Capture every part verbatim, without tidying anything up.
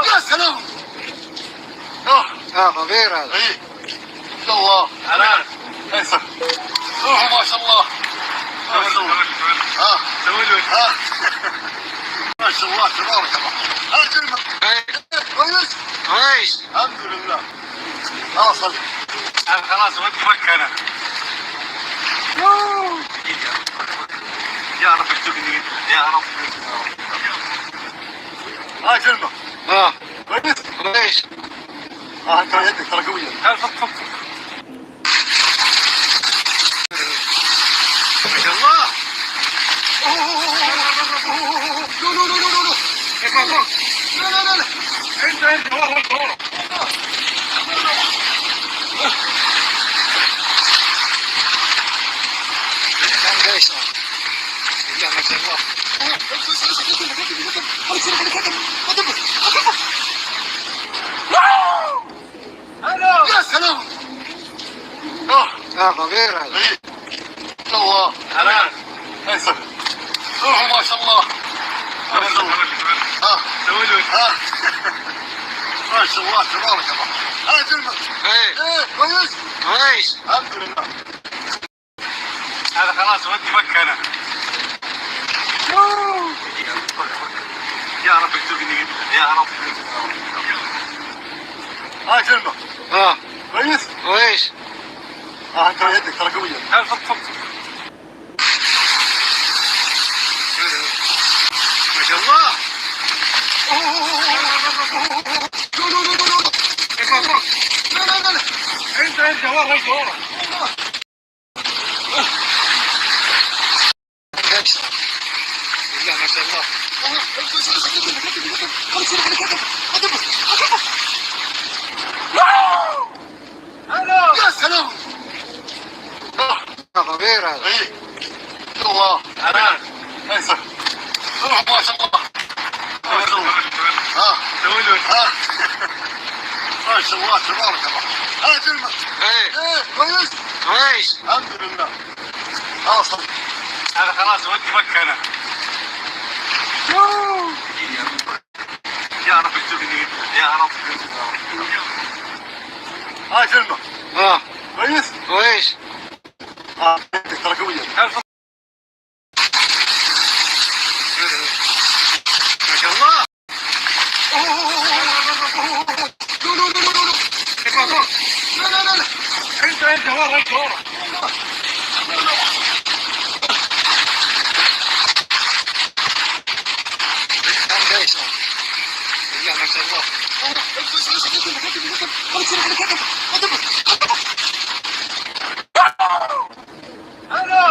يا سلام. اه، خطير هذا. اي، ما شاء الله. حلال. ايسر. روحوا، ما شاء الله. ما شاء الله. ها. ها. ما شاء الله، تبارك الله. ها، جنبك. اي. كويس؟ كويس. الحمد لله. خلاص، خلاص. انا خلاص ودي مكة انا. يا رب ارزقني. يا رب. ها، جنبك. اه. كويس؟ كويس. اه، انت يدك ترى قوية. لا، فك، فك، فك. ما شاء الله. أوه، أوه، أوه، أوه. لا، لا، لا، لا، لا. لا، لا، لا، لا. انت، انت، ورا، انت، ورا. بسم الله ما شاء الله. يا سلام. اه. اه، خطير هذا. اي. الله. حلال. ايسر. روحوا، ما شاء الله. ما شاء الله. ها. ها. ما شاء الله، تبارك الله. ها، جنبك. ايه. ايه، كويس؟ كويس. الحمد لله. هذا خلاص ودي مكة انا. يا رب ارزقني. يا رب. ها، جنبك. اه. كويس؟ كويس. اه، انت يدك ترى قوية. لا، فك، فك، فك. ما شاء الله. لا، لا، لا، لا. لا، لا، لا، لا. انت، انت ورا، انت ورا. بسم الله ما شاء الله. يا سلام. آه، خطير هذا. اي. الله. حلال. ايسر. روح، ما شاء الله. ما شاء الله. ها. ها. ما شاء الله، تبارك الله. ها، جنبك. ايه. ايه، كويس؟ كويس. الحمد لله. خلاص. هذا خلاص، ودي مكة انا. يا رب ارزقني. يا رب. ها، جنبك. اه. كويس؟ كويس. اه، ترى قوية. ما شاء الله. لا، لا، لا، لا. لا، لا، لا، لا. انت، انت ورا، انت ورا. لا، ما شاء الله.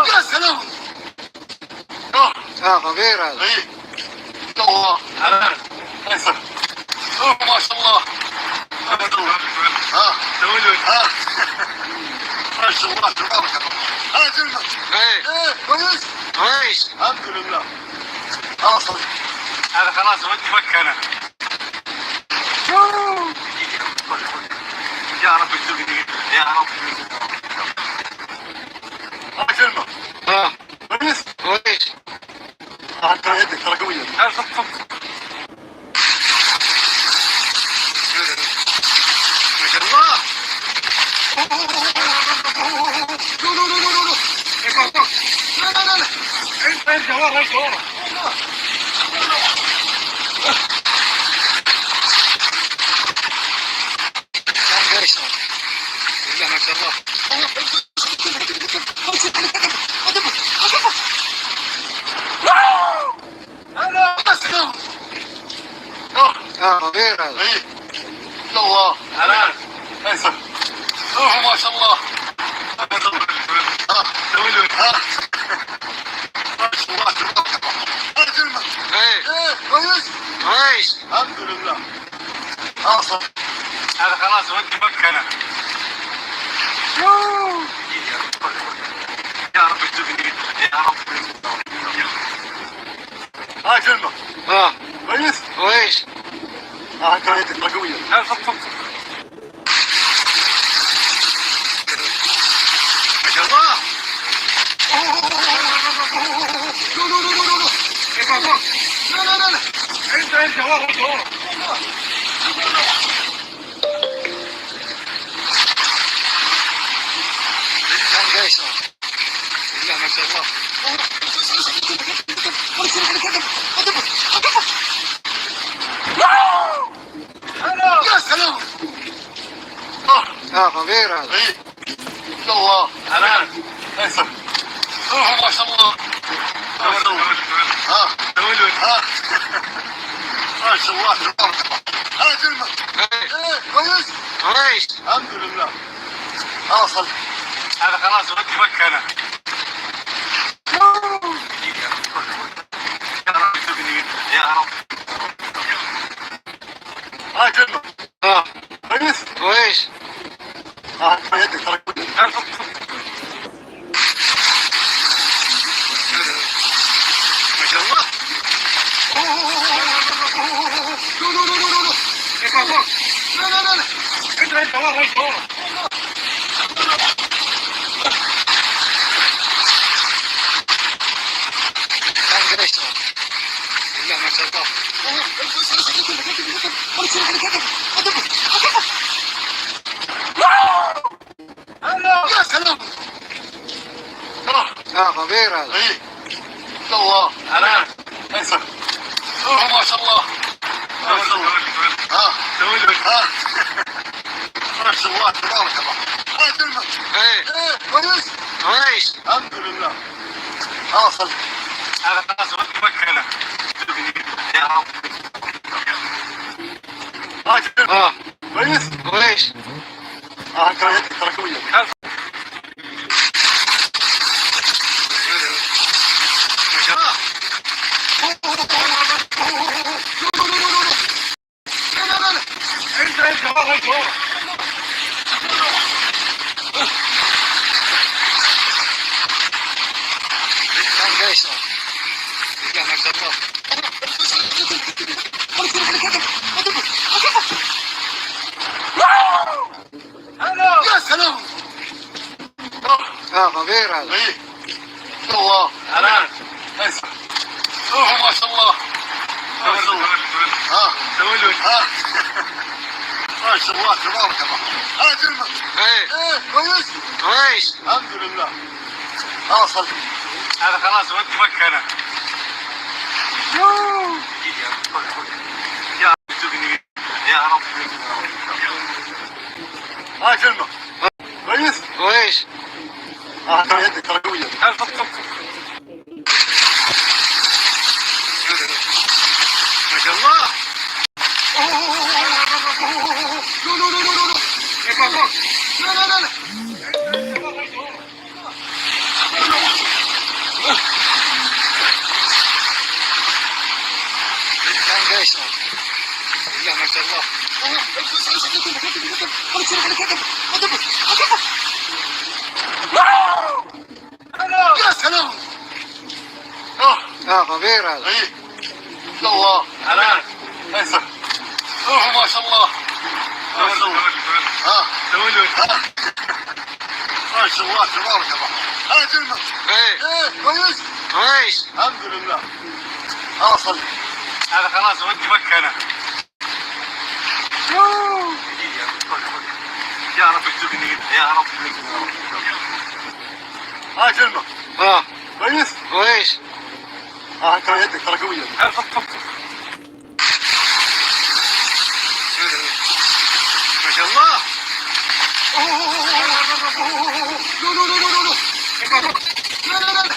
يا سلام. اه. اه، خطير هذا. اي. الله. حلال. ايسر. اوه، ما شاء الله. ما شاء الله. ها. ها. ما شاء الله، تبارك الله. ها، جنة. ايه. ايه، كويس؟ كويس. الحمد لله. خلاص. هذا خلاص، ودي مكة انا. يا رب ارزقني. يا رب. ها، جنة. اه. كويس؟ كويس. آه، انت يدك ترى قوية. لا، صف، صف، صف. ما شاء الله. لا، لا، لا، لا، لا. انت، انت ورا، انت ورا. ما شاء الله. اه، غير هذا. اي. الله. حلال. ايسر. روحوا، ما شاء الله. ها. ها. ما شاء الله، تبارك الله. ها، جنة. ايه. ايه، كويس؟ كويس. الحمد لله. خلاص. هذا خلاص، ودي مكة انا. يا رب ارزقني. يا رب. ها، جنة. اه. كويس؟ كويس. اه، انت يدك قوية. لا، صف، صف، صف. ما شاء الله. لا، لا، لا، لا. انت، انت، ورا، انت، ورا. لا، ما شاء الله. يا سلام. آه، خطير هذا. إيه. الله. حلال. ليس. روح، ما شاء الله. ما شاء الله. ها. ها. ما شاء الله، تبارك الله. ها، كلمة. إيه. إيه، كويس؟ كويس. الحمد لله. خلاص، خلاص. هذا خلاص، رد مكة أنا. يا رب تبني. يا رب. ها، كلمة. آه. كويس؟ كويس. آه، يدك، ترى. ما شاء الله. لا، لا، لا، لا. انت، انت، ورا، انت، ورا. لا، ما شاء الله. يا سلام. آه. آه، خطير هذا. إيه. الله. حلال. ليس. روح، ما شاء الله. ما شاء الله. ها. ها. ما شاء الله، تبارك الله. ها، كلمة. إيه. إيه، كويس؟ كويس. الحمد لله. خلاص، خلاص. هذا خلاص، رد مكة أنا. يا رب. ها، كلمة. آه. كويس؟ كويس. آه، ترى، ترى كويس. يا سلام. آه، خطير هذا. إيه. الله. حلال. ليس. روح، ما شاء الله. ما شاء الله. ها. ها. ما شاء الله، تبارك الله. ها، كلمة. إيه. إيه، كويس؟ كويس. الحمد لله. خلاص، خلاص. هذا خلاص، ودي مكة أنا. يوه. يا رب. ها، كلمة. كويس؟ كويس. آه، ترى يدك، ترى قوية. ما شاء الله. لا، لا، لا، لا، لا. كان قيصر. لا، ما شاء الله. يا سلام. آه. آه، خطير هذا. إيه. الله. حلال. ليس. أوه، ما شاء الله. ما شاء الله. ها. ها. ما شاء الله، تبارك الله. ها، كلمة. إيه. إيه، كويس؟ كويس. الحمد لله. خلاص، خلي. هذا خلاص، ودي مكة أنا. يا رب ارزقني، يا رب ارزقني، يا رب. ها، كلمة. ها. كويس؟ كويس. ها، انت يدك ترى قوية. ما شاء الله. لا، لا، لا، لا.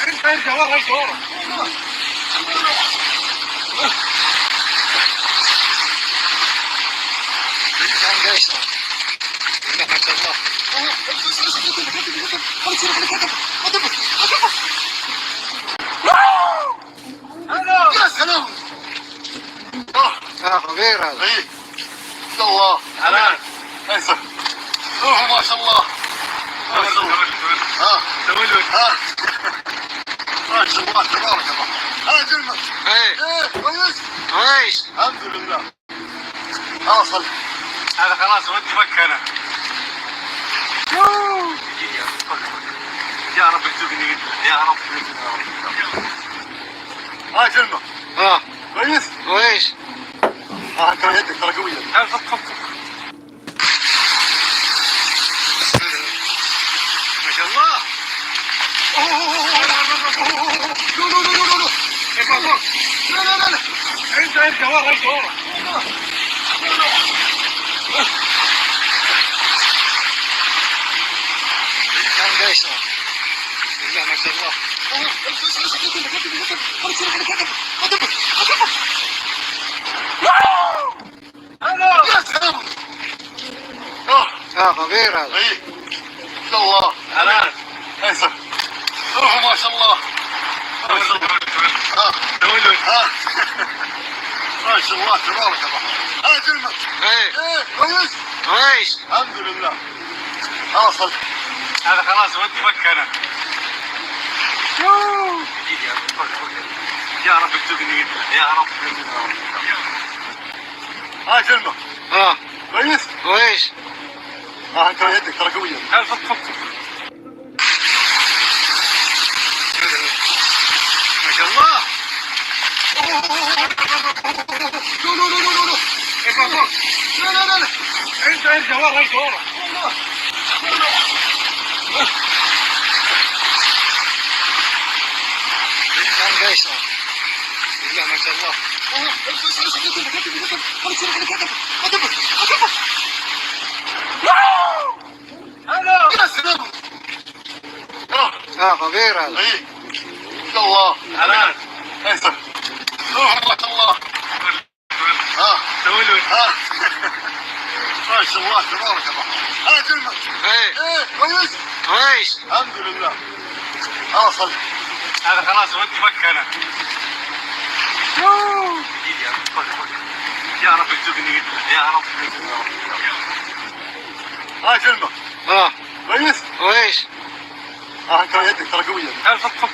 ارجع، ارجع ورا، ارجع ورا. لا، ما شاء الله. يا سلام. آه. آه، خطير هذا. إيه. الله. حلال. ليس. أوه، ما شاء الله. ما شاء الله. ها. ها. ما شاء الله، تبارك الله. ها، كلمة. إيه. إيه، كويس؟ كويس. الحمد لله. أوصل. هذا خلاص، ودي مكة أنا. يا رب ارزقني، يا رب. ها كلمة. ها. كويس؟ كويس. ها، ترى يدك، ترى قوية. لا، فك، فك، فك. ما شاء الله. أوه، أوه، أوه، أوه. لا، لا، لا، لا، لا. إيه، فك، فك. لا، لا، لا، لا. انت، انت ورا، انت ورا. كان قيصر. بسم الله ما شاء الله. يا سلام. آه. آه، خطير هذا. إيه. ما شاء الله. حلال. أيسر. روحوا ما شاء الله. ما شاء الله. آه. آه. ما شاء الله، تبارك الله. آه، جلمة. إيه. إيه، كويس. كويس. الحمد لله. خلاص، خلاص. هذا خلاص، ودي مكة أنا. يوه. يا رب ارزقني، يا رب. ها، جلمة. ها. كويس؟ كويس. ها، انت يدك ترى قوية. لا، فك، فك، فك. ما شاء الله. لا، لا، لا، لا، لا. إيه، فك، فك. لا، لا، لا، لا. انت، انت ورا، انت ورا. كان قيصر. بسم الله ما شاء الله. يا سلام. آه. آه، خطير هذا. إيه. ما شاء الله. حلال. أيسر. روح، ما شاء الله. ها. سوي له. ها. ما شاء الله، تبارك الله. ها، جلمة. إيه. إيه، كويس؟ كويس. الحمد لله. خلاص، خلاص. هذا خلاص، ودي مكة أنا. يوه. يا رب ارزقني. يا رب. ها، جلمة. ها. كويس؟ كويس. ها، انت يدك ترى قوية. لا، فك، فك، فك.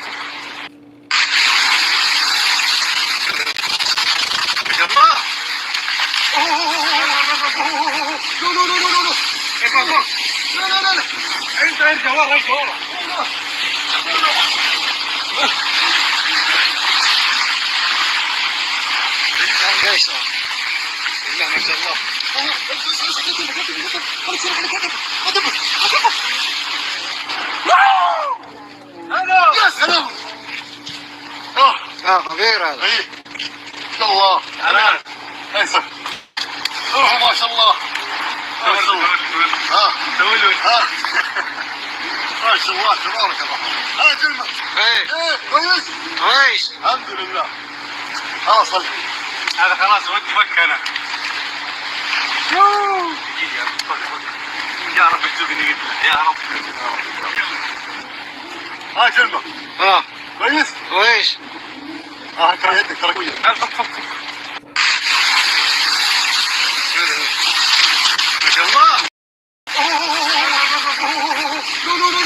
يا الله. لا، لا، لا، لا، لا. لا، لا، لا، لا. انت، انت ورا، انت ورا. كان قيصر. بسم الله ما شاء الله. يا سلام. آه. آه، خطير هذا. إيه. ما شاء الله. حلال. أيسر. روح، ما شاء الله. ما شاء الله. ها. سوي له. ها. ما شاء الله، تبارك الله. ها، جلمة. إيه. إيه، كويس؟ كويس. الحمد لله. خلاص، خلاص. هذا خلاص، ودي مكة أنا. يوه. يا رب ارزقني، يا رب. ها، جلمة. ها. كويس؟ كويس. ها، ترى يدك، ترى قوية. لا، فك، فك، فك. ما شاء الله. لا، لا، لا،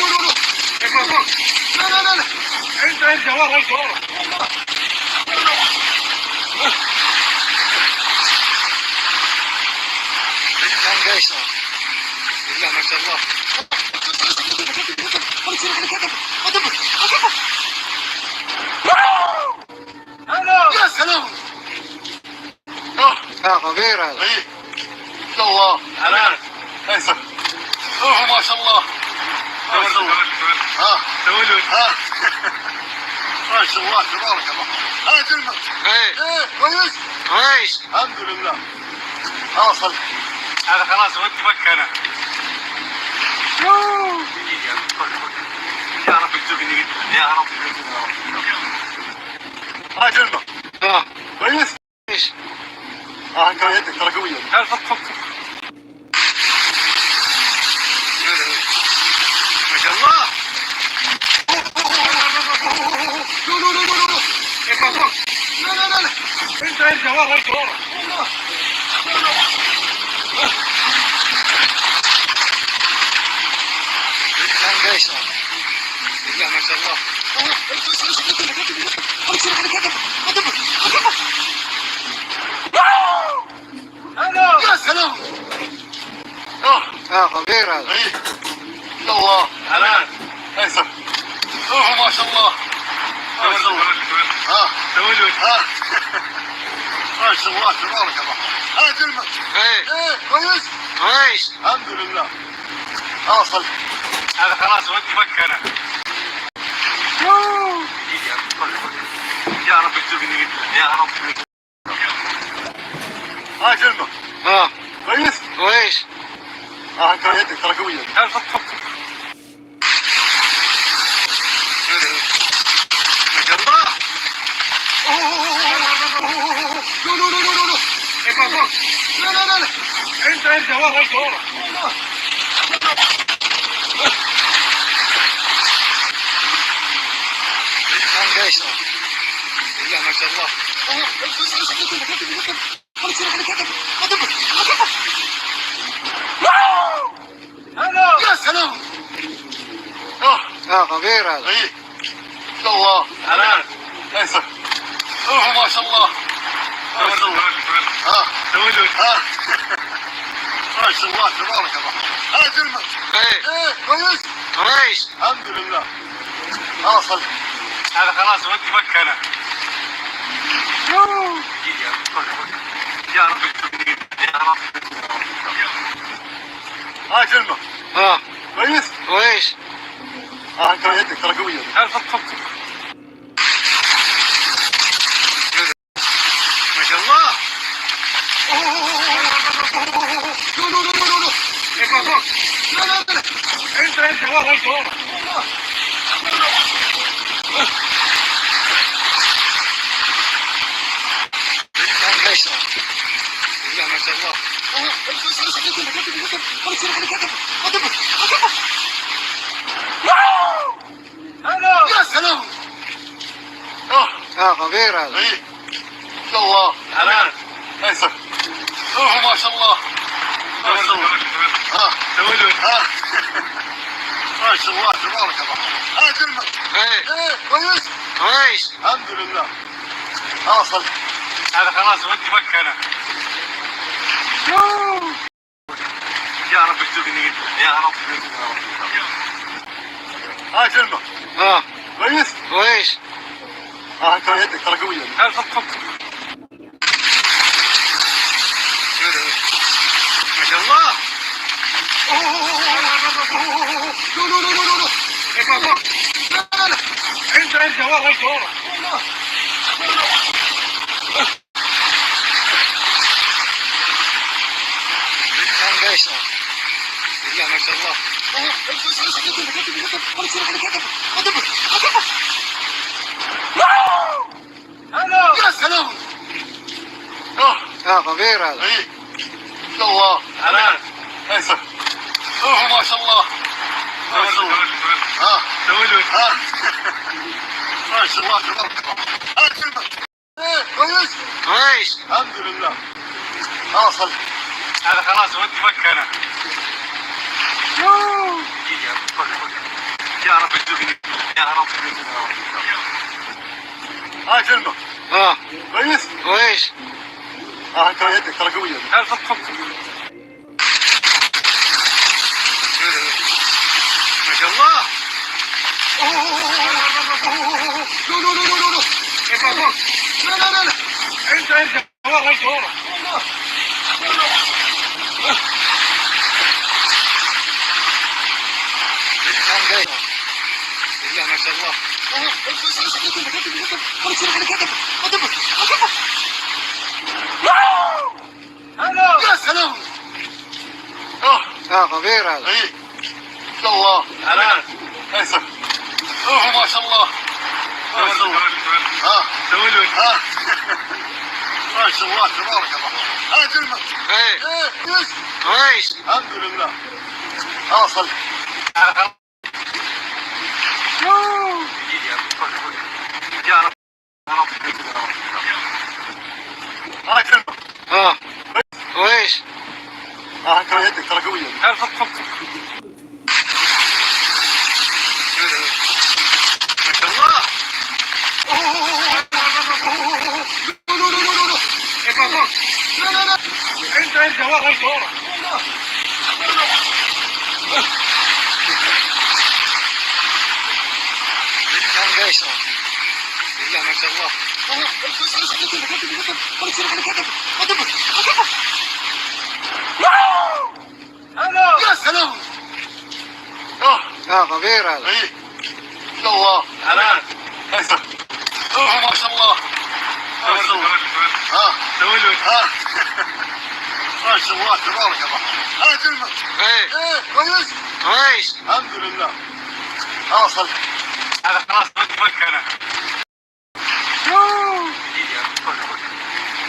لا، لا. لا، لا، لا، لا. انت، انت ورا، انت ورا. كان قيصر. بسم الله ما شاء الله. يا سلام. آه، خطير هذا. إيه. ما شاء الله. حلال. أيسر. روح، ما شاء الله. ما شاء الله. ها. ها. ما شاء الله، تبارك الله. ها، جلمة. إيه. إيه، كويس؟ كويس. الحمد لله. خلاص، خلاص. هذا خلاص، ودي مكة أنا. يوه. يا رب ارزقني، يا رب. ها، جلمة. آه. كويس؟ إيش؟ آه، أنت يدك ترى قوية. لا، فك، فك، فك. ما شاء الله. لا، لا، لا، لا، لا. إيه، فك، فك. لا، لا، لا، لا. انت، انت ورا، انت ورا. كان قيصر. بسم الله ما شاء الله. يا سلام. آه. آه، خطير هذا. إيه. الله. حلال. أيسر. أوه، ما شاء الله. ما شاء الله. ها، سوي له. ها. ما شاء الله، تبارك الرحمن. ها، جلمة. ايه. ايه، كويس؟ كويس. الحمد لله. ها، صل. هذا خلاص، ودي مكة أنا. يوه. يا رب تجيبني، يا رب. ها، جلمة. اه. كويس؟ كويس. ها، انت يدك ترى قوية. لا، صف، صف، صف. ما شاء الله. أوه، أوه، أوه، أوه. لا، لا، لا، لا، لا. لا، لا، لا، لا. انت، انت، ورا، انت، ورا. لا، ما شاء الله. يا سلام. اه. اه، خطير هذا. ايه. الله. حلال. ايسر. اوه، ما شاء الله. ما شاء الله. ها. ها. ما شاء الله، تبارك الله. ها، جلمة. ايه. ايه، كويس؟ كويس. الحمد لله. خلاص، خلاص. هذا خلاص، ودي مكة أنا. يوه. يا رب، يا رب. ها، جلمة. اه. كويس؟ كويس. ها، انت يدك ترى قوية. لا، صف، صف، صف. ما شاء الله. لا، لا، لا، لا، لا. لا، لا، لا. انت، انت، ورا، انت، ورا. لا، ما شاء الله. يا سلام. اه، خطير هذا. ايه. الله. حلال. ايسر. اوه، ما شاء الله. ما شاء الله. ها. ها. ما شاء الله، تبارك الله. ها، جلمة. ايه. ايه، كويس؟ كويس. الحمد لله. ها، صل. هذا خلاص، ودي مكة أنا. يوه. يا رب ارزقني، يا رب ارزقني، يا رب. ها، جلمة. اه. كويس؟ كويس. ها، انت يدك ترى قوية. لا، صف، صف. ما شاء الله. لا، لا، لا، لا، لا. لا، لا، لا. انت، انت، ورا، انت، ورا. لا، ما شاء الله. يا سلام. اه. اه، خطير هذا. ايه. الله. حلال. ايسر. اوه، ما شاء الله. ما شاء الله. ها. ها. ما شاء الله، تبارك الله. ها، جلمة. ايه، كويس؟ كويس. الحمد لله. ها، صل. هذا خلاص، ودي مكة أنا. يوه. يا رب ارزقني. يا رب ارزقني، يا رب. ها، جلمة. اه. كويس؟ كويس. ها، انت يدك ترى قوية. لا، صف، صف، صف. ما شاء الله. لا، لا، لا، لا، لا. لا، لا، لا، لا. انت، انت. ورا، انت، ورا. لا، ما شاء الله. يا سلام. اه. اه، خطير هذا. ايه. الله. حلال. ايسر. اوه، ما شاء الله. ما شاء الله. ها. سوي له. ها. ما شاء الله، تبارك الله. ها، جلمة. ايه. ايه، كويس. كويس. الحمد لله. ها، صل. يا رب. ها، جلمة. اه. كويس. اه، انت يدك ترى قوية. لا، صف، صف، صف. ما شاء الله. لا، لا، لا، لا، لا. لا، لا، لا. انت، انت، ورا، انت، ورا. ما شاء الله. يا سلام. اه. اه، غفير هذا. ايه. ما شاء الله. حلال. ايسر. اوه، ما شاء الله. ما شاء الله. ها. ها. ما شاء الله، تبارك الله. ها، كلمة. ايه. ايه، كويس؟ كويس. الحمد لله. خلاص، خلاص. هذا خلاص، ما تفك انا.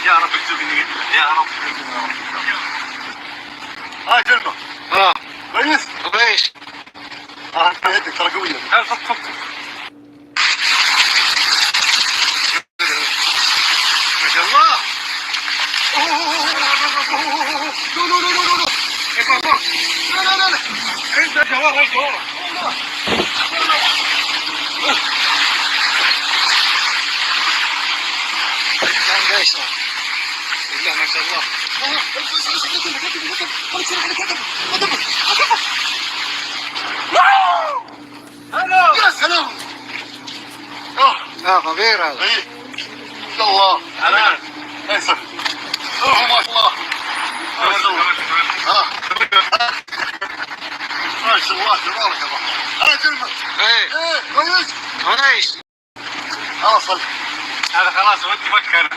يا رب ارزقني، يا رب ارزقني، يا رب. ها، كلمة. اه. كويس؟ كويس. اه، انت يدك ترى قوية. لا، صدق، صدق. ما شاء الله. لا، لا، لا، لا، لا. لا، لا، لا، لا. انت جوار، انت جوار. كان قيصر. بسم الله ما شاء الله. يا سلام. اه. اه، غفير هذا. ايه. ما شاء الله. حلال. ايسر. اوه، ما شاء الله. ما شاء الله. ها. ما شاء الله، تبارك الله. ها، كلمة. ايه. ايه، كويس؟ كويس. خلاص، خلاص. هذا خلاص، ودي فكر.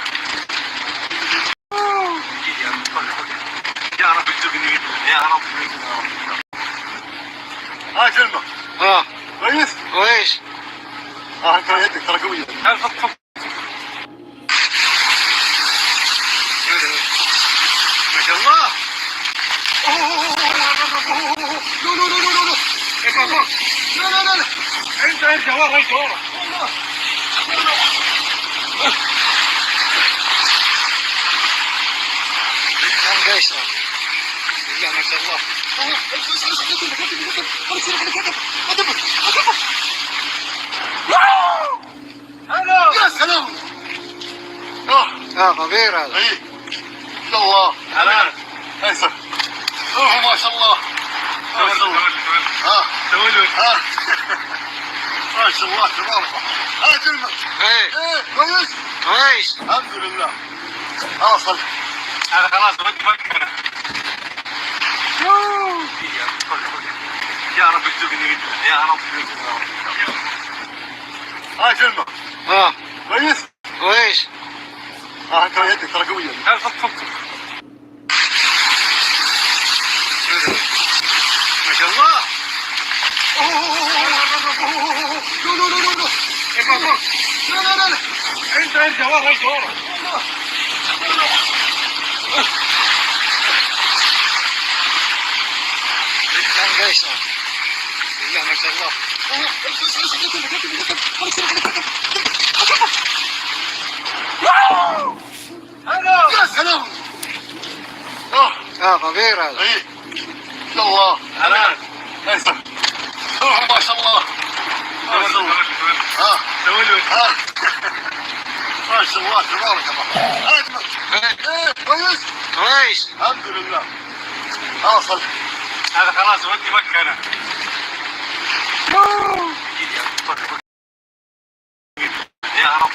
يا رب ارزقني، يا رب. ها، كلمة. اه. كويس؟ كويس. اه، انت يدك ترى قوية. لا، فك، فك. ما شاء الله. لا، لا، لا، لا، لا. لا، لا، لا، لا. انت ارجع ورا، ارجع ورا. كان قيصر. بسم الله ما شاء الله. يا سلام. اه. اه، غفير هذا. ايه. ما شاء الله. حلال. ايسر. اوه، ما شاء الله. ما شاء الله. ها. ها. ما شاء الله، تبارك الله. ها، كلمة. ايه. ايه، كويس؟ كويس. الحمد لله. خلاص، خلاص. هذا خلاص، ودي فكر. يا رب ارزقني، يا رب. ها، كلمة. اه. كويس؟ كويس. اه، انت يدك ترى قوية. لا، صدق، صدق. ما شاء الله. لا، لا، لا، لا، لا. لا، لا، لا. انت ارجع ورا، ارجع ورا. كان قيصر. بسم الله ما شاء الله. يا سلام. اه. اه، غفير هذا. ايه. ما شاء الله. حلال. ايسر. اوه، ما شاء الله. ما شاء الله. ها. ها. ما شاء الله، تبارك الله. اجمل. ايه، كويس؟ كويس. الحمد لله. خلاص، خلاص. هذا خلاص، ودي مكة انا. يا رب.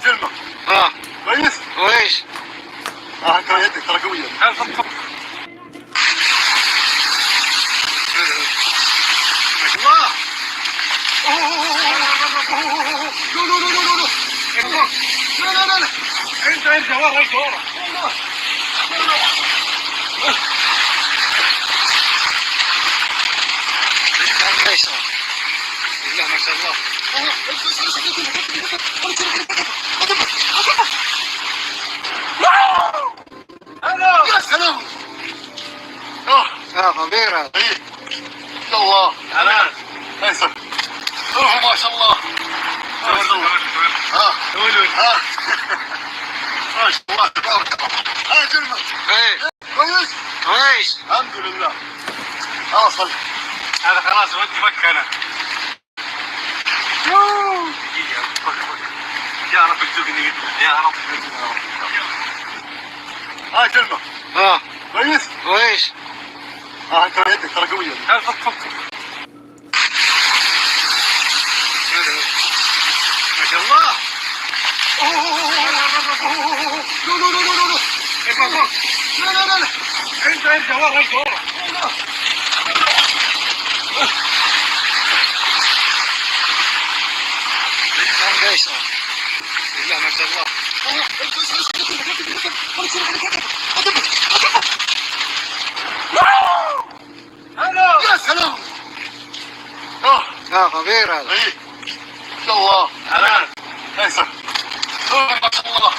كلمة. اه. كويس؟ كويس. اه، انت يدك ترى قوية. لا، صدق، صدق. الله. لا، لا، لا، لا، لا. لا، لا، لا، لا. انت، انت ورا، انت ورا. بسم الله ما شاء الله. يا سلام. اه. اه، غفير هذا. ايه. ما شاء الله. حلال. ايسر. اوه، ما شاء الله. ما شاء الله. ها. ها. ما شاء الله، تبارك الله. ها، كلمة. ايه. كويس؟ كويس. الحمد لله. خلاص، خلاص. هذا خلاص، ودي مكة انا. يا رب ارزقني، يا رب. ها، كلمة. اه. كويس؟ كويس. اه، انت يدك ترى قوية. لا، صدق، صدق. لا، لا، لا، لا. ارجع، ارجع ورا، ارجع ورا. لا، ما شاء الله. يا سلام. آه. آه، خطير هذا. إيه. ما شاء الله. حلال. أيسر. آه، ما شاء الله.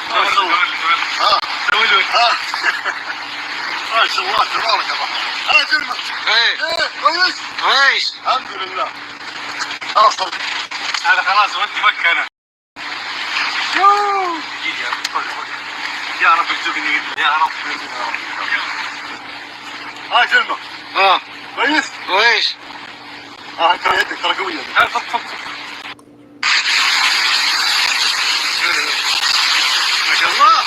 ما شاء الله. آه. آه. ما شاء الله، تبارك الرحمن. آه، جرمة. إيه. إيه، كويس؟ كويس. الحمد لله. خلاص، طيب. هذا خلاص، ودي مكة أنا. يا رب ارزقني، يا رب، يا رب. ها كلمة. اه. كويس؟ كويس. اه، انت يدك ترى قوية. لا، فك، فك، فك. ما شاء الله.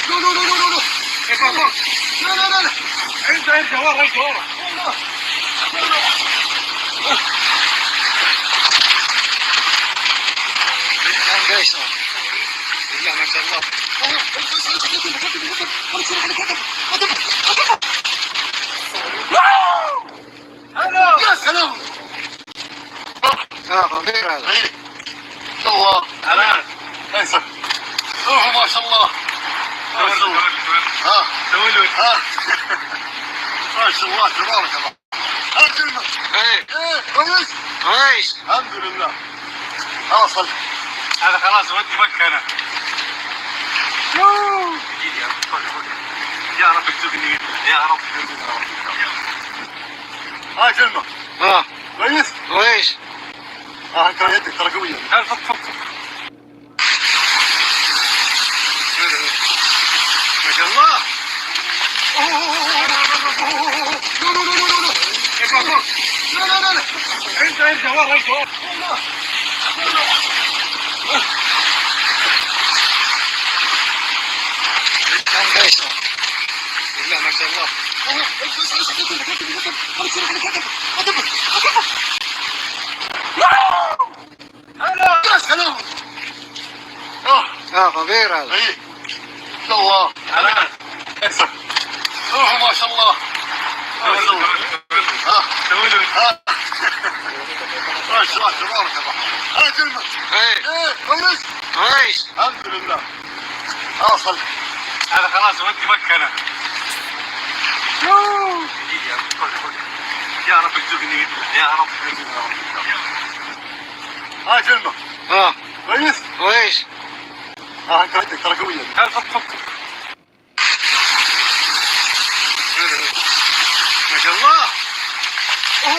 لا، لا، لا، لا، لا. لا، لا، لا، لا. ارجع، ارجع ورا، ارجع ورا. لا، ما شاء الله. يا سلام. اه، خطير هذا. إيه. الله. حلال. أيسر. روحوا، ما شاء الله. ما شاء الله. ها. ها. ما شاء الله، تبارك الله. ها، كلمة. إيه. إيه، كويس؟ كويس. الحمد لله. خلاص، خلاص. هذا خلاص، ودي مكة أنا. يا رب ارزقني، يا رب ارزقني، يا رب. ها، كلمة. ها. كويس؟ كويس. اه، انت يدك ترى قوية. لا، فك، فك، فك. ما شاء الله. لا، لا، لا، لا. ارجع، ارجع. ارجع ورا، ارجع ورا. لا، ما شاء الله. يا سلام. آه. آه، خطير هذا. إيه. ما شاء الله. حلال. أيسر. روحوا، ما شاء الله. ما شاء الله. ها. ها. ما شاء الله، تبارك الله. ها، كلمة. إيه. إيه، كويس؟ كويس. الحمد لله. أصل. هذا خلاص، ودي مكة أنا. يا رب ارزقني، يا رب ارزقني، يا رب. ها، كلمة. ها. كويس؟ كويس. ها، انت عندك ترى قوية. لا، فك، فك، فك. ما شاء الله. لا،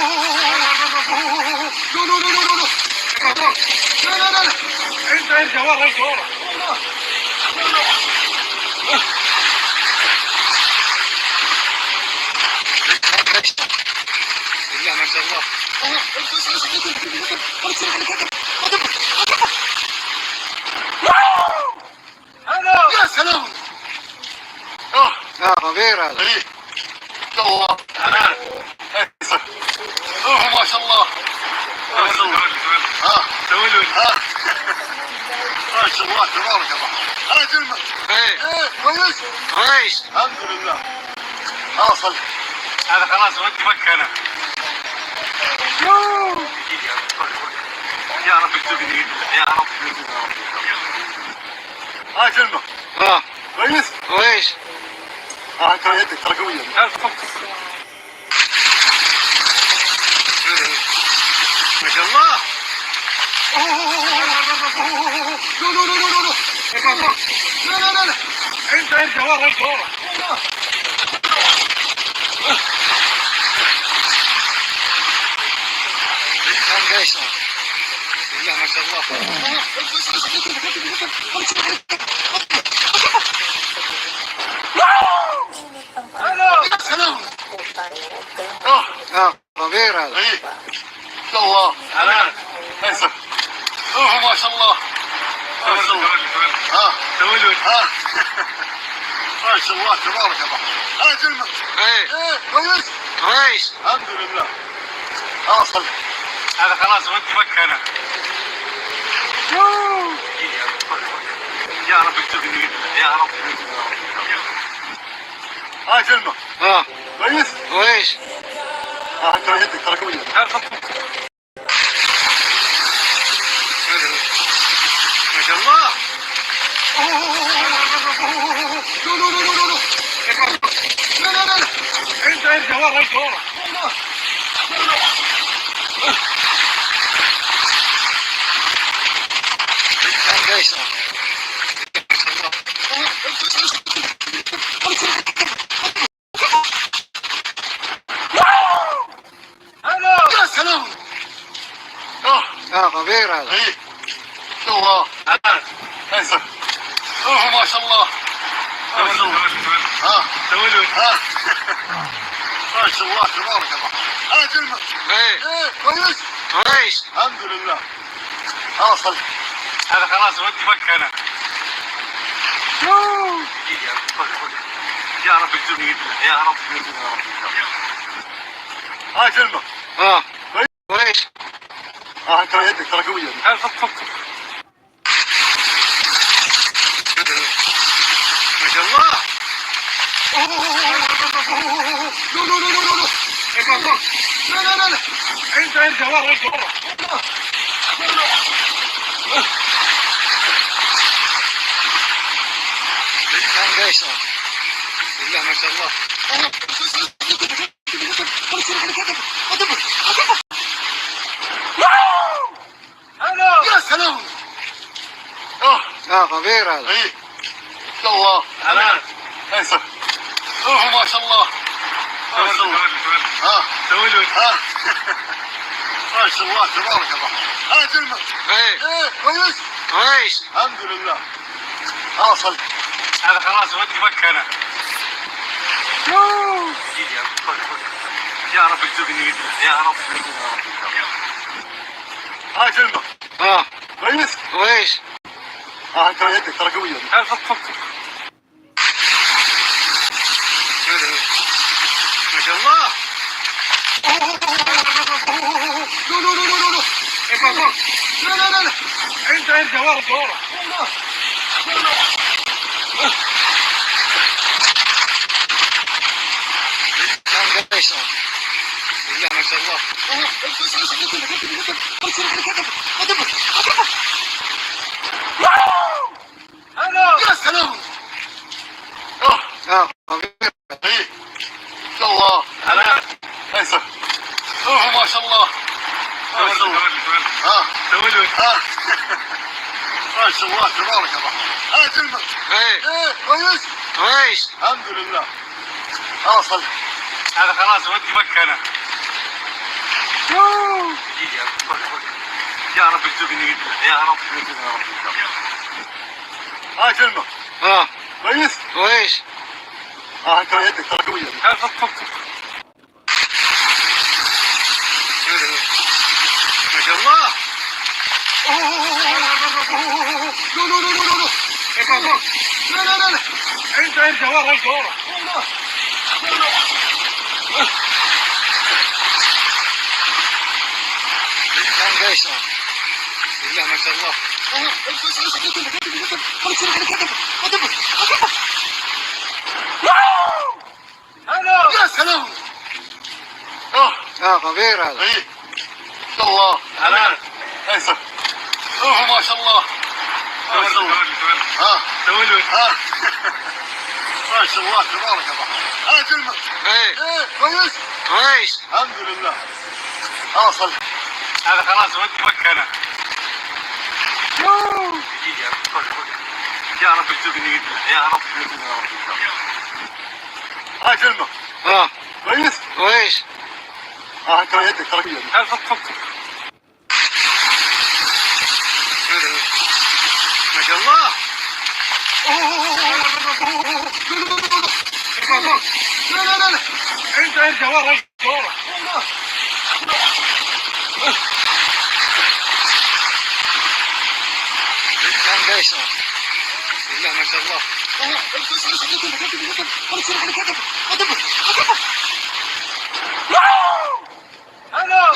لا، لا، لا، لا. لا، لا، لا، لا. ارجع، ارجع ورا، ارجع ورا. لا، ما شاء الله. يا سلام. آه. آه، خطير هذا. إيه. ما شاء الله. حلال. أوه، ما شاء الله. ما شاء الله. ها. ها. ما شاء الله، تبارك الله. ها، كلمة. إيه. إيه، كويس؟ كويس. الحمد لله. خلاص، خلاص. هذا خلاص، ودي مكة أنا. يا رب ارزقني، يا رب. ها، كلمة. ها. كويس؟ كويس. ها، انت يدك ترى قوية. لا، فك. ما شاء الله. لا، لا، لا، لا، لا. لا، لا، لا، لا. انت، انت ورا، انت ورا. لا، ما شاء الله. آه. آه، خطير هذا. إيه. ما شاء الله. حلال. أيسر. أوه، ما شاء الله. ما شاء الله. ها. ها. ما شاء الله، تبارك الله. ها، كلمة. إيه. إيه، كويس؟ كويس. الحمد لله. خلاص، خلاص. هذا خلاص، ودي مكة أنا. يا رب ارزقني، يا رب. ها كلمة. ها. كويس؟ كويس. ها، انت يدك، ترى قوية. ما شاء الله. لا، لا، لا، لا، لا. لا، لا، لا. انت، انت، ورا، انت، ورا. لا، لا. يا سلام. اه. اه، غبير هذا. اي. شو الله. هذا. ايسر. اوه، ما شاء الله. ما شاء الله. ها. ها. ما شاء الله، تبارك الله. ها، كلمة. ايه. ايه، كويس. كويس. الحمد لله. خلاص، خلاص. هذا خلاص، ودي مكة أنا. يا رب، يا رب، يا رب. ها، كلمة. اه. كويس. اه، ترى يدك، ترى قوية. لا، فك، فك، فك. ما شاء الله. لا، لا، لا، لا، لا. لا، لا، لا، لا. انت، انت، ورا، انت، ورا. بسم الله ما شاء الله. يا سلام. اه. اه، غبير هذا. اي. الله. حلال. ايسر. اوه، ما شاء الله. ما شاء الله. ها. ها. ما شاء الله، تبارك الرحمن. ها، كلمة. ايه. ايه، كويس؟ كويس. الحمد لله. خلاص، خل- هذا خلاص، ودي مكة أنا. يا رب ارزقني، يا رب ارزقني، يا رب. ها، كلمة. اه. كويس؟ كويس. اه، انت يدك، ترى قوية. لا، فك، فك، فك. ما شاء الله. لا، لا، لا، لا، لا. لا، لا، لا، لا. انت، انت، ورا، ورا. كان قيس. بسم الله ما شاء الله. يا سلام. اه. اه، طبيعي. ايه. الله. حلال. ايسر. اوه، ما شاء الله. ما شاء الله. ها. ها. ما شاء الله، تبارك الله. ها، كلمة. ايه. ايه، كويس؟ كويس. الحمد لله. خلاص، خل- هذا خلاص، ودي مكة أنا. يا رب، يا رب ارزقني، يا رب ارزقني، يا رب. ها، كلمة. ها. كويس؟ كويس. ها، انت يدك، ترى قوية. لا، فك، فك، فك. ما شاء الله. لا، لا، لا، لا، لا. لا، لا، لا، لا. انت، انت، ورا، انت، ورا. كان قيس. بسم الله ما شاء الله. يا سلام. اه. اه، غبير هذا. ايه. الله. حلال. ايسر. اوه، ما شاء الله. ما شاء الله. ها. ها. ما شاء الله، تبارك الله. ها، كلمة. ايه. ايه، كويس؟ كويس. الحمد لله. خلاص، خل- هذا خلاص، ودي مكة أنا. يا رب ارزقني، يا رب ارزقني، يا رب. ها، كلمة. ها. كويس؟ كويس. ها، انت يدك، ترى قوية. لا، فك، فك، فك. ما شاء الله. لا، لا، لا، لا. انت، انت، ورا، ورا. كان قيس. بسم الله ما شاء الله.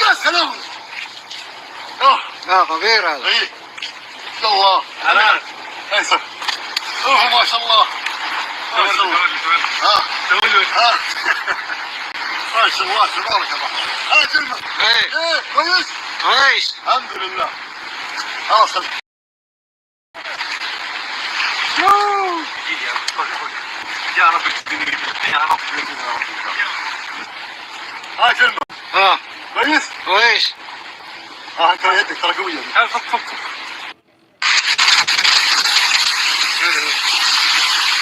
يا سلام. اه. اه، غبير هذا. ايه. الله. حلال. ايسر. اوه، ما شاء الله. ما شاء الله. ها. ها. ما شاء الله، تبارك الله. ها، كلمة. ايه. ايه، كويس؟ كويس. الحمد لله. خلاص. يا رب، يا رب، يا رب. ها، كلمة. ها. كويس؟ كويس. ها، انت يدك ترى قوية. ها، فك، فك، فك.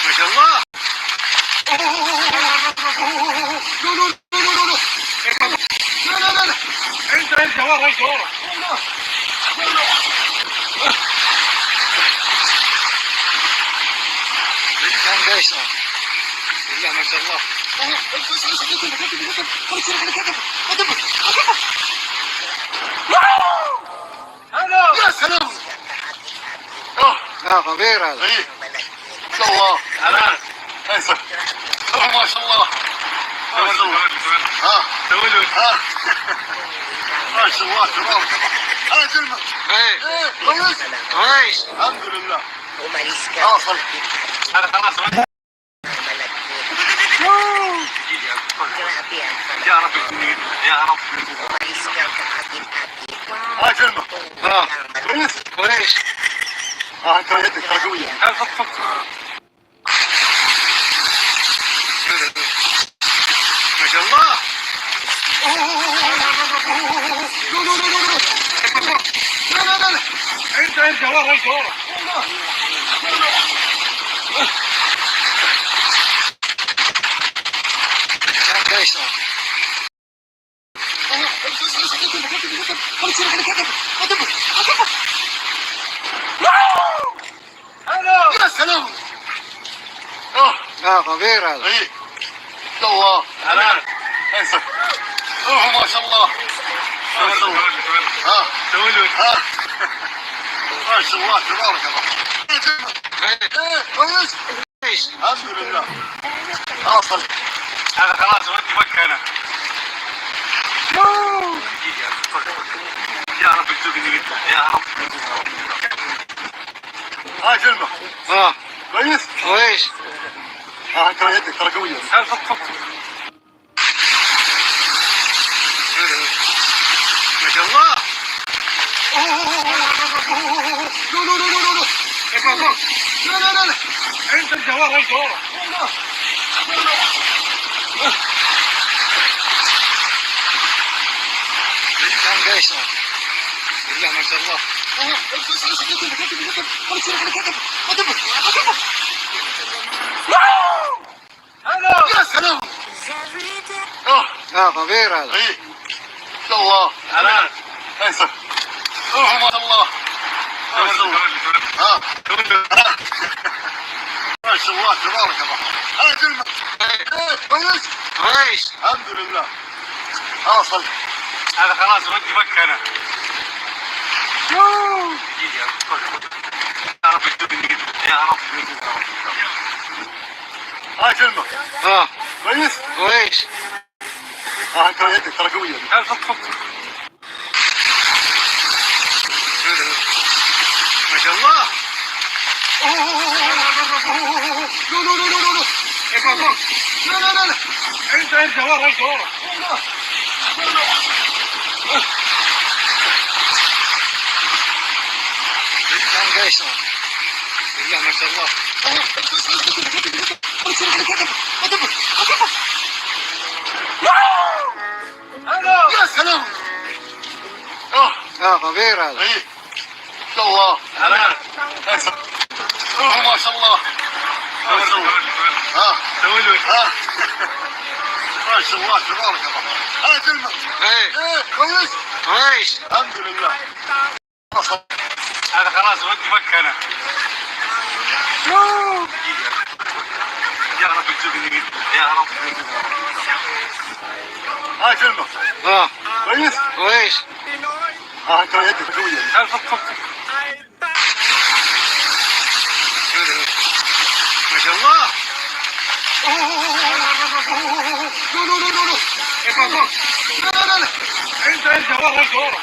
ما شاء الله. لا، لا، لا، لا. لا، لا، لا، لا. انت، انت، ورا، انت، ورا. كان قيصر. بسم الله ما شاء الله. يا سلام. آه. لا، خطير هذا. إيه. ما شاء الله. هلا. إيه، صح. أوه، ما شاء الله. ما شاء الله. ها. ها. ما شاء الله، تبارك الله. ها، كلمة. إيه. إيه، كويس. كويس. الحمد لله. خلاص، خلاص. هذا خلاص. يا رب، يا رب. ها، كلمة. ها. كويس؟ كويس. ها، انت يدك ترى قوية. ها، فك، فك. ما شاء الله. لا، لا، لا، لا. انت، انت، ورا، انت، ورا. يا سلام. آه. آه، خطير هذا. إيه. ما شاء الله. هلا. إيه، صح. أوه، ما شاء الله. ما شاء الله. ها. ها. ما شاء الله، تبارك الله. إيه، كويس؟ الحمد لله. خلاص، خلاص. هذا خلاص، ودي مكة أنا. يا رب ارزقني، يا رب. ها، كلمة. ها. كويس؟ كويس. ها، انت يدك ترى قوية. ها، فك، فك. ما شاء الله. لا، لا، لا، لا. لا، لا، لا، لا. انت الجوار، انت ورا. كان قيصر. بسم الله ما شاء الله. يا سلام. آه. آه، خطير هذا. إيه. ما شاء الله. هلا. إيه، صح. أوه، ما شاء الله. ما شاء الله. ها. ها. ما شاء الله، تبارك الله. ها، كلمة. إيه، كويس؟ كويس. الحمد لله. خلاص، خلاص. هذا خلاص، ودي مكة أنا. يا رب، يا رب. ها، كلمة. ها. كويس؟ كويس. ها، انت يدك ترى قوية. ها، فك، فك. ما شاء الله. لا، لا، لا، لا، لا. لا، لا، لا، لا. انت، انت ورا، انت ورا. كان قيصر. بسم الله ما شاء الله. يا سلام. آه. آه، خطير هذا. إيه. ما شاء الله. هلا. أوه، ما شاء الله. ما شاء الله. ها. ها. ما شاء الله، تبارك الله. ها، كلمة. إيه. إيه، كويس؟ كويس. الحمد لله. هذا خلاص، ودي مكة أنا. يا رب ارزقني، يا رب. ها، كلمة. ها. كويس؟ كويس. ها، انت يدك قوية. لا، فك، فك. ما شاء الله. لا، لا، لا، لا. لا، لا، لا، لا. انت، انت، ورا، انت، ورا.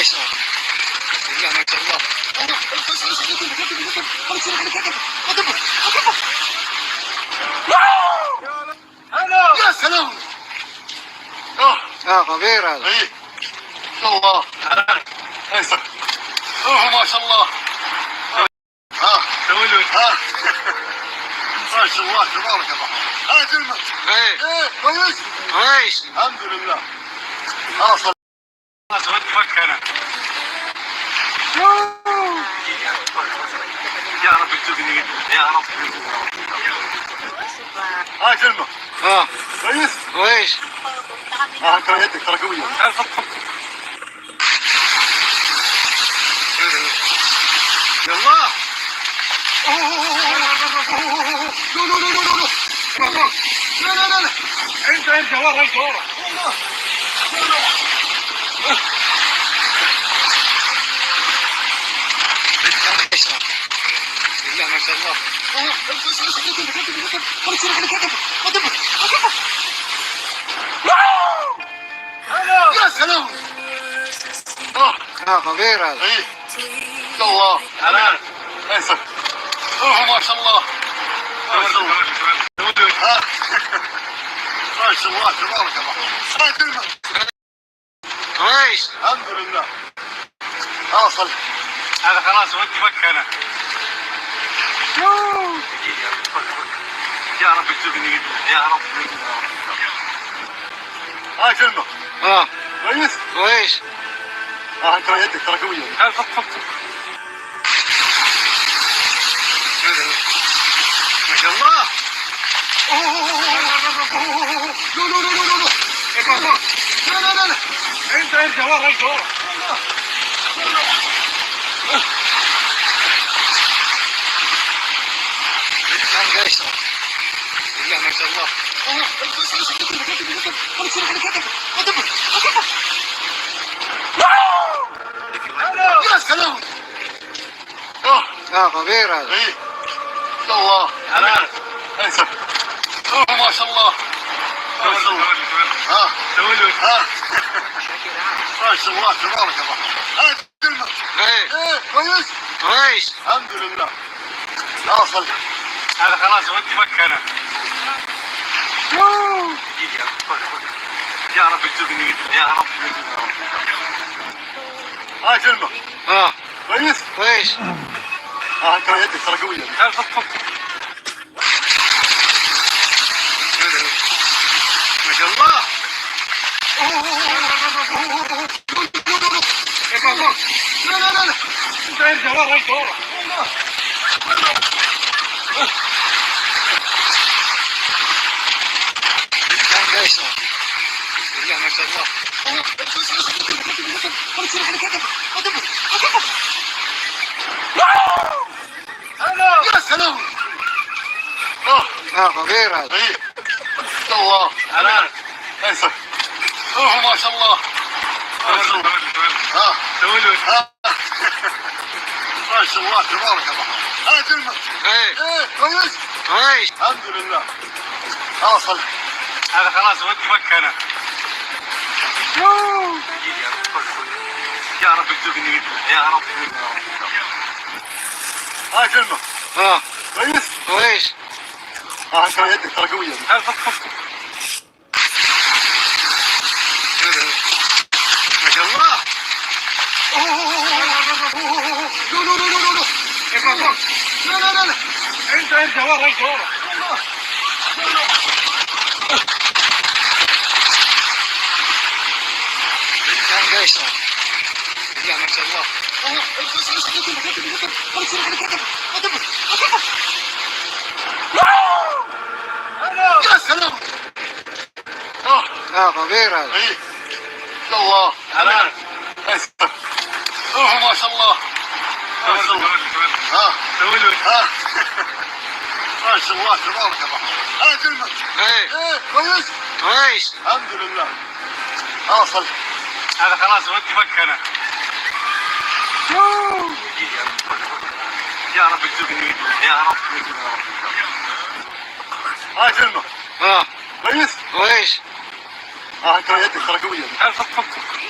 بسم الله ما شاء الله. يا سلام. اه، اه، غبير هذا. اي. الله. ايسر. اوه، ما شاء الله. ها. ها. ما شاء الله، تبارك الله. ها، كلمة. ايه. ايه، كويس؟ كويس. الحمد لله. خلاص. خلاص، وقفك أنا. يا رب ترزقني، يا رب. ها، كلمة. ها. كويس؟ كويس. ها، انت يدك ترى قوية. يلا. لا، لا، لا، لا، لا. لا، لا، لا، لا. ارجع، ارجع ورا، ارجع ورا. بسم الله ما شاء الله. يا سلام. اه، اه، غبير هذا. ايه. الله. حلال. ايسر. اوه، ما شاء الله. ما شاء الله. ها. ما شاء الله، تبارك الله. هاي كلمة. كويس. الحمد لله. حاصل. هذا خلاص، وقفك أنا. يا رب ترزقني، يا رب. هاي كلمة. اه. كويس؟ كويس. اه، انت يدك ترى قوية. لا، فك، فك، فك. ما شاء الله. لا، لا، لا، لا، لا. لا، لا، لا، لا. انت، انت ورا، انت ورا. كان قيصر. بسم الله ما شاء الله. يا سلام. اه، اه، غبير هذا. ايه. الله. حلال. ايسر. اوه، ما شاء الله. ما شاء الله. ها. ها. ما شاء الله، تبارك الله. ها، كلمة. ايه. ايه، كويس؟ كويس. الحمد لله. لا، صل. هذا خلاص، ودي مكة أنا. يا رب، يا رب، يا رب. ها، كلمة. اه. كويس؟ كويس. اه، انت يدك ترى قوية. لا، فك، فك. ما شاء الله. لا، لا، لا، لا. انت ارجع ورا، ارجع ورا. بسم الله ما شاء الله. يا سلام. اه، اه، غبير هذا. ايه. الله. حلال. ايسر. اوه، ما شاء الله. ما شاء الله. ها. ها. ما شاء الله، تبارك الله. ها، كلمة. ايه. ايه، كويس؟ كويس. الحمد لله. اه، صل. هذا خلاص، ودي مكة أنا. يا رب ارزقني، يا رب. ها، كلمة. اه. كويس؟ كويس. اه، انت يدك ترى قوية. لا، فك، فك. ما شاء الله. لا، لا، لا، لا، لا. لا، لا، لا، لا. انت، انت ورا، انت ورا. كان قيصر. لا، ما شاء الله. يا سلام. اه. اه، غبير هذا. ايه. الله. حلال. اوه، ما شاء الله. ما شاء الله. ها. ها. ما شاء الله، تبارك الله. ها، كلمة. ايه. ايه، كويس؟ كويس. الحمد لله. اه، صل. هذا خلاص، ودي مكة أنا. يا رب ارزقني، يا رب. ها، كلمة. اه. كويس؟ كويس. اه، انت يدك ترى قوية. لا، فك، فك، فك.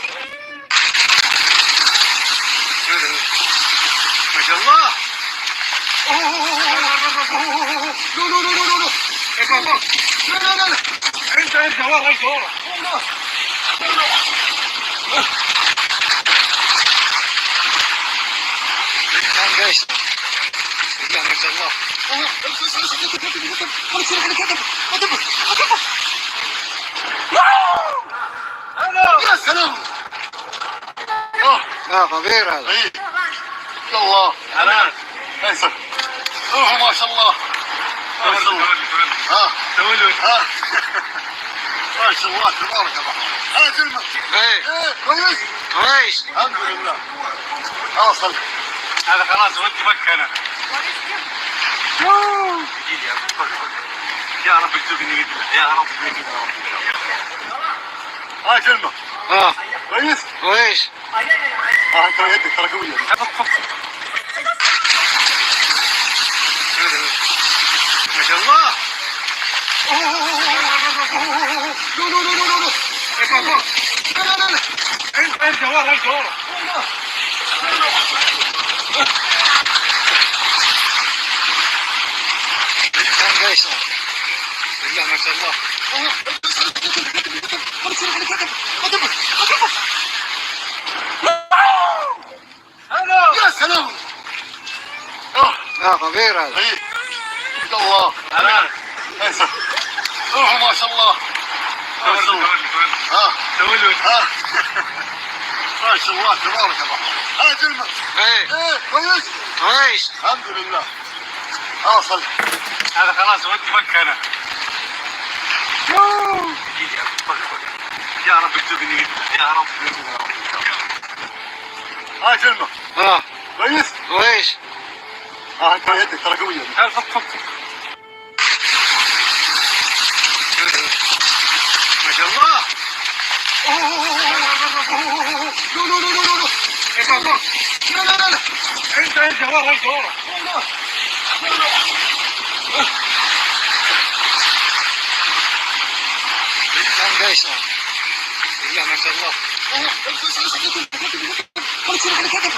لا، لا، لا، لا. انت، انت ورا، انت ورا. كان جيش. بسم الله ما شاء الله. يا سلام. اه، خطير هذا. اي. الله. حلال. ايسر. اوه، ما شاء الله. ما شاء الله. ها. ها. ما شاء الله، تبارك الرحمن. ها، كلمة. ايه. ايه، كويس. كويس. الحمد لله. اه، صل. هذا خلاص، ود مكة انا. يا رب ترزقني، يا رب. ها، كلمة. اه. كويس؟ كويس. اه، انت يدك ترى قوية. ما شاء الله. لا، لا، لا، لا. لا، لا، لا. انت، انت ورا، انت ورا. بسم الله ما شاء الله. يا سلام. اه، خطير هذا. اي. الله. حلال. ايسر. اوه، ما شاء الله. ما شاء الله. ها. ها. ما شاء الله، تبارك الله. ها، كلمة. ايه. ايه، كويس. كويس. الحمد لله. اه، صل. هذا خلاص، ود مكة انا. يا رب ترزقني، يا رب. ها، كلمة. اه. كويس؟ كويس. اه، انت يدك ترى قوية. لا، فك، فك، فك. ما شاء الله. لا، لا، لا، لا. إيه، بابا. لا، لا، لا، لا. انت، انت ورا، انت ورا. لا، لا. لا، ما شاء الله. بسم الله ما شاء الله.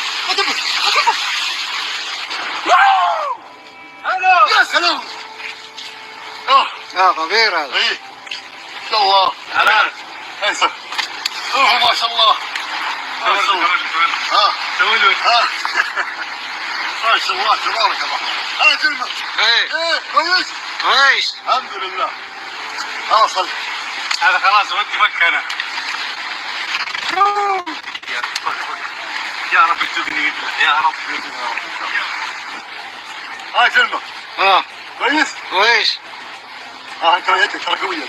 يا سلام. اه. اه، خطير هذا. ايه. ما شاء الله. حلال. ايسر. اوه، ما شاء الله. ما شاء الله. ها. ها. ما شاء الله، تبارك الرحمن. ها، كلمة. ايه. ايه، كويس؟ كويس. الحمد لله. ها، صل. هذا خلاص، ودي مكة انا. يا رب ترزقني، يا رب، يا رب. ها، كلمة. اه. كويس؟ كويس. اه، انت يدك ترى قوية.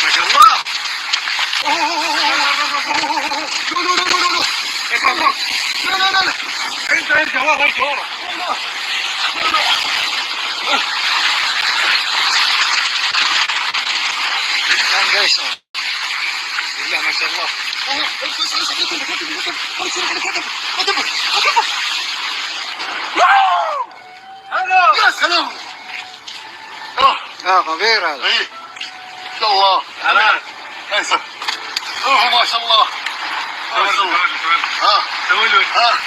ما شاء الله. لا، لا، لا، لا، لا. لا، لا، لا، لا. انت، انت ورا، انت ورا. كان قيصر. بسم الله ما شاء الله. يا سلام. اه. اه، خطير هذا. ايه. ما شاء الله. حلال. ايسر. اوه، ما شاء الله. ما شاء الله. ها. ها.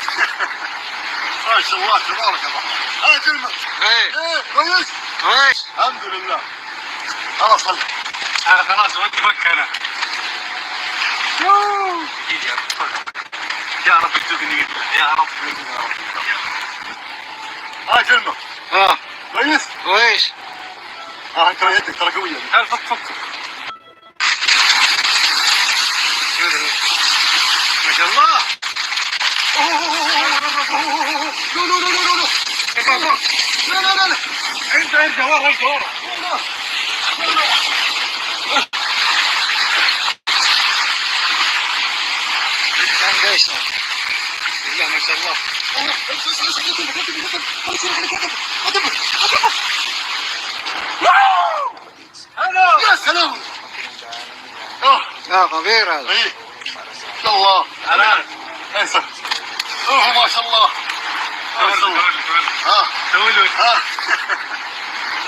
ما شاء الله، تبارك الرحمن. ها، كلمة. ايه. ايه، كويس؟ كويس. الحمد لله. خلاص، خلاص. انا خلاص، ودي مكة انا. يا رب ترزقني، يا رب، يا رب. ها، كلمة. اه. كويس؟ كويس. اه، انت يدك ترى قوية. لا، فك، فك، فك. ما شاء الله. لا، لا، لا، لا، لا. لا، لا، لا، لا. انت، انت ورا، انت ورا. كان قيصر. بسم الله ما شاء الله. يا سلام. اه. اه، خطير هذا. ايه. ما شاء الله. حلال. ايسر. اوه، ما شاء الله. ما شاء الله. ها. ها.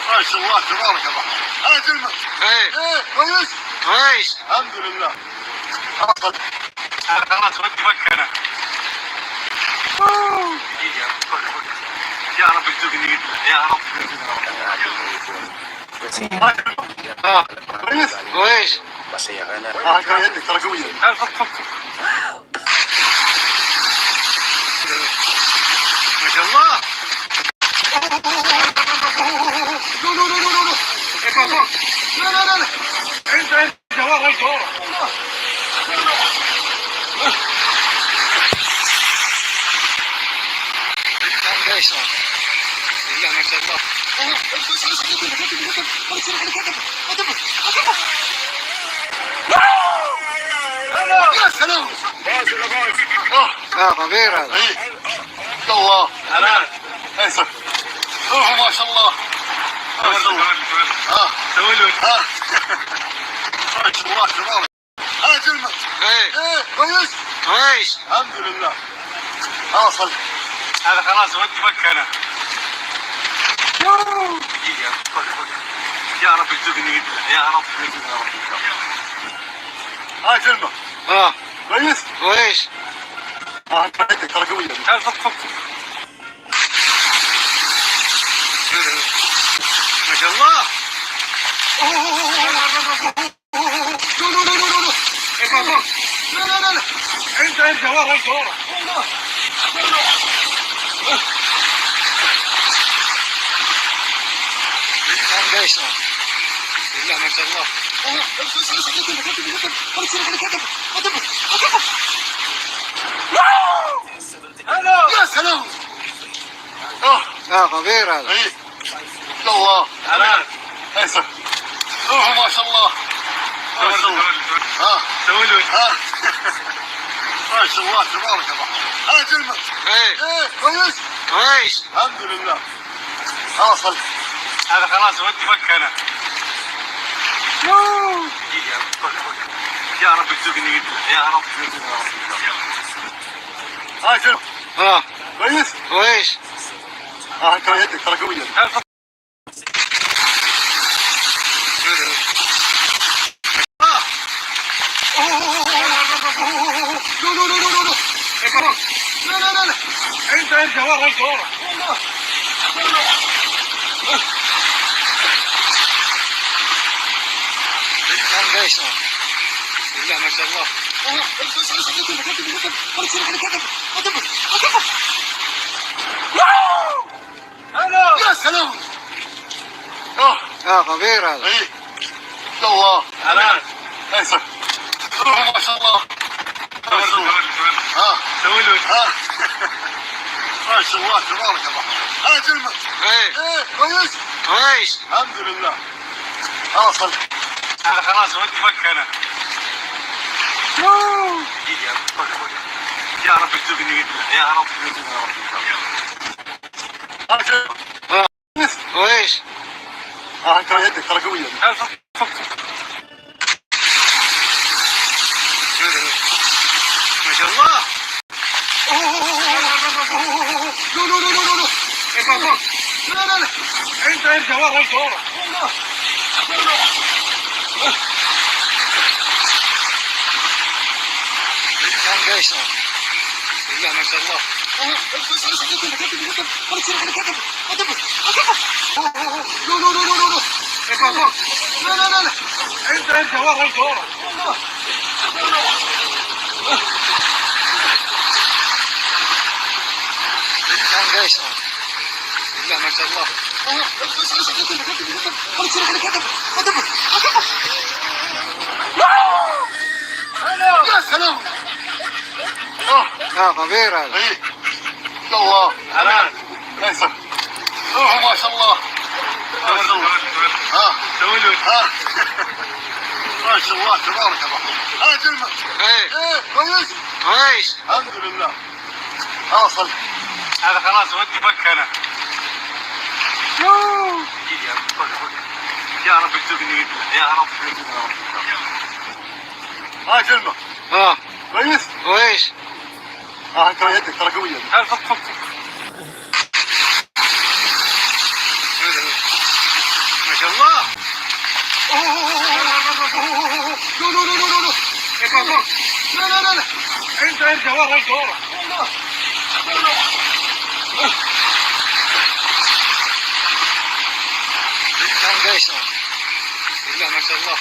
ما شاء الله، تبارك الرحمن. ها، كلمة. ايه. ايه، كويس؟ كويس. الحمد لله. خلاص. انا خلاص، ودي مكة انا. يا رب. اه، كويس. آه، كويس، ترى قوية. لا، فك، فك، فك. ما شاء الله. لا، لا، لا، لا، لا. لا، لا، لا، لا. انت، انت ورا، انت ورا. بسم الله ما شاء الله. يا سلام. اه، خطير هذا. اي. الله. حلال. ايسر. اوه، ما شاء الله. ما شاء الله. ها. سوي له. ها. ما شاء الله، تبارك. ها، جلمة. ايه. ايه، كويس؟ كويس. الحمد لله. ها، صل. هذا خلاص، ودي مكة أنا. يوه. يا رب ارزقني، يا رب ارزقني، يا رب. ها، جلمة. اه. كويس؟ كويس. ها، انت عندك ترى قوية. تعال، فك، فك، فك. ما شاء الله. لا، لا، لا، لا، لا. ارفع فوق. لا، لا، لا، لا. انت، انت ورا، انت ورا. ليش؟ بسم الله ما شاء الله. يا سلام. اه. اه، خطير هذا. اي. الله. حلال. ايسر. اوه، ما شاء الله. ما شاء الله. ها. سوي له. ها. ما شاء الله، تبارك الرحمن. ها، جلمة. ايه. ايه، كويس؟ كويس. الحمد لله. خلاص، خلاص. هذا خلاص، ودي مكة أنا. يوه. يا رب ارزقني، يا رب ارزقني، يا رب. ها، شنو؟ ها. كويس؟ كويس. ها، ترى يدك، ترى قوية. لا، لا، لا، لا، لا. لا، لا، لا، لا. انت، انت ورا، انت ورا. بسم الله ما شاء الله. يا سلام. اه. اه، خطير هذا. اي. الله. حلال. ايسر. ما شاء الله. ما شاء الله. ها. سوي له. ها. ما شاء الله، تبارك الله. ها، جلمة. ايه. ايه، كويس؟ كويس. الحمد لله. خلاص، خلاص. هذا خلاص، ودي مكة أنا. يوه. يا رب ارزقني، يا رب ارزقني، يا رب. ها، جلمة. ها. كويس. اه، انت يدك ترى قوية. لا، فك، فك، فك. ما شاء الله. لا، لا، لا، لا، لا. ارفع فوق. لا، لا، لا. انت، انت ورا، انت ورا. بسم الله ما شاء الله. لا، لا، لا، لا، لا. لا، لا، لا، لا. انت، انت ورا، انت ورا. بسم الله ما شاء الله. يا سلام. اه. اه، خطير هذا. اي. الله. حلال. ايسر. اوه، ما شاء الله. ما شاء الله. ها. ها. ما شاء الله، تبارك الرحمن. ها، جلمة. ايه. ايه، كويس؟ كويس. الحمد لله. ها، صل. هذا خلاص، ودي مكة أنا. يوه. يا رب ارزقني، يا رب ارزقني، يا رب. ها، جلمة. ها. كويس؟ كويس. اه، انت يدك ترى قوية. لا، فك، فك، فك. ما شاء الله. لا، لا، لا، لا، لا. ارفع فوق. لا، لا، لا، لا. انت، انت ورا، انت ورا. كويس. بسم الله ما شاء الله.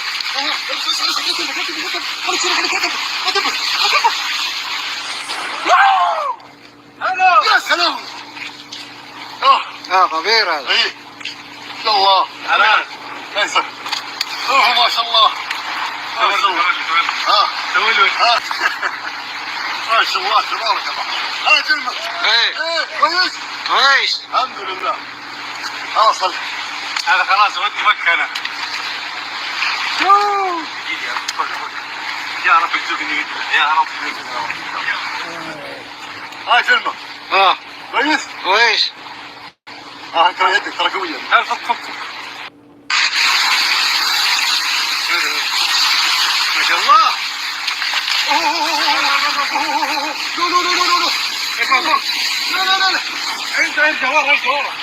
يا سلام. اه. اه، طبيعي هذا. ايه. ما شاء الله. حلال. كويس. اوه، ما شاء الله. ما شاء الله. ها. سوي له. ها. ما شاء الله، تبارك الله. ها، جلمة. ايه. ايه، كويس. كويس. الحمد لله. خلاص، خلاص. هذا خلاص، ودي مكة أنا. يوه. يا رب ارزقني. يا رب ارزقني يا رب. ها، جلمة. اه. كويس؟ كويس. اه، انت يدك ترى قوية. لا، فك، فك، فك. ما شاء الله. أوه، أوه، أوه، أوه. لا، لا، لا، لا، لا. ارفع فوق. لا، لا، لا، لا. انت، انت ورا، انت ورا.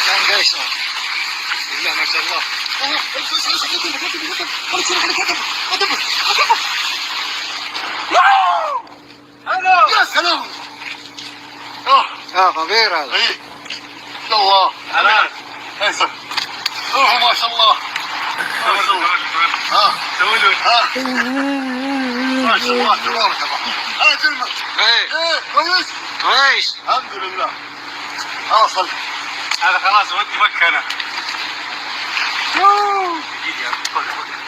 كان قيصر. بسم الله ما شاء الله. أوه، امسك، امسك، امسك، امسك، امسك. خلص، خلص، خلص. أدبر، أدبر. يا سلام. اه. اه، طبيعي هذا. ايه. ما شاء الله. حلال. كويس. اوه، ما شاء الله. ما شاء الله. ها. سوي له. ها. ما شاء الله، تبارك الله. ها، جلمة. ايه. ايه، كويس. كويس. الحمد لله. اصل. هذا خلاص، ودي مكة أنا. يوه. يا رب ارزقني.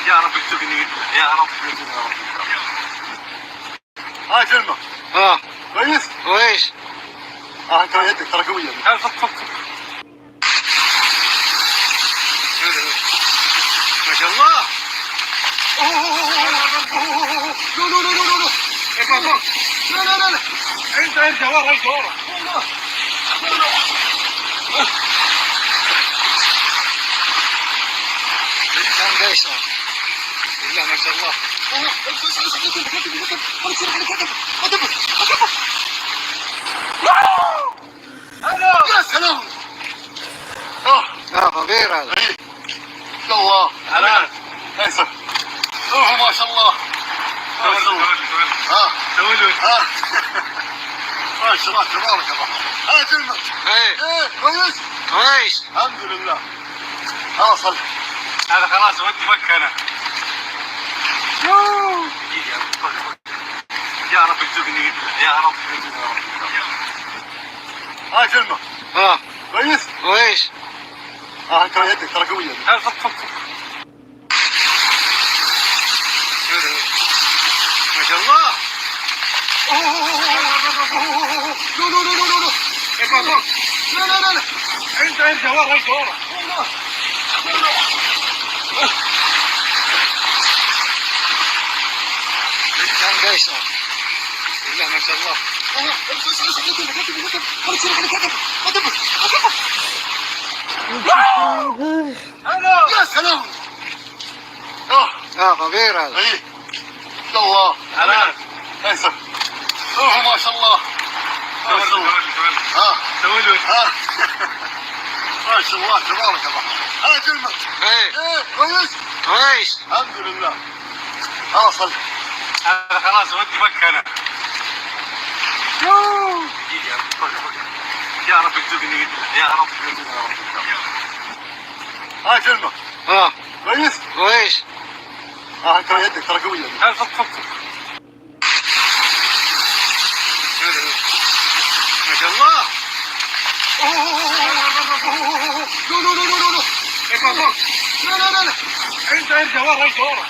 يا رب ارزقني يا رب. ها، جلمة. اه. كويس؟ كويس. اه، انت يدك ترى قوية. لا، فك، فك، فك. ما شاء الله. أوه، أوه، أوه، أوه. لا، لا، لا، لا، لا. ارفع فوق. لا، لا، لا، لا. انت، انت ورا، انت ورا. كان قيصر. بسم الله ما شاء الله. يا سلام. اه، طبيعي هذا. ايه. ما شاء الله. حلال. كويس. اوه، ما شاء الله. ما شاء الله. ها. ها. ما شاء الله، تبارك الله. ها، جلمة. ايه. ايه، كويس؟ كويس. الحمد لله. اصل. هذا خلاص، ودي مكة أنا. يوه. يا رب ارزقني. يا رب ارزقني يا رب. ها، جلمة. اه. كويس؟ كويس. اه، انت يدك ترى قوية. لا، فك، فك، فك. ما شاء الله. لا، لا، لا، لا، لا. ارفع فوق. لا، لا، لا، لا. انت، انت ورا، انت ورا. كان قيصر. بسم الله ما شاء الله. يا سلام. اه. اه، طبيعي هذا. ايه. ما شاء الله. حلال. كويس. اوه، ما شاء الله. ما شاء الله. ها. سوي له. ها. ما شاء الله، تبارك الله. ها، جلمة. ايه. ايه، كويس؟ كويس. الحمد لله. اصل. هذا خلاص، ودي مكة أنا. يوه. يا رب ارزقني. يا رب ارزقني يا رب. ها، جلمة. اه. كويس؟ كويس. اه، انت يدك ترى قوية. لا، فك، فك، فك. ما شاء الله. أوه. لا، لا، لا، لا، لا. ارفع فوق. لا، لا، لا، لا. انت، انت ورا، انت ورا.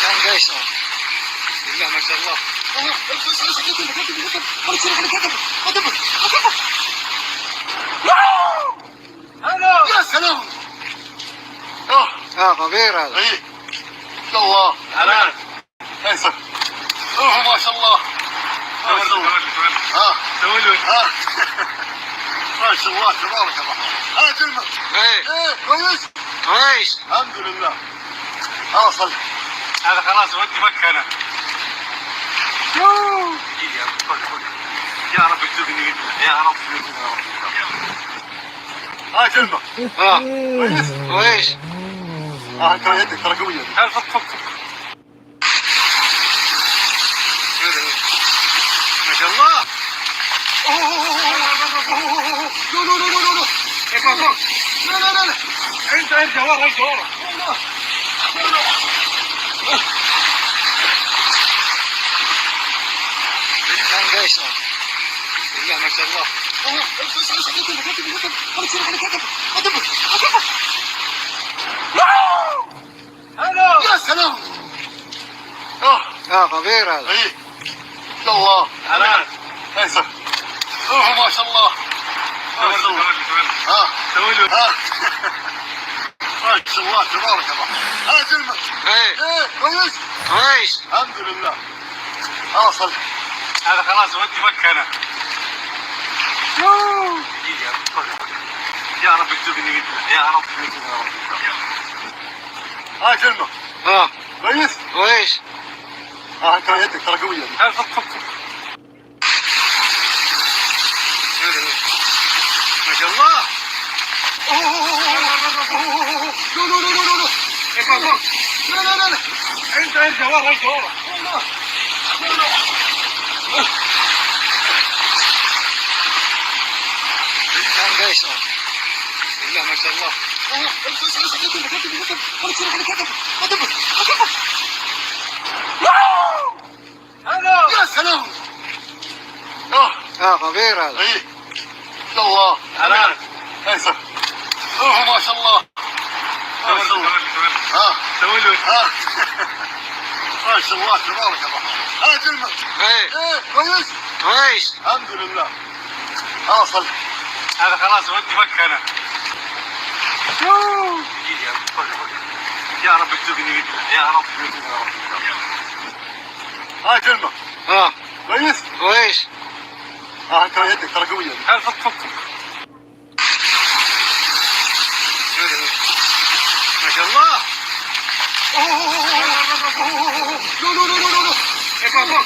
كان قيصر. بسم الله ما شاء الله. يا سلام. اه. اه، طبيعي هذا. ايه. ما شاء الله. حلال. كويس. اوه، ما شاء الله. ما شاء الله. ها. ها. ما شاء الله، تبارك الله. ها، جلمة. ايه. ايه، كويس؟ كويس. الحمد لله. اصل. هذا خلاص، ودي مكة أنا. يوه. يا رب ارزقني. يا رب ارزقني يا رب. ها، جلمة. اه. كويس؟ كويس. اه، انت يدك ترى قوية. لا، فك، فك، فك. ما شاء الله. لا، لا، لا، لا، لا. لا، لا، لا، لا. انت، انت ورا، انت ورا. كان قيصر. بسم الله ما شاء الله. يا سلام. اه. اه، غفير هذا. اي. ما شاء الله. حلال. ايسر. اوه، ما شاء الله. ما شاء الله. ها. ها. ما شاء الله، تبارك الله. ها، جلمة. ايه. ايه، كويس؟ كويس. الحمد لله. خلاص، خلاص. هذا خلاص، ودي مكة أنا. يوه. يا رب ارزقني مثله. يا رب ارزقني، يا رب. ها، جلمة. ها. كويس؟ كويس. ها، انت يدك ترى قوية. لا، فك، فك، فك. ما شاء الله. أوه. لا، لا، لا، لا، لا. لا، لا، لا، لا. انت، انت ورا، انت ورا. كان قيصر. بسم الله ما شاء الله. يا سلام. اه. اه، غفير هذا. اي. ما شاء الله. حلال. ايسر. اوه، ما شاء الله. ما شاء الله. ها. ها. ما شاء الله، تبارك الله. ها، جلمة. ايه. ايه، كويس؟ كويس. الحمد لله. خلاص، خل- هذا خلاص، ودي مكة أنا. يوه. يا رب ارزقني مثله. يا رب ارزقني، يا رب. ها، جلمة. ها. كويس؟ كويس. ها، انت يدك ترى قوية. لا، فك، فك، فك. ما شاء الله. أوه. لا، لا، لا، لا، لا. إيه، بابا.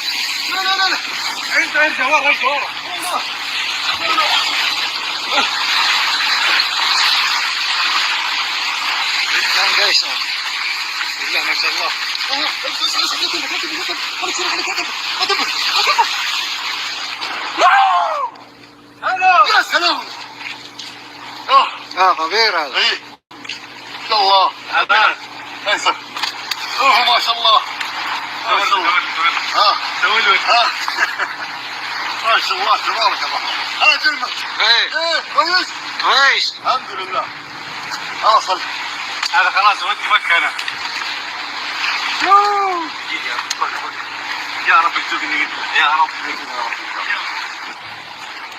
لا، لا، لا، لا. انت، انت ورا، انت ورا. كان قيصر. بسم الله ما شاء الله. أوه. يا سلام. اه. اه، غفير هذا. اي. ما شاء الله. هذا. ايسر. اوه، ما شاء الله. ما شاء الله. ها. ها. ما شاء الله، تبارك الله. ها، جلمة. ايه. ايه، كويس؟ كويس. الحمد لله. اصل. هذا خلاص، ودي مكة أنا. يوه. يا رب ارزقني مثله. يا رب ارزقني، يا رب.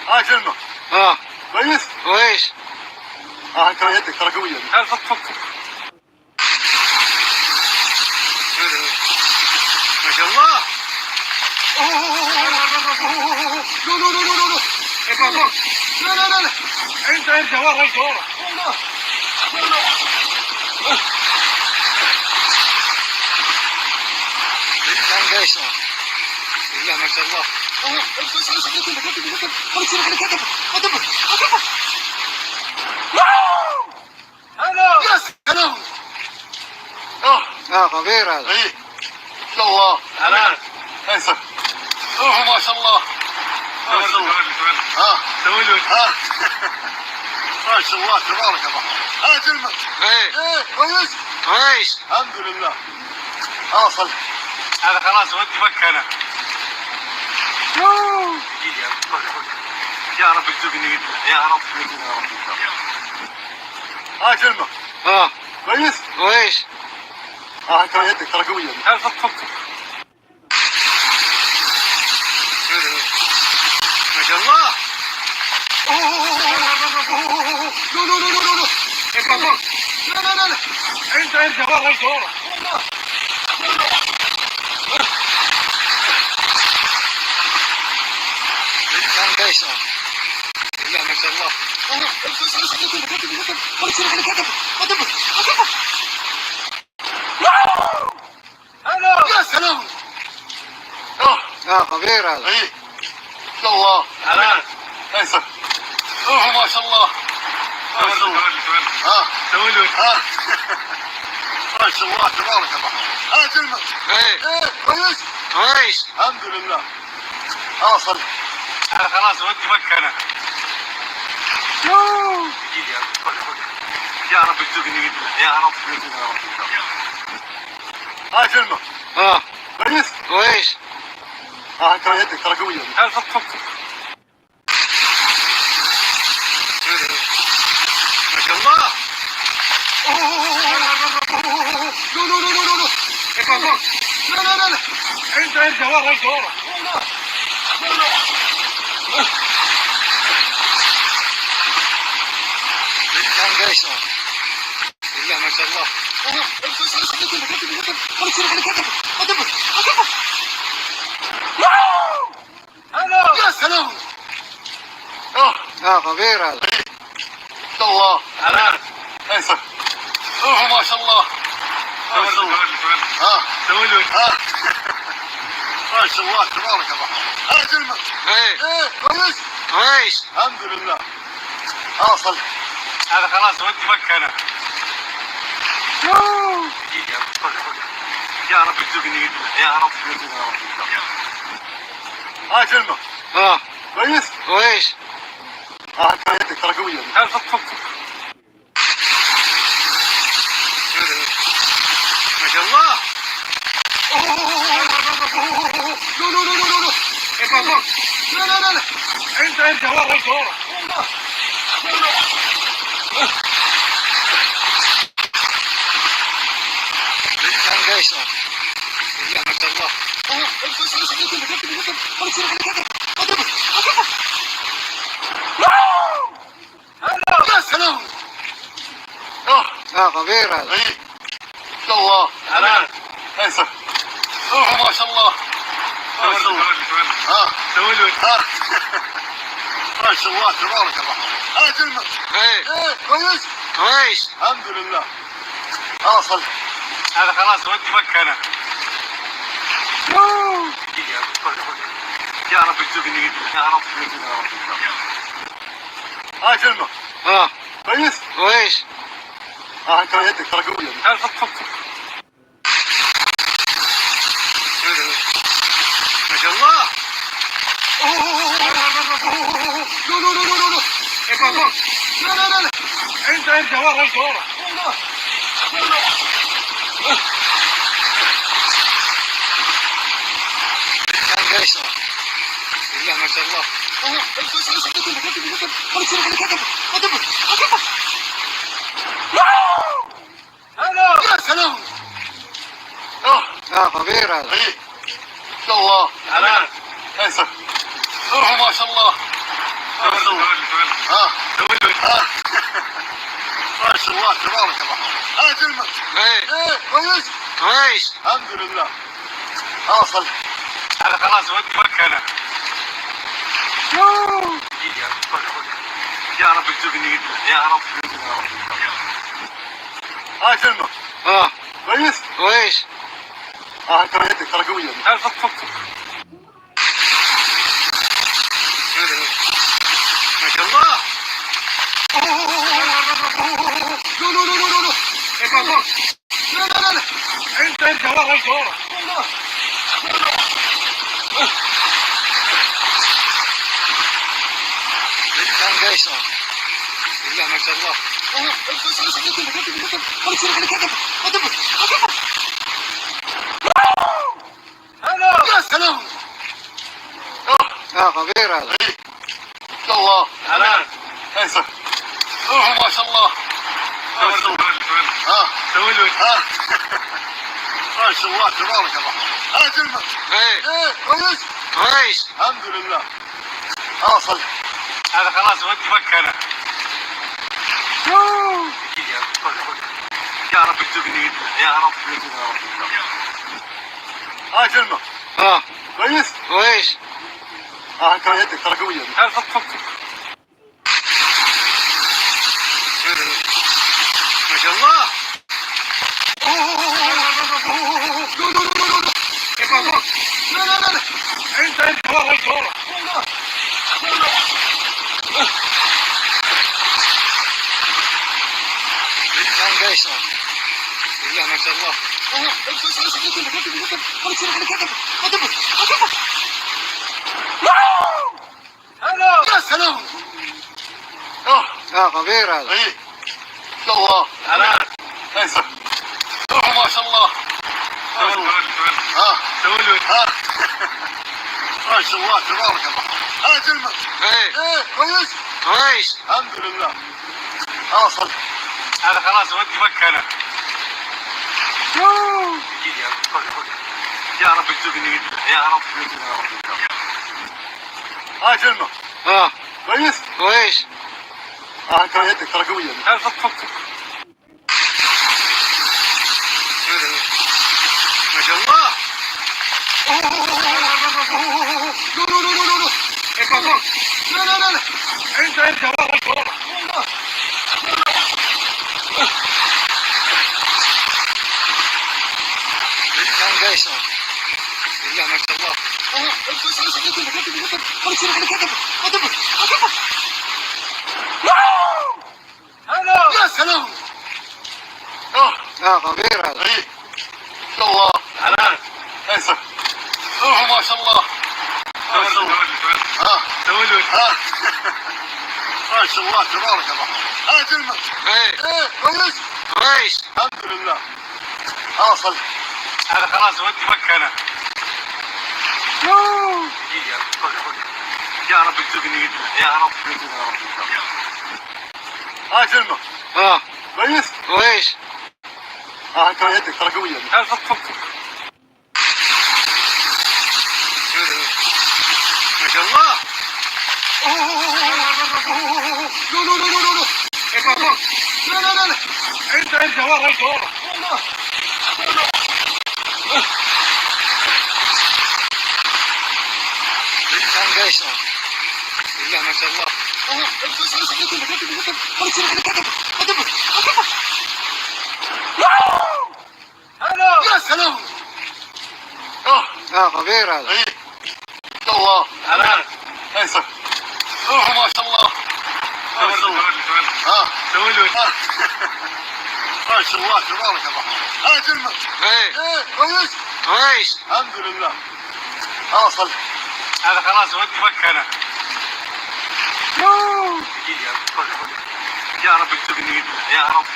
ها، جلمة. ها. كويس؟ كويس. ها، انت يدك ترى قوية. لا، فك، فك، فك. ما شاء الله. أوه. لا، لا، لا، لا، لا. إيه، بابا. لا، لا، لا، لا. انت، انت ورا، انت ورا. كان قيصر. بسم الله ما شاء الله. يا سلام. اه. اه، غفير هذا. اي. ما شاء الله. حلال. ايسر. اوه، ما شاء الله. ما شاء الله. ها. ها. ما شاء الله، تبارك الله. ها، جلمة. ايه. ايه، كويس؟ كويس. الحمد لله. اصل. هذا خلاص، ودي مكة أنا. يوه. يا رب ارزقني مثله. يا رب ارزقني، يا رب. ها، جلمة. ها. كويس؟ كويس. ها، انت يدك ترى قوية. لا، فك، فك، فك. ما شاء الله. أوه. لا، لا، لا، لا، لا. إيه، بابا. لا، لا، لا، لا. انت، انت ورا، انت ورا. كان قيصر. بسم الله ما شاء الله. يا سلام. اه، غفير هذا. اي. ما شاء الله. حلال. ايسر. اوه، ما شاء الله. ما شاء الله. ها. ها. ما شاء الله، تبارك الرحمن. ها جلمة. ايه. ايه، كويس؟ كويس. الحمد لله. اه، صل. انا خلاص ودي مكة انا. يوه. يا رب ارزقني، يا رب ارزقني، يا رب. ها جلمة. اه. كويس؟ كويس. اه، انت يدك ترى قوية. لا، فك، فك، فك. ما شاء الله. لا، لا، لا، لا، لا. لا، لا، لا، لا. انت ارجع ورا، ارجع ورا. كان قيصر. بسم الله ما شاء الله. يا سلام. اه. اه، خطير هذا. الله. هلا. ايسر. اوه، ما شاء الله. ما شاء الله. ها. ها. ما شاء الله، تبارك الرحمن. ها، جلمة. ايه. ايه، كويس؟ كويس. الحمد لله. ها، صل. هذا خلاص ودي مكة انا. يوه. يا رب ارزقني، يا رب ارزقني، يا رب. ها جلمة. اه. كويس؟ كويس. اه، انت يدك ترى قوية. لا، فك، فك، فك. ما شاء الله. لا، لا، لا، لا، لا. لا، لا، لا، لا. انت، انت، ورا، انت، ورا. كان قيصر. بسم الله ما شاء الله. يا سلام. اه، خطير هذا. ايه. الله. هلا. ايسر. اوه، ما شاء الله. ما شاء الله. ها. ها. ما شاء الله، تبارك الرحمن. ها، جلمة. ايه. ايه، كويس؟ كويس. الحمد لله. اه، صل. هذا خلاص ودي مكة انا. يوه. يا رب ارزقني، يا رب ارزقني، يا رب. ها جلمة. اه. كويس؟ كويس. اه، انت يدك ترى قوية. لا، فك، فك، فك. ما شاء الله. لا، لا، لا، لا، لا. لا، لا، لا، لا. انت، انت، ورا، انت، ورا. كان قيصر. بسم الله ما شاء الله. يا سلام. اه. اه، خطير هذا. ايه. ما شاء الله. هلا. ايسر. اوه، ما شاء الله. ما شاء الله. ها. ها. ما شاء الله، تبارك الرحمن. ها، جلمة. ايه. ايه، كويس؟ كويس. الحمد لله. اه، صل. هذا خلاص ودي مكة انا. يوه. يا رب ارزقني، يا رب ارزقني، يا رب. ها جلمة. اه. كويس؟ كويس. اه، انت يدك ترى قوية. لا، فك، فك، فك. ما شاء الله. لا، لا، لا، لا، لا. لا، لا، لا، لا. انت، انت، ورا، انت، ورا. كان قيصر. بسم الله ما شاء الله. يا سلام. اه، خطير هذا. ايه. الله. هلا. ايسر. اوه، ما شاء الله. ما شاء الله. ها. ها. ما شاء الله، تبارك الرحمن. ها جلمة. ايه. ايه، كويس؟ كويس. الحمد لله. اه، صل. هذا خلاص ودي مكة انا. يوه. يا رب ارزقني، يا رب ارزقني، يا رب. ها جلمة. اه. كويس؟ كويس. اه، انت يدك ترى قوية. لا، فك، فك، فك. ما شاء الله. لا، لا، لا، لا، لا. انت، انت، ورا، انت، ورا. كان قيصر. بسم الله ما يا سلام. اه، اه، غير هذا. ايه. ما شاء الله. حلال. ليس. اوه، ما شاء الله. ما شاء الله. ها. ها. ما شاء الله، تبارك الله. ها، جلمة. ايه. ايه، كويس؟ كويس. الحمد لله. خلاص. هذا خلاص، ودي مكة انا. يوه. يا رب ارزقني. يا رب ارزقني يا رب. ها، جلمة. ها. كويس؟ كويس. اه، انت يدك ترى قوية. لا، فك، فك، فك. ما شاء الله. لا، لا، لا، لا، لا. لا، لا، لا، لا. انت، انت، ورا، ورا. كان قيصر. لا، ما شاء الله. يا سلام. اه. اه، غير هذا. ايه. ما شاء الله. حلال. ليس. اوه، ما شاء الله. ما شاء الله. ها. ها. ما شاء الله، تبارك الله. ها، جلمة. ايه. ايه، كويس؟ كويس. الحمد لله. خلاص، خلاص. هذا خلاص، ودي مكة انا. يوه. يا رب ارزقني. يا رب ارزقني يا رب. ها، جلمة. ها. كويس؟ كويس. ها، انت يدك ترى قوية. لا، فك، فك، فك. ما شاء الله. لا، لا، لا، لا، لا. لا، لا، لا، لا. انت، انت، ورا، انت، ورا. كان قيصر. بسم الله ما شاء الله. يا سلام. اه. اه، غير هذا. ايه. ما شاء الله. حلال. ليس. اوه، ما شاء الله. ما شاء الله. ها. ها. ما شاء الله، تبارك الرحمن. ها، جلمة. ايه. ايه، كويس؟ كويس. الحمد لله. خلاص، خل- هذا خلاص، ودي مكة انا. يوه. يا رب ارزقني. يا رب ارزقني يا رب.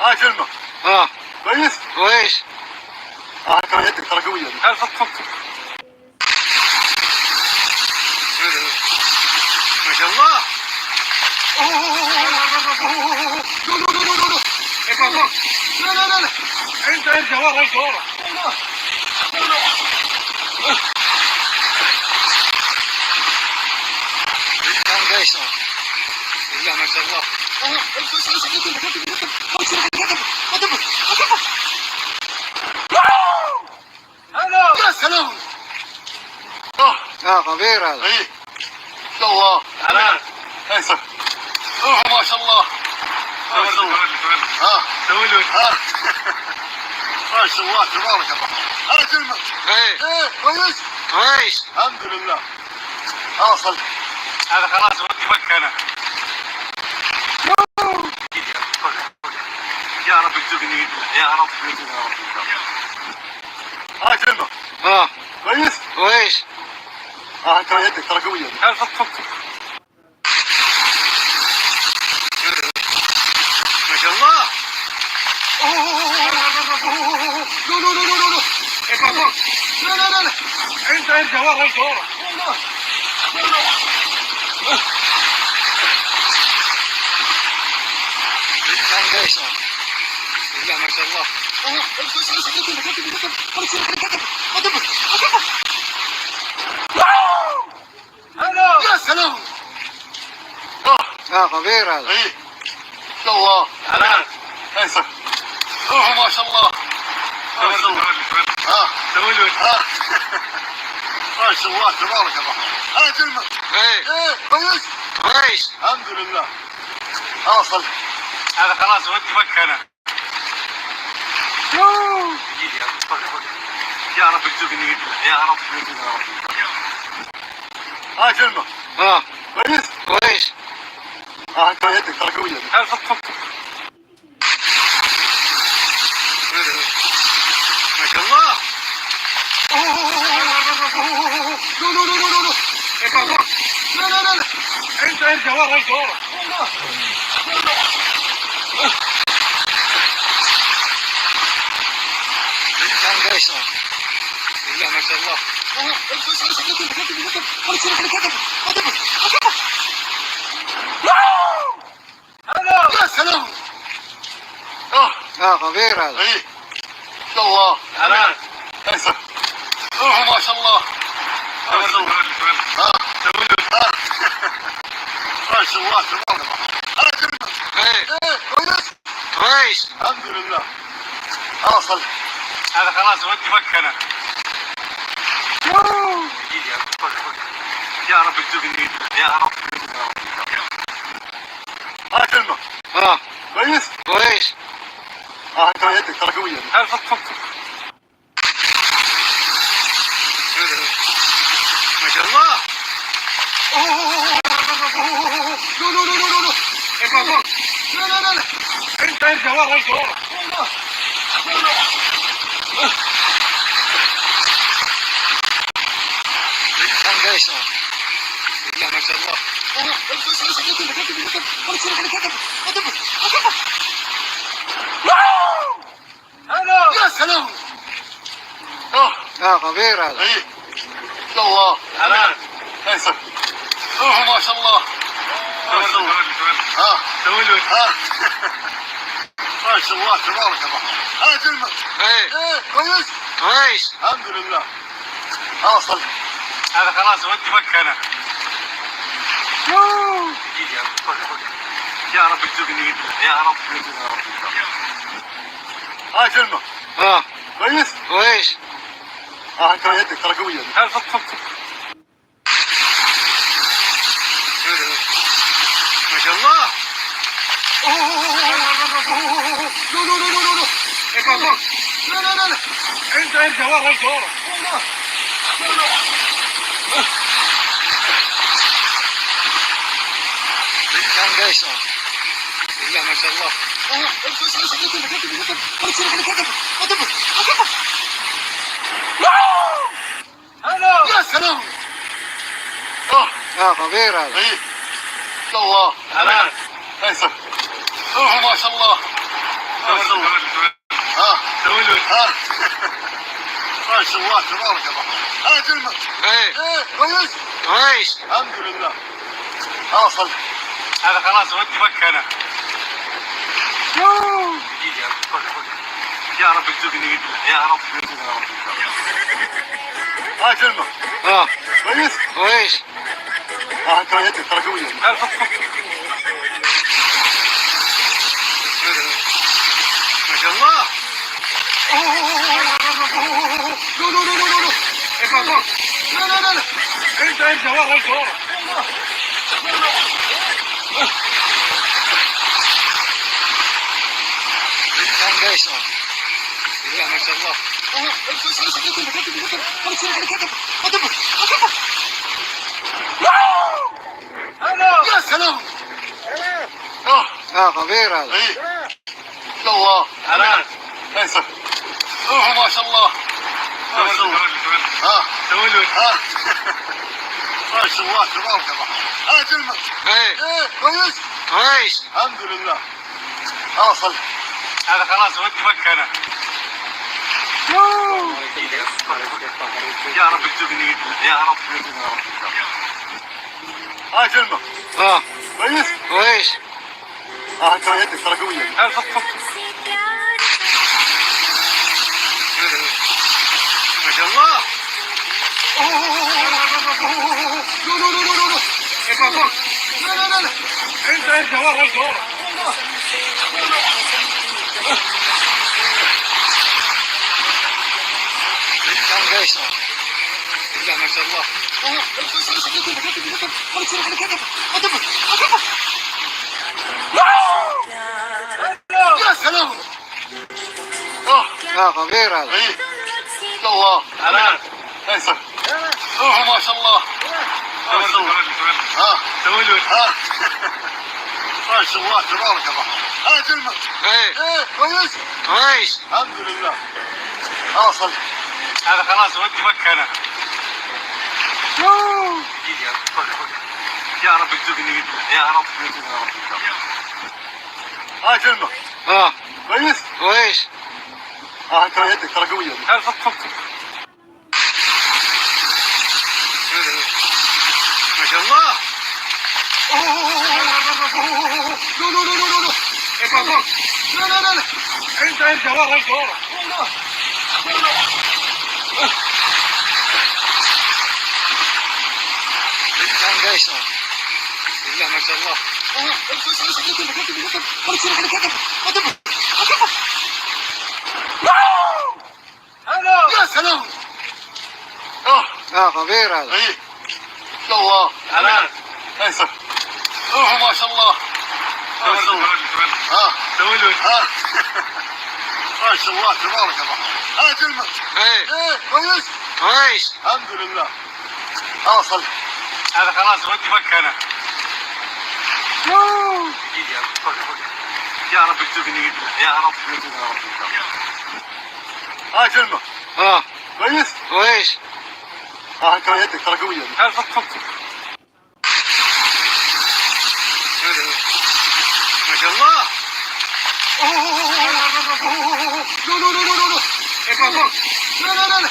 ها، جلمة. ها. كويس؟ كويس. اه، ترى يدك ترى قوية. لا، فك، فك، فك. ما شاء الله. لا، لا، لا، لا. انت، انت، ورا، انت، ورا. كان قيصر. بسم الله ما شاء الله. يا سلام. اه. اه، غير هذا. ايه. ما شاء الله. حلال. ليس. اوه، ما شاء الله. ما شاء الله. ها. ها. ما شاء الله، تبارك الله. ها، جلمة. ايه. ايه، كويس؟ كويس. الحمد لله. خلاص، خل- هذا خلاص، ودي مكة انا. يا رب ارزقني. يا رب ارزقني يا رب. ها، جلمة. ها. كويس؟ كويس. اه، انت يدك ترى قوية. لا، فك، فك، فك. ما شاء الله. لا، لا، لا، لا، لا. لا، لا، لا، لا. انت، انت، ورا، انت، ورا. كان قيصر. بسم الله ما شاء الله. يا سلام. اه. اه، غير هذا. ايه. ما شاء الله. حلال. ليس. اوه، ما شاء الله. ما شاء الله. ها. ها. ما شاء الله، تبارك الرحمن. ها، جلمة. ايه. ايه، كويس؟ كويس. الحمد لله. خلاص، خل- هذا خلاص، ودي مكة انا. يوه. يا رب ارزقني. يا رب ارزقني يا رب. ها، جلمة. ها. كويس؟ كويس. ها، انت يدك ترى قوية. لا، فك، فك، فك. لا، لا، لا، لا. ارجع، ارجع ورا، ارجع ورا. كان قيصر. بسم الله ما شاء الله. يا سلام. اه. اه، خطير هذا. ايه. ما شاء الله. حلال. ايسر. اوه، ما شاء الله. ما شاء الله. ها. ها. ما شاء الله، تبارك الله. ها، كلمة. ايه. ايه، كويس. كويس. الحمد لله. خلاص، خلاص. هذا خلاص، ودي مكة أنا. يوه. يا رب ارزقني. يا رب. ها، كلمة. ها. كويس؟ كويس. ها، انت يدك ترى قوية. ها، فك، فك، فك. ما شاء الله. أوه، أوه، أوه، أوه. لا، لا، لا، لا، لا. ارفع فوق. لا، لا، لا، لا. انت ارجع ورا، ارجع ورا. لا، لا. كان قيصر. بسم الله ما شاء الله. أوه، امشي، امشي، امشي، امشي، امشي، امشي. خلص، خلص، خلص، خلص. يا سلام. اه. اه، خطير هذا. ايه. ما شاء الله. حلال. ايسر. اوه، ما شاء الله. ما شاء الله. ها. ها. ما شاء الله، تبارك الله. ها، كلمة. ايه. ايه، كويس؟ كويس. الحمد لله. خلاص، صل. هذا خلاص، ودي مكة أنا. يوه. يا رب ارزقني. يا رب ارزقني، يا رب. ها، كلمة. ها. كويس؟ كويس. ها، انت يدك ترى قوية. ها، فك، فك، فك. ما شاء الله. أوه، أوه، أوه، أوه. لا، لا، لا، لا، لا. ارفع فوق. لا، لا، لا، لا. ارجع، ارجع ورا، ارجع ورا. كان قيصر. بسم الله ما شاء الله. أوه، امشي، امشي، امشي، امشي، امشي، امشي. خلص، خلص، خلص. يا سلام. اه. اه، خطير هذا. ايه. ما شاء الله. حلال. ايسر. اوه، ما شاء الله. ما شاء الله. ها. ها. ما شاء الله، تبارك الله. ها، كلمة. ايه. ايه، كويس؟ كويس. الحمد لله. خلاص، خلاص. هذا خلاص، ودي مكة أنا. يوه. يا رب ارزقني. يا رب ارزقني، يا رب. ها، كلمة. اه. كويس؟ كويس. ها، انت يدك ترى قوية. لا، فك، فك، فك. ما شاء الله. لا، لا، لا، لا، لا. ارفع فوق. لا، لا، لا، لا. ارجع، ارجع ورا، ارجع ورا. كان قيصر. بسم الله ما شاء الله. يا سلام. اه. اه، خطير هذا. ايه. ما شاء الله. حلال. ايسر. اوه، ما شاء الله. ما شاء الله. ها. ها. ما شاء الله، تبارك الله. ها، كلمة. ايه. ايه، كويس؟ كويس. الحمد لله. خلاص، صل. هذا خلاص، ودي مكة أنا. يوه. يا رب ارزقني. يا رب ارزقني، يا رب. ها، كلمة. اه. كويس؟ كويس. اه، انت يدك ترى قوية. لا، فك، فك. ما شاء الله. لا، لا، لا، لا، لا. ارفع فوق. لا، لا، لا، لا. انت ارجع ورا، ارجع ورا. كان قيصر. بسم الله ما شاء الله. يا سلام. اه. اه، خطير هذا. ايه. ما شاء الله. حلال. ايسر. اوه، ما شاء الله. ما شاء الله. ها. ها. ما شاء الله، تبارك الله. ها، كلمة. ايه. ايه، كويس؟ كويس. الحمد لله. خلاص، صل. هذا خلاص ودي مكة أنا. يا رب ارزقني، يا رب ارزقني، يا رب. ها، جلمة. اه. كويس؟ كويس. اه، انت يدك ترى قوية. لا، فك، فك، فك. ما شاء الله. أوه. لا، لا، لا، لا، لا. إيه، بابا. لا، لا، لا، لا. انت، انت ورا، انت ورا. كان قيصر. بسم الله ما شاء الله. يا سلام. اه. اه، خطير هذا. اي. ما شاء الله. ايسر. اوه، ما شاء الله. ما شاء الله. ها. ها. ما شاء الله، تبارك الرحمن. ها، جلمة. ايه. ايه، كويس؟ كويس. الحمد لله. خلاص، خل. هذا خلاص، ودي مكة أنا. يوه. يا رب ارزقني، يا رب ارزقني، يا رب. ها، جلمة. اه. كويس؟ كويس. اه، انت يدك ترى قوية. لا، فك، فك، فك. ما شاء الله. أوه. لا، لا، لا، لا، لا. إيه، بابا. لا، لا، لا، لا.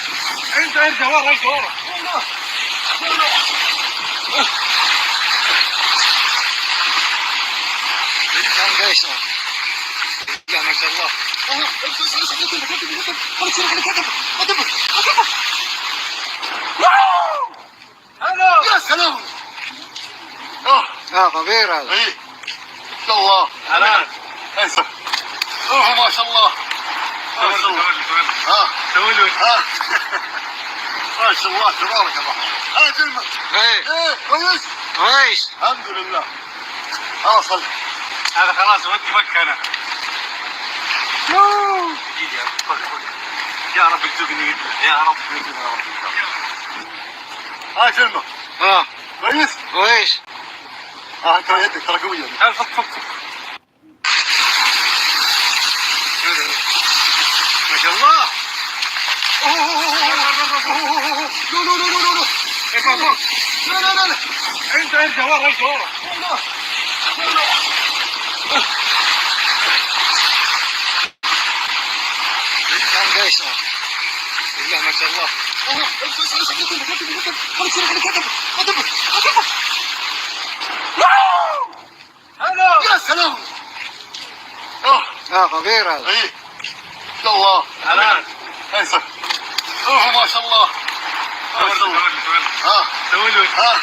انت، انت ورا، انت ورا. لا، لا. كان قيصر. لا، ما شاء الله. أوه. خلاص، خلاص، خلاص، خلاص، خلاص. يا سلام. اه. اه، خطير هذا. اي. ما شاء الله. حلال. ايسر. اوه، ما شاء الله. ما شاء الله. ها. ها. ما شاء الله، تبارك الرحمن. ها، جلمة. ايه. ايه، كويس؟ كويس. الحمد لله. خلاص، خل. هذا خلاص، ودي مكة أنا. يوه. يا رب ارزقني، يا رب ارزقني، يا رب. ها، جلمة. اه. كويس؟ كويس. اه، انت يدك ترى قوية. لا، فك، فك، فك. ما شاء الله. أوه. لا، لا، لا، لا. إيه، بابا. لا، لا، لا، لا. انت، انت ورا، انت ورا. كان قيصر. بسم الله ما شاء الله. يا سلام. اه. اه، خطير هذا. اي. ما شاء الله. حلال. ايسر. اوه، ما شاء الله. ما شاء الله. ها. ها.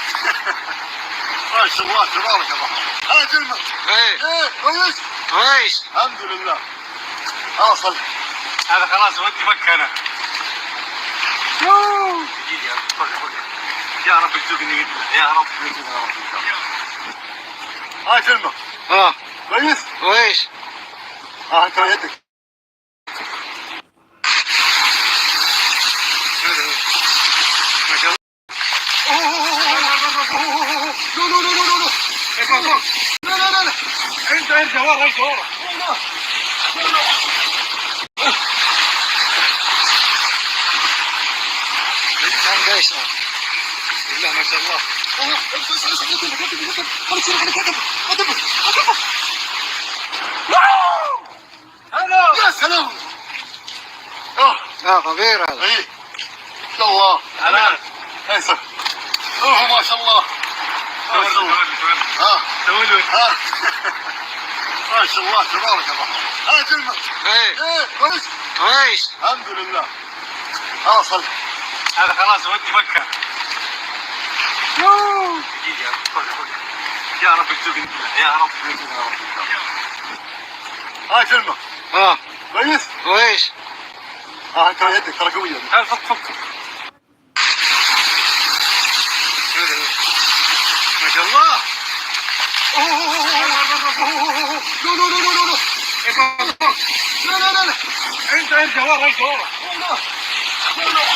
ما شاء الله، تبارك الرحمن. ها، جلمة. ايه. ايه، كويس؟ كويس. الحمد لله. خلاص، خل. هذا خلاص، ودي مكة أنا. يوه. يا رب ارزقني، يا رب ارزقني، يا رب. ها، جلمة. اه. كويس؟ كويس. اه، انت يدك. ما شاء الله. لا، لا، لا، لا، لا. إيه، بابا. لا، لا، لا، لا. انت، انت ورا، انت ورا. كان قيصر. بسم الله ما شاء الله. يا سلام. اه. اه، خطير هذا. اي. ما شاء الله. حلال. ايسر. اوه، ما شاء الله. ما شاء الله. ها. ها. ما شاء الله، تبارك الرحمن. ها، جلمة. ايه. ايه، كويس؟ كويس. الحمد لله. خلاص، خل. هذا خلاص، ودي مكة. يوه. يا رب ارزقني، يا رب ارزقني، يا رب. ها، جلمة. اه. كويس؟ كويس. اه، انت يدك ترى قوية. لا، فك، فك، فك. ما شاء الله. أوه. لا، لا، لا، لا، لا. إيه، بابا. لا، لا، لا، لا. انت، انت ورا، انت ورا. لا، لا.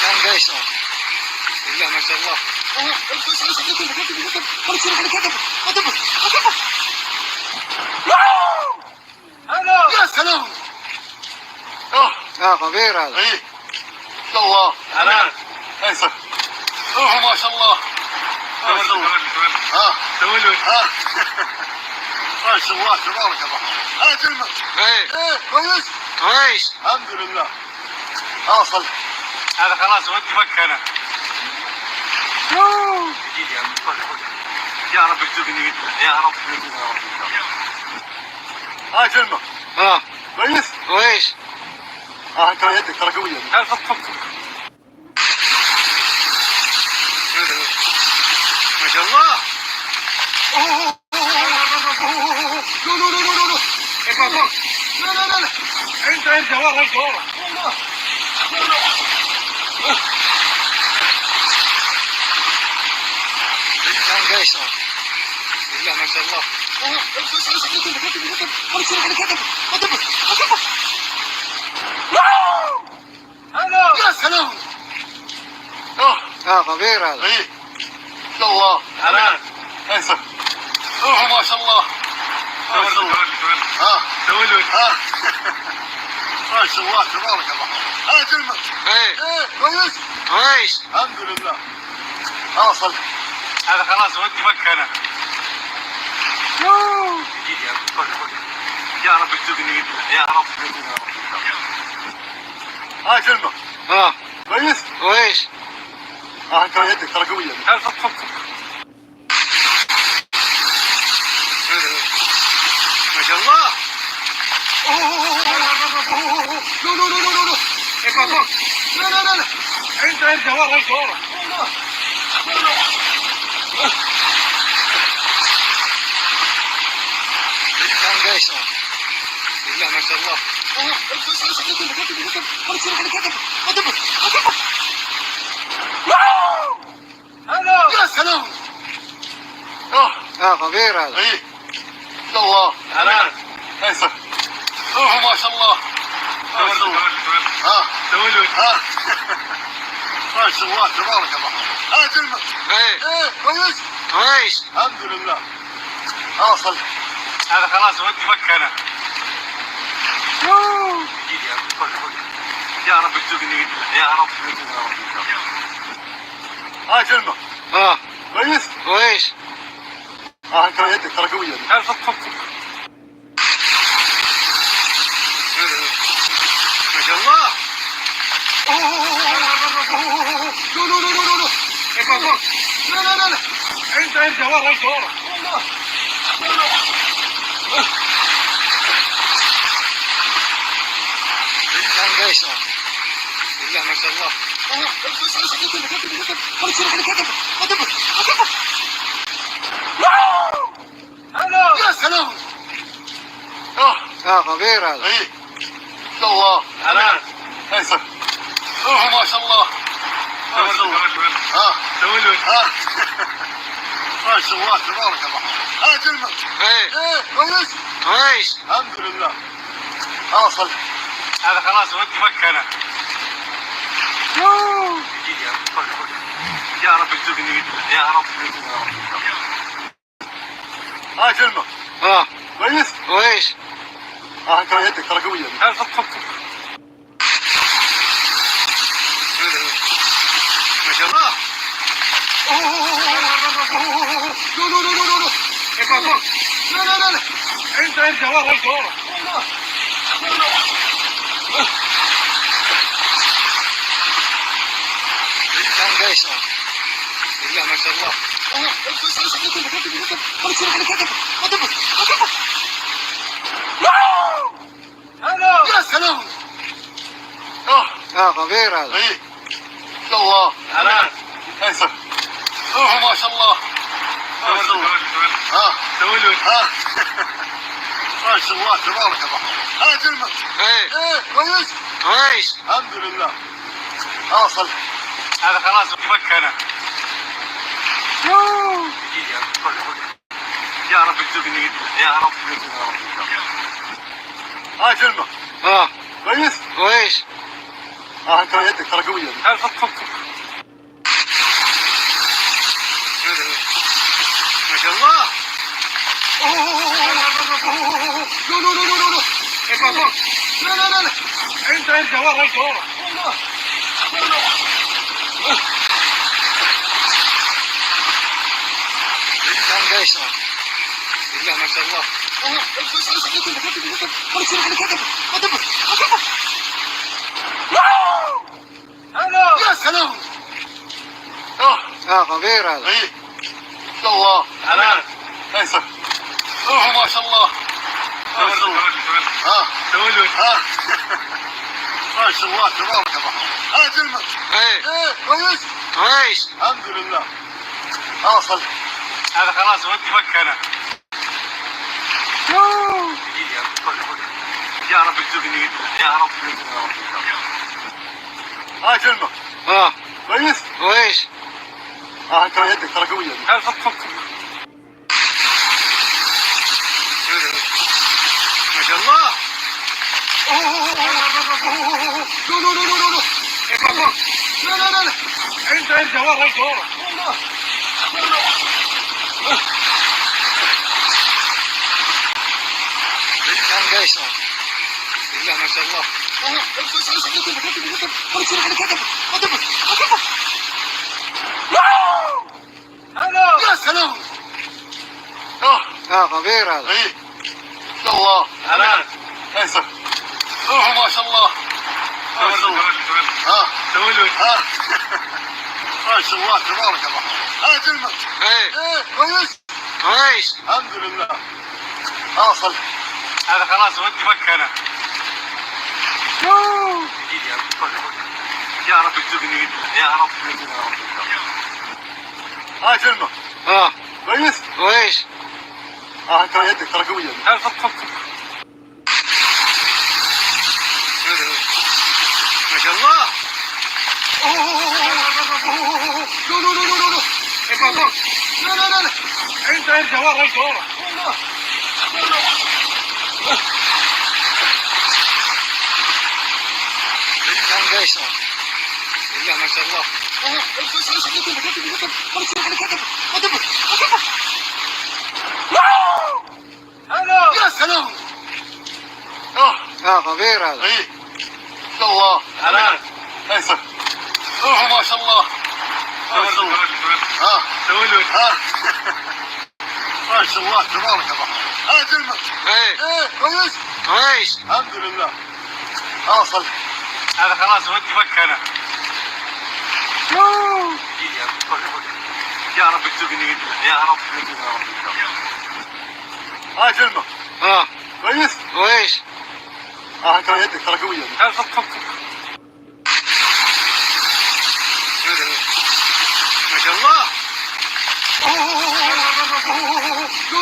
كان قيصر. بسم الله ما شاء الله. أوه. خلاص، خلاص، خلاص، خلاص. سلام. اه. اه، غفير هذا. ايه. ما شاء الله. حلال. ايسر. اوه، ما شاء الله. ما شاء الله. ها. ها. ما شاء الله، تبارك الرحمن. ها، كلمة. ايه. ايه، كويس؟ كويس. الحمد لله. ها، صل. هذا خلاص، ودي مكة أنا. يوه. يا رب ارزقني، يا رب ارزقني، يا رب. ها، كلمة. ها. كويس؟ كويس. ها، انت يدك ترى قوية. لا، فك، فك، فك. ما شاء الله. أوه، أوه، أوه، أوه، أوه، أوه، أوه. لا، لا، لا، لا، لا. ارفع فوق. لا، لا، لا، لا. انت، انت، ورا، انت، ورا. كان قيصر. بسم الله ما شاء الله. أوه، امشي، امشي، امشي، كتب، كتب، كتب. خلص، خلص، كتب، كتب، كتب. يا سلام. اه. اه، غفير هذا. ايه. ما شاء الله. حلال. ايسر. اوه، ما شاء الله. ما شاء الله. ها. ها. ما شاء الله، تبارك الله. ها، كلمة. ايه. ايه، كويس؟ كويس. الحمد لله. ها، صل. هذا خلاص، ودي مكة أنا. يوه. يا رب ارزقني، يا رب ارزقني، يا رب. ها، كلمة. ها. كويس؟ كويس. ها، انت يدك ترى قوية. لا، فك، فك، فك. ما شاء الله. أوه، أوه، أوه، أوه. لا، لا، لا، لا، لا. ارفع فوق. لا، لا، لا، لا. انت، انت، ورا، انت، ورا. كان قيصر. بسم الله ما شاء الله. أوه، امشي، امشي، امشي، كتب، كتب، كتب. خلص، روح لكتب. كتب، كتب. يا سلام. اه. اه، غفير هذا. ايه. ما شاء الله. حلال. ايسر. اوه، ما شاء الله. ما شاء الله. ها. ها. ما شاء الله، تبارك الله. ها، كلمة. ايه. ايه، كويس؟ كويس. الحمد لله. ها، صل. هذا خلاص، ودي مكة أنا. يوه. يا رب ارزقني، يا رب ارزقني، يا رب. ها، كلمة. ها. كويس؟ كويس. ها، انت يدك ترى قوية. لا، فك، فك، فك. ما شاء الله. أوه، أوه، أوه، أوه. لا، لا، لا، لا، لا. ارفع فوق. لا، لا، لا، لا. انت، انت، ورا، انت، ورا. كان قيصر. بسم الله ما شاء الله. أوه، امشي، امشي، امشي، كتب، كتب، كتب. خلص، روح لكتب. كتب، كتب. يا سلام. اه. اه، غفير هذا. ايه. ما شاء الله. حلال. ايسر. اوه، ما شاء الله. ما شاء الله. ها. ها. ما شاء الله، تبارك الله. ها، كلمة. ايه. ايه، كويس؟ كويس. الحمد لله. ها، صل. هذا خلاص، ودي مكة أنا. يوه. يا رب ارزقني، يا رب ارزقني، يا رب. ها، كلمة. ها. كويس؟ كويس. ها، انت يدك ترى قوية. لا، فك، فك، فك. ما شاء الله. أوه، أوه، أوه، أوه. لا، لا، لا، لا، لا. ارفع فوق. لا، لا، لا، لا. انت، انت، ورا، انت، ورا. كان قيصر. بسم الله ما شاء الله. خلص، روح لكتب. كتب، كتب. يا سلام. اه. اه، غفير هذا. ايه. ما شاء الله. حلال. ايسر. اوه، ما شاء الله. ما شاء الله. ها. ها. ما شاء الله، تبارك الله. ها، كلمة. ايه. ايه، كويس؟ كويس. الحمد لله. ها، صل. هذا خلاص، مكة أنا. يوه. يا رب ارزقني، يا رب ارزقني، يا رب. ها، كلمة. ها. كويس؟ كويس. ها، انت يدك ترى قوية. لا، فك، فك، فك. ما شاء الله. أوه، أوه، أوه، أوه. لا، لا، لا، لا، لا. لا، لا، لا، لا. انت ارجع ورا، ارجع ورا. كان قيصر. بسم الله ما شاء الله. يا سلام. اه، اه، خطير هذا. اي. ما شاء الله. امان. قيصر. اوه، ما شاء الله. ما شاء الله. ها. ها. ما شاء الله، تبارك الرحمن. ها، جلمة. ايه. ايه، كويس؟ كويس. الحمد لله. ها، صل. هذا خلاص، ودي مكة أنا. يا رب ارزقني، يا رب ارزقني، يا رب. ها، جلمة. اه. كويس؟ كويس. ها، انت يدك ترى قوية. لا، فك، فك، فك. ما شاء الله. أوه، أوه، أوه، أوه. لا، لا، لا، لا، لا. لا، لا، لا، لا. انت، انت ورا، انت ورا. كان قيصر. بسم الله ما شاء الله. يا سلام. اه. اه، خطير هذا. اي. ما شاء الله. امان. قيصر. اوه، ما شاء الله. ما شاء الله. ها. ها. ما شاء الله، تبارك الله. ها، جلمة. ايه. ايه، كويس؟ كويس. الحمد لله. ها، صل. هذا خلاص، ودي مكة أنا. يا رب ارزقني، يا رب، يا رب. ها، جلمة. اه. كويس؟ كويس. ها، انت يدك ترى قوية. لا، فك، فك، فك. ما شاء الله. أوه، أوه، أوه، أوه. لا، لا، لا، لا، لا. إيه، بابا. لا، لا، لا، لا. انت ارجع ورا، ارجع ورا. كان قيصر. بسم الله ما شاء الله. يا سلام. اه. اه، خطير هذا. اي. ما شاء الله. حلال. قيصر. اوه، ما شاء الله. ما شاء الله. ها. ها. ما شاء الله، تبارك الرحمن. ها، جلمة. ايه. ايه، كويس؟ كويس. الحمد لله. ها، صل. هذا خلاص، ودي مكة أنا. يا رب ارزقني، يا رب، يا رب. ها، جلمة. اه. كويس؟ كويس. اه، انت يدك ترى قوية. لا، فك، فك، فك. ما شاء الله. لا،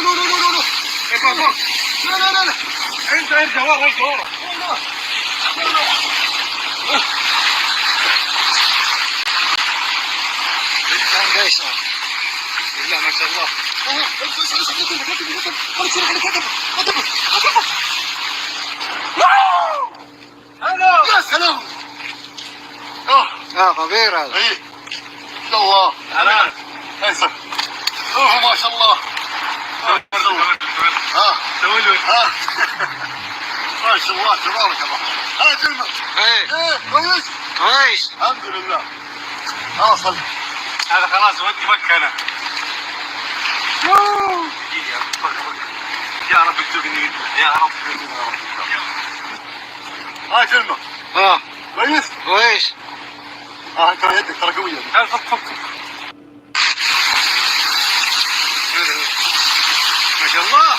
لا، لا، لا، لا. إيه، بابا. لا، لا، لا، لا. انت ارجع ورا، ارجع ورا. كان قيصر. بسم الله ما شاء الله. يا سلام. اه. اه، خطير هذا. اي. ما شاء الله. حلال. قيصر. اوه، ما شاء الله. ما شاء الله. ها. ها. ما شاء الله، تبارك الله. ها، جلمة. ايه. ايه، كويس؟ كويس. الحمد لله. ها، صل. هذا خلاص، ودي مكة أنا. يا رب ارزقني، يا رب، يا رب. ها، جلمة. اه. كويس؟ كويس. اه، انت يدك ترى قوية. لا، فك، فك، فك. ما شاء الله.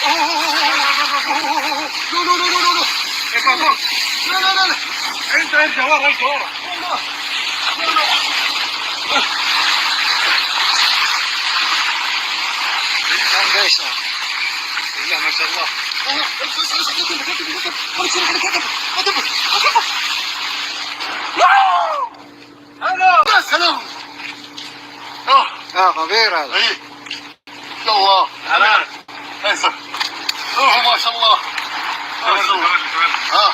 أوه. لا، لا، لا، لا، لا. إيه، بابا. لا، لا، لا، لا. انت ارجع ورا، ارجع ورا. كان قيصر. بسم الله ما شاء الله. يا سلام. اه. اه، خطير هذا. اي. ما شاء الله. حلال. قيصر. اوه، ما شاء الله. ما شاء الله. ها.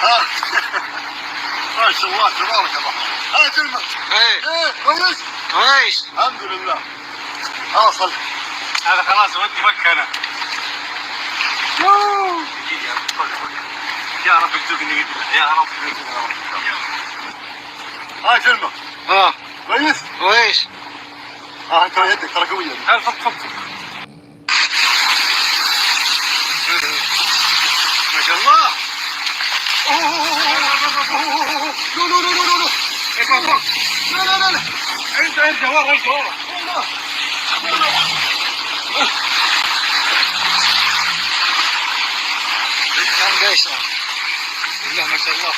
ها. ما شاء الله، تبارك الله. ها، جلمة. ايه. ايه، كويس؟ كويس. الحمد لله. ها، صل. هذا خلاص، ودي مكة أنا. يا يا رب ارزقني، يا رب ارزقني، يا رب. ها جلمة. ها. كويس؟ كويس. ها، انت يدك ترى قوية. لا، فك، فك، فك. ما شاء الله. أوه، أوه، أوه، أوه. لا، لا، لا، لا، لا. ارفع فوق. لا، لا، لا، لا. انت، انت ورا، انت ورا. كان قيصر. بسم الله ما شاء الله.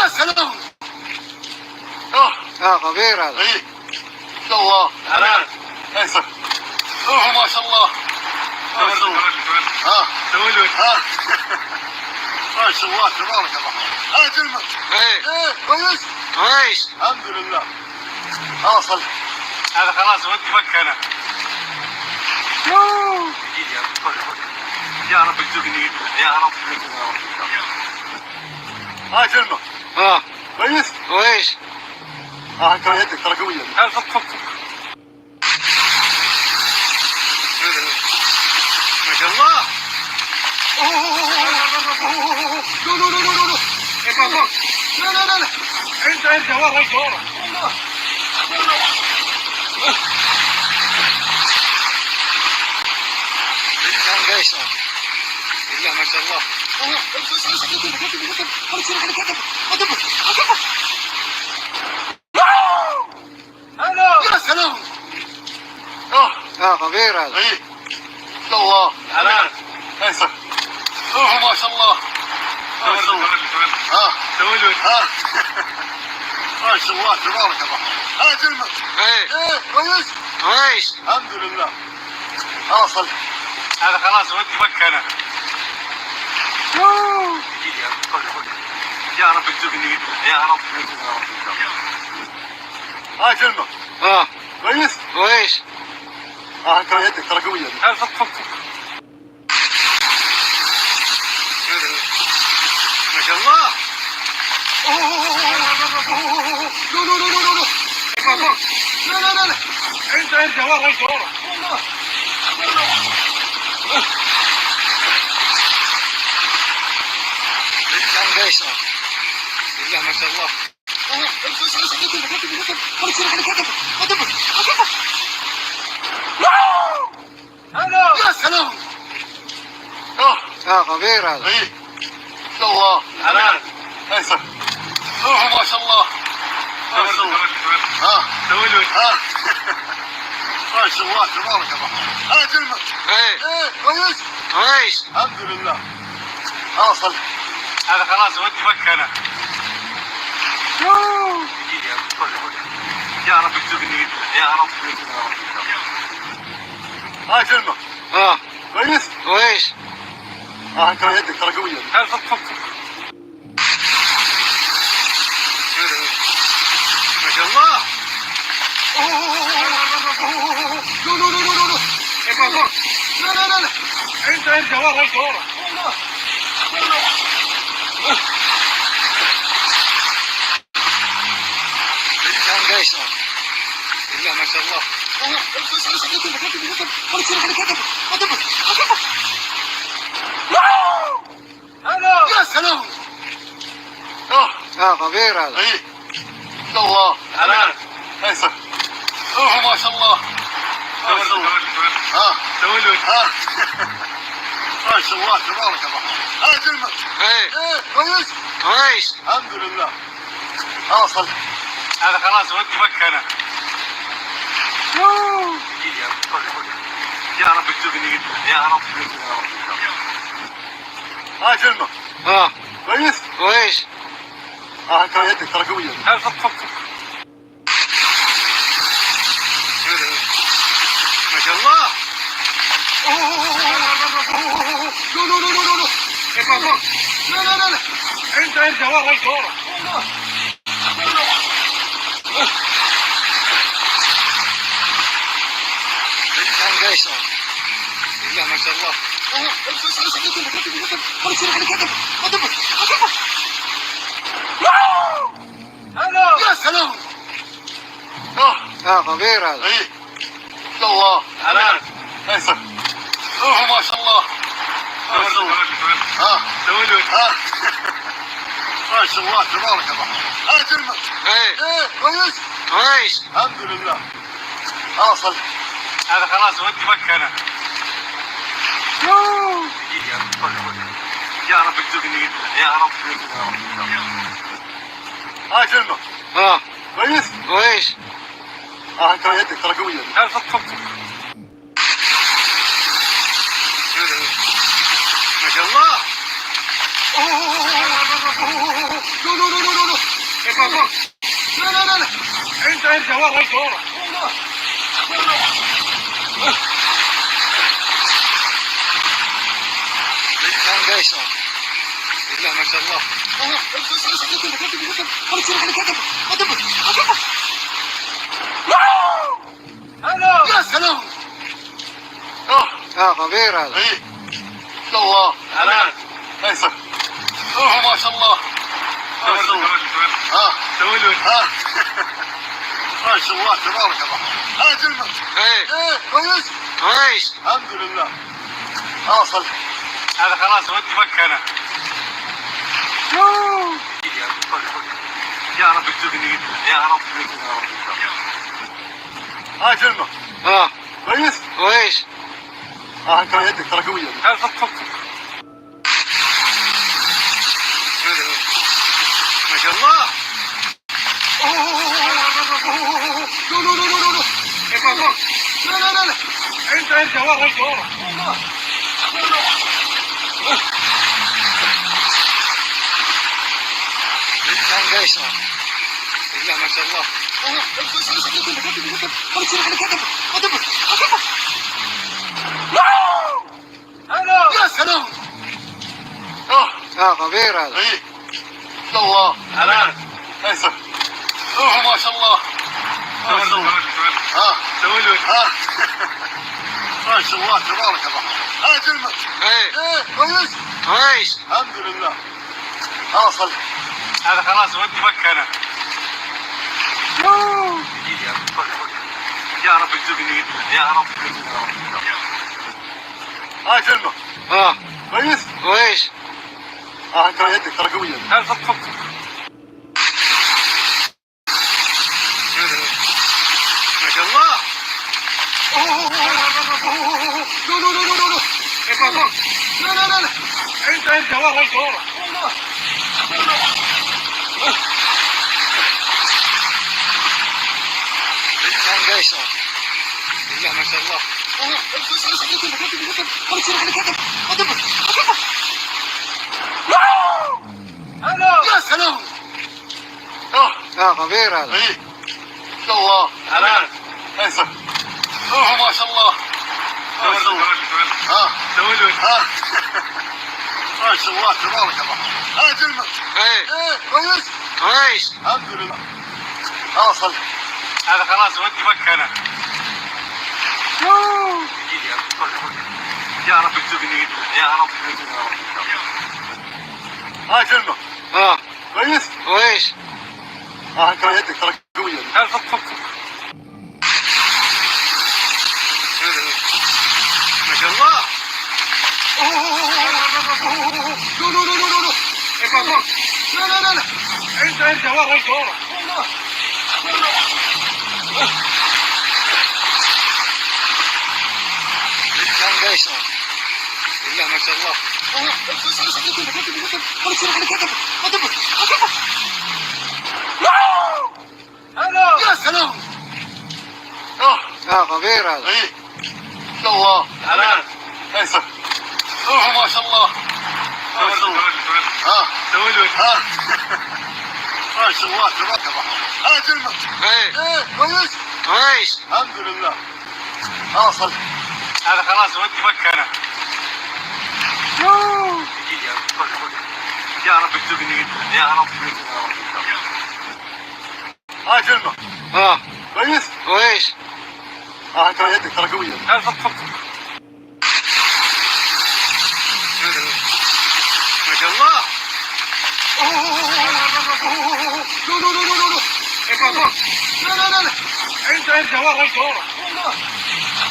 يا سلام. اه. اه، خطير هذا. ايه. ما شاء الله. حلال. ايسر. اوه، ما شاء الله. ما شاء الله. ها. سوي له. ها. ما شاء الله، تبارك الرحمن. ها، جلمة. ايه. ايه، كويس؟ كويس. الحمد لله. خلاص، خل-، هذا خلاص، ودي فك أنا. يوه. يا رب ارزقني، يا رب ارزقني، يا رب. ها، جلمة. ها. كويس؟ كويس. ها، انت يدك ترى قوية. لا، فك، فك، فك. ما شاء الله. أوه. لا، لا، لا، لا، لا. ارفع فوق. لا، لا، لا، لا. انت، انت، ورا، انت، ورا. كان قيصر. بسم الله ما شاء الله. يا سلام. اه. اه، خطير هذا. ايه. ما شاء الله. حلال. ايسر. اوه، ما شاء الله. ما شاء الله. ها. سوي له. ها. ما شاء الله، تبارك الرحمن. ها، جلمة. ايه. ايه، كويس؟ كويس. الحمد لله. خلاص، خل-، هذا خلاص، ودي فك أنا. يوه. يا رب ارزقني، يا رب ارزقني، يا رب. ها، جلمة. اه. كويس؟ كويس. اه، انت يدك ترى قوية. لا، فك، فك، فك. ما شاء الله. أوه. لا، لا، لا، لا، لا. لا، لا، لا. انت، انت، ورا، انت، ورا. كان قيصر. بسم الله ما شاء الله. يا سلام. اه. اه، خطير هذا. ايه. ما شاء الله. حلال. ايسر. اوه، ما شاء الله. ما شاء الله. ها. سوي له. ها. ما شاء الله، تبارك الرحمن. ها، جلمة. ايه. ايه، كويس؟ كويس. الحمد لله. خلاص، خل-، هذا خلاص، ودي فك أنا. يوه. يا رب ارزقني، يا رب ارزقني، يا رب. ها، جلمة. اه. كويس؟ كويس. اه، انت يدك ترى قوية. لا، فك، فك، فك. ما شاء الله. لا، لا، لا، لا، لا. ارفع فوق. لا، لا، لا، لا. انت، انت، ورا، انت، ورا. كان قيصر. بسم الله ما شاء الله. يا سلام. اه. اه، خطير هذا. ايه. ما شاء الله. حلال. ايسر. اوه، ما شاء الله. ما شاء الله. ها. سوي له. ها. ما شاء الله، تبارك الرحمن. ها، جلمة. ايه. ايه، كويس؟ كويس. الحمد لله. خلاص، خل-، هذا خلاص، ودي فك أنا. يوه. يا رب ارزقني، يا رب ارزقني، يا رب. ها، جلمة. اه. كويس؟ كويس. اه، انت يدك ترى قوية. لا، فك، فك، فك. ما شاء الله. أوه. لا، لا، لا، لا، لا. ارفع فوق. لا، لا، لا، لا. انت، انت، ورا، انت، ورا. كان قيصر. بسم الله ما شاء الله. يا سلام. اه. اه، غفير هذا. اي. الله. حلال. ليس. اوه، ما شاء الله. ما شاء الله. ها. ها. ما شاء الله، تبارك الله. ها، جرمة. ايه. ايه، كويس؟ كويس. الحمد لله. خلاص، خلاص. هذا خلاص، ودي مكة أنا. يوه. يا رب ارزقني. يا رب ارزقني، يا رب. ها، جرمة. ها. كويس؟ كويس. اه، انت يدك ترى قوية. لا، فك، فك، فك. ما شاء الله. لا، لا، لا، لا، لا. لا، لا، لا، لا. انت، انت ورا، انت ورا. كان قيصر. بسم الله ما شاء الله. يا سلام. اه. اه، غفير هذا. ايه. الله. حلال. ليس. اوه، ما شاء الله. ما شاء الله. ها. ها. ما شاء الله، تبارك الله. ها، جلمة. ايه. ايه، كويس؟ كويس. الحمد لله. خلاص، خلاص. هذا خلاص، ودي مكة أنا. يوه. يا رب ارزقني. يا رب ارزقني، يا رب. ها، جلمة. اه. كويس؟ كويس. اه، انت يدك ترى قوية. لا، فك، فك، فك. ما شاء الله. لا، لا، لا، لا، لا. لا، لا، لا، لا. انت، انت ورا، انت ورا. كان قيصر. بسم الله ما شاء الله. يا سلام. اه. اه، غفير هذا. ايه. الله. حلال. ليس. اوه، ما شاء الله. ما شاء الله. ها. ها. ما شاء الله، تبارك الله. ها، جلمة. ايه. ايه، كويس؟ كويس. الحمد لله. خلاص، خلاص. هذا خلاص، ودي مكة أنا. يوه. يا رب ارزقني. يا رب ارزقني، يا رب. ها، جلمة. اه. كويس؟ كويس. اه، انت يدك ترى قوية. لا، فك، فك. ما شاء الله. لا، لا، لا، لا، لا. لا، لا، لا، لا. انت، انت ورا، انت ورا. كان قيصر. بسم الله ما شاء الله. يا سلام. اه. اه، غفير هذا. ايه. الله. حلال. ليس. اوه، ما شاء الله. ما شاء الله. ها. ها. ما شاء الله، تبارك الله. ها، جلمة. ايه. ايه، كويس؟ كويس. الحمد لله. خلاص، خلاص. هذا خلاص، ودي مكة أنا. يوه. يا رب ارزقني. يا رب ارزقني، يا رب. ها، جلمة. اه. كويس؟ كويس. اه، انت يدك ترى قوية. لا، فك، فك، فك. ما شاء الله. لا، لا، لا، لا، لا. لا، لا، لا، لا. انت، انت ورا، انت ورا. كان قيصر. بسم الله ما شاء الله. يا سلام. اه. اه، غفير هذا. ايه. الله. حلال. ليس. اوه، ما شاء الله. ما شاء الله. ها. ها. ما شاء الله، تبارك الرحمن. ها، جلمة. ايه. ايه، كويس؟ كويس. الحمد لله. خلاص، خلاص. هذا خلاص، ودي مكة أنا. يوه. يا رب ارزقني. يا رب ارزقني، يا رب. ها، جلمة. اه. كويس؟ كويس. اه، انت يدك ترى قوية. لا، فك، فك، فك. ما شاء الله. لا، لا، لا، لا، لا. لا، لا، لا، لا. ارجع، ارجع ورا، ارجع ورا. والله.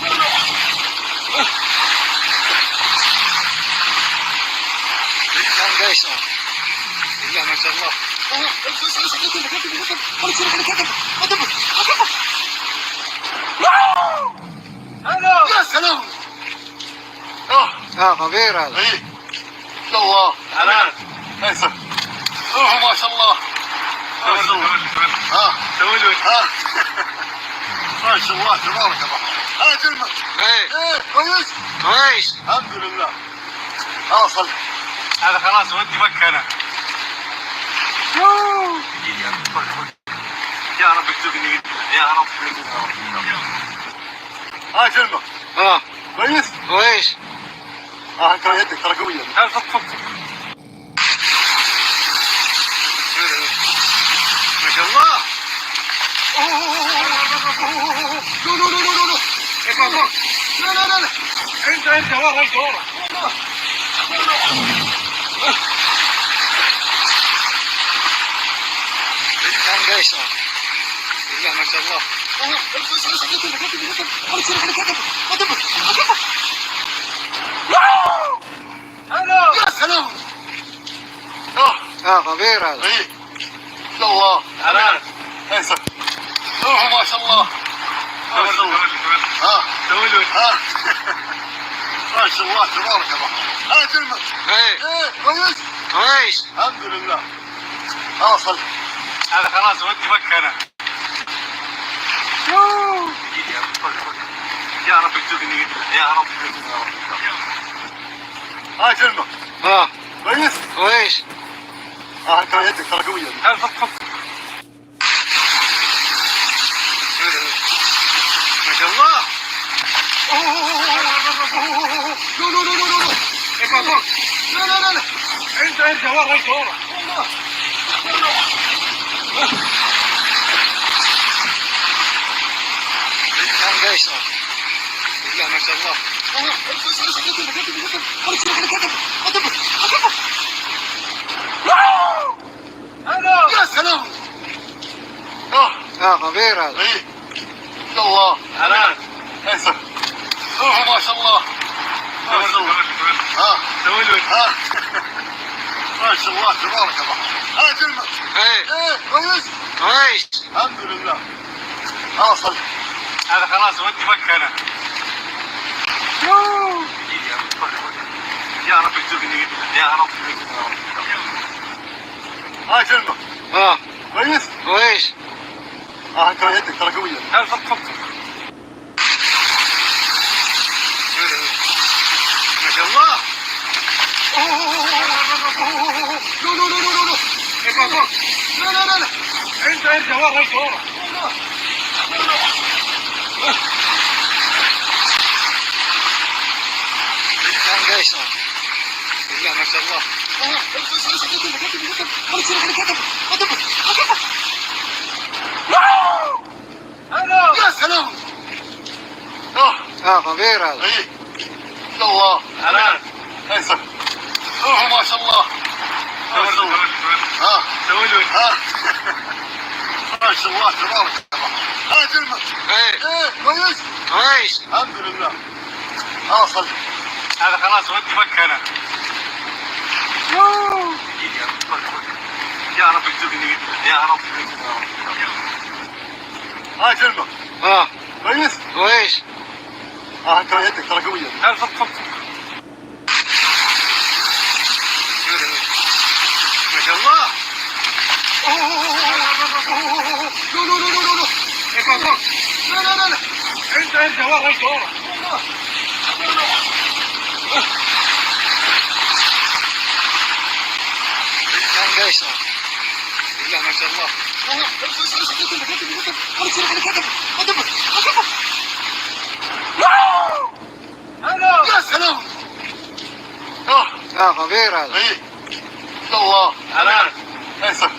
والله. كان قيصر. بالله ما شاء الله. آه، اصبر، اصبر، اصبر، اصبر، اصبر. خلص، خلص، خلص. اصبر، اصبر. يا سلام. اه. اه، خطير هذا. ايه. الله. حلال. ايسر. اوه، ما شاء الله. ما شاء الله. ها. سوي له. ها. ما شاء الله، تبارك الله. ها، جلمة. ايه. ايه، كويس؟ كويس. الحمد لله. اه، صل. هذا خلاص، ودي مكة انا. يوه. يا رب ارزقني. يا رب، يا رب. ها، جلمة. اه. كويس؟ كويس. اه، انت يدك ترى قوية. لا، فك، فك، فك. ما شاء الله. لا، لا، لا، لا، لا. لا، لا، لا، لا. انت، انت، ورا، انت، ورا. كان قيصر. لا، ما شاء الله. يا سلام. اه. اه، خطير هذا. ايه. الله. حلال. ايسر. اوه، ما شاء الله. ما شاء الله. ها. ها. ما شاء الله، تبارك الله. ها، جلمة. ايه. ايه، كويس؟ كويس. الحمد لله. اه، صل. هذا خلاص، ودي مكة انا. يوه. يا رب ارزقني. يا رب، يا رب. ها، جلمة. اه. كويس؟ كويس. اه، انت يدك ترى قوية. لا، فك، فك. ما شاء الله. لا، لا، لا، لا، لا. لا، لا، لا، لا. انت، انت، ورا، انت، ورا. والله. كان قيصر. لا، ما شاء الله. يا سلام. اه. اه، خطير هذا. ايه. الله. حلال. ايسر. اوه، ما شاء الله. ما شاء الله. ها. ها. ما شاء الله، تبارك الله. ها، جلمة. ايه. ايه، كويس؟ كويس. الحمد لله. اه، صل. هذا خلاص، ودي مكة انا. يوه. يا رب ارزقني. يا رب. ها، جلمة. اه. كويس؟ كويس. اه، انت يدك ترى قوية. لا، فك، فك، فك. ما شاء الله. لا، لا، لا، لا، لا، لا. لا، لا، لا، لا. انت، انت، ورا، انت، ورا. كان قيصر. لا، ما شاء الله. يا سلام. اه. اه، خطير هذا. ايه. الله. حلال. ايسر. اوه، ما شاء الله. ما شاء الله. ها. ها. ما شاء الله، تبارك الله. ها، جلمة. ايه. ايه، كويس؟ كويس. الحمد لله. اه، صل. هذا خلاص، ودي مكة انا. يوه. يا رب ارزقني. يا رب. ها، جلمة. اه. كويس؟ كويس. اه، انت يدك ترى قوية. لا، فك، فك، فك. ما شاء الله. لا، لا، لا، لا، لا. لا، لا، لا، لا. انت، انت، ورا، انت، ورا. كان قيصر. لا، ما شاء الله. يا سلام. اه. اه، خطير هذا. ايه. الله. حلال. ايسر.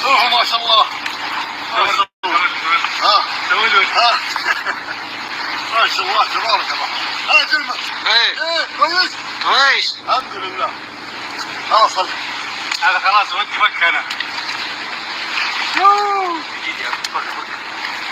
اوه، ما شاء الله. ما شاء الله. ها. ها. ما شاء الله، تبارك الله. ها، جلمة. ايه. ايه، كويس؟ كويس. الحمد لله. اه، صل. هذا خلاص، ودي مكة انا. يوه.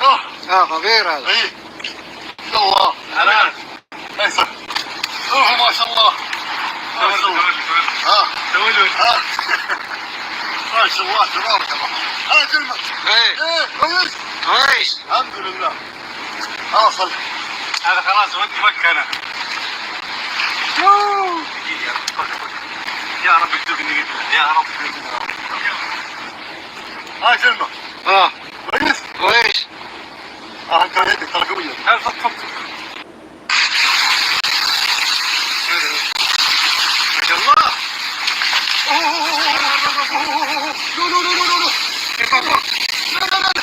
اه، اه، غفير هذا. اي. الله. حلال. ايسر. اوه، ما شاء الله. ما شاء الله. ها. ها. ما شاء الله، تبارك الله. ها، كلمة. ايه. ايه، كويس. كويس. الحمد لله. خلاص، خلاص. هذا خلاص، ودي مكة أنا. يوه. يا رب اكتبني. يا رب اكتبني. ها، كلمة. اه. كويس؟ كويس. اه، انت يدك ترى قوية. لا، صدق، صدق. ما شاء الله. أوه، أوه، أوه، أوه. لا، لا، لا، لا، لا. لا، لا، لا، لا.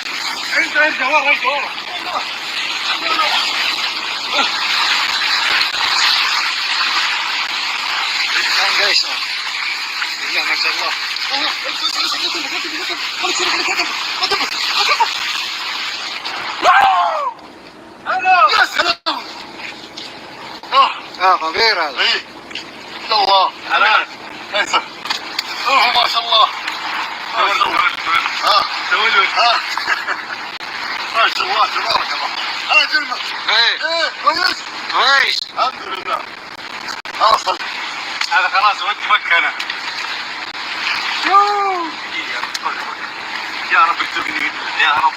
انت، انت، ورا، انت، ورا. كان قيصر. بسم الله ما شاء الله. أوه، أوه، أوه، أوه، أوه. يا سلام. اه. اه، غفير هذا. اي. الله. حلال. ايسر. اوه، ما شاء الله. ما شاء الله. ها. ها. ما شاء الله، تبارك الله. ها، كلمة. ايه. ايه، كويس؟ كويس. الحمد لله. خلاص. هذا خلاص، ودي مكة أنا. يوه. يا رب اكتبني. يا رب.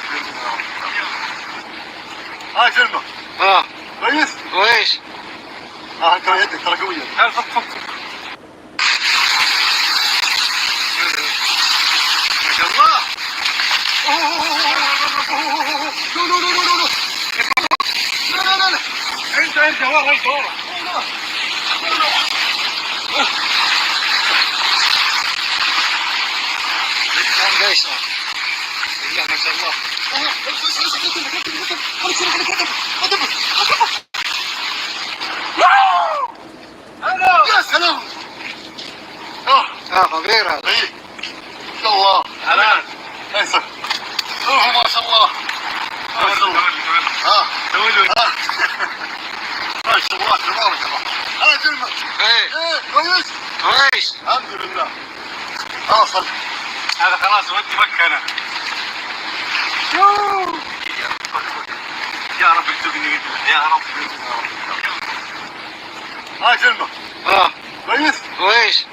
ها، كلمة. اه. كويس؟ كويس. اه، انت يدك ترى قوية. لا، صدق، صدق. ما شاء الله. لا، لا، لا، لا، لا. لا، لا، لا، لا. انت، انت، ورا، انت، ورا. كان قيصر. بسم الله ما شاء الله. يا سلام. اه. اه، غفير هذا. اي. الله. حلال. ايسر. اوه، ما شاء الله. ما شاء الله. ها. ها. ما شاء الله، تبارك الله. ها، كلمة. ايه. ايه، كويس؟ كويس. الحمد لله. خلاص. هذا خلاص، ودي مكة أنا. يوه. يا رب اكتبني. يا رب. ها، كلمة. اه. كويس؟ كويس.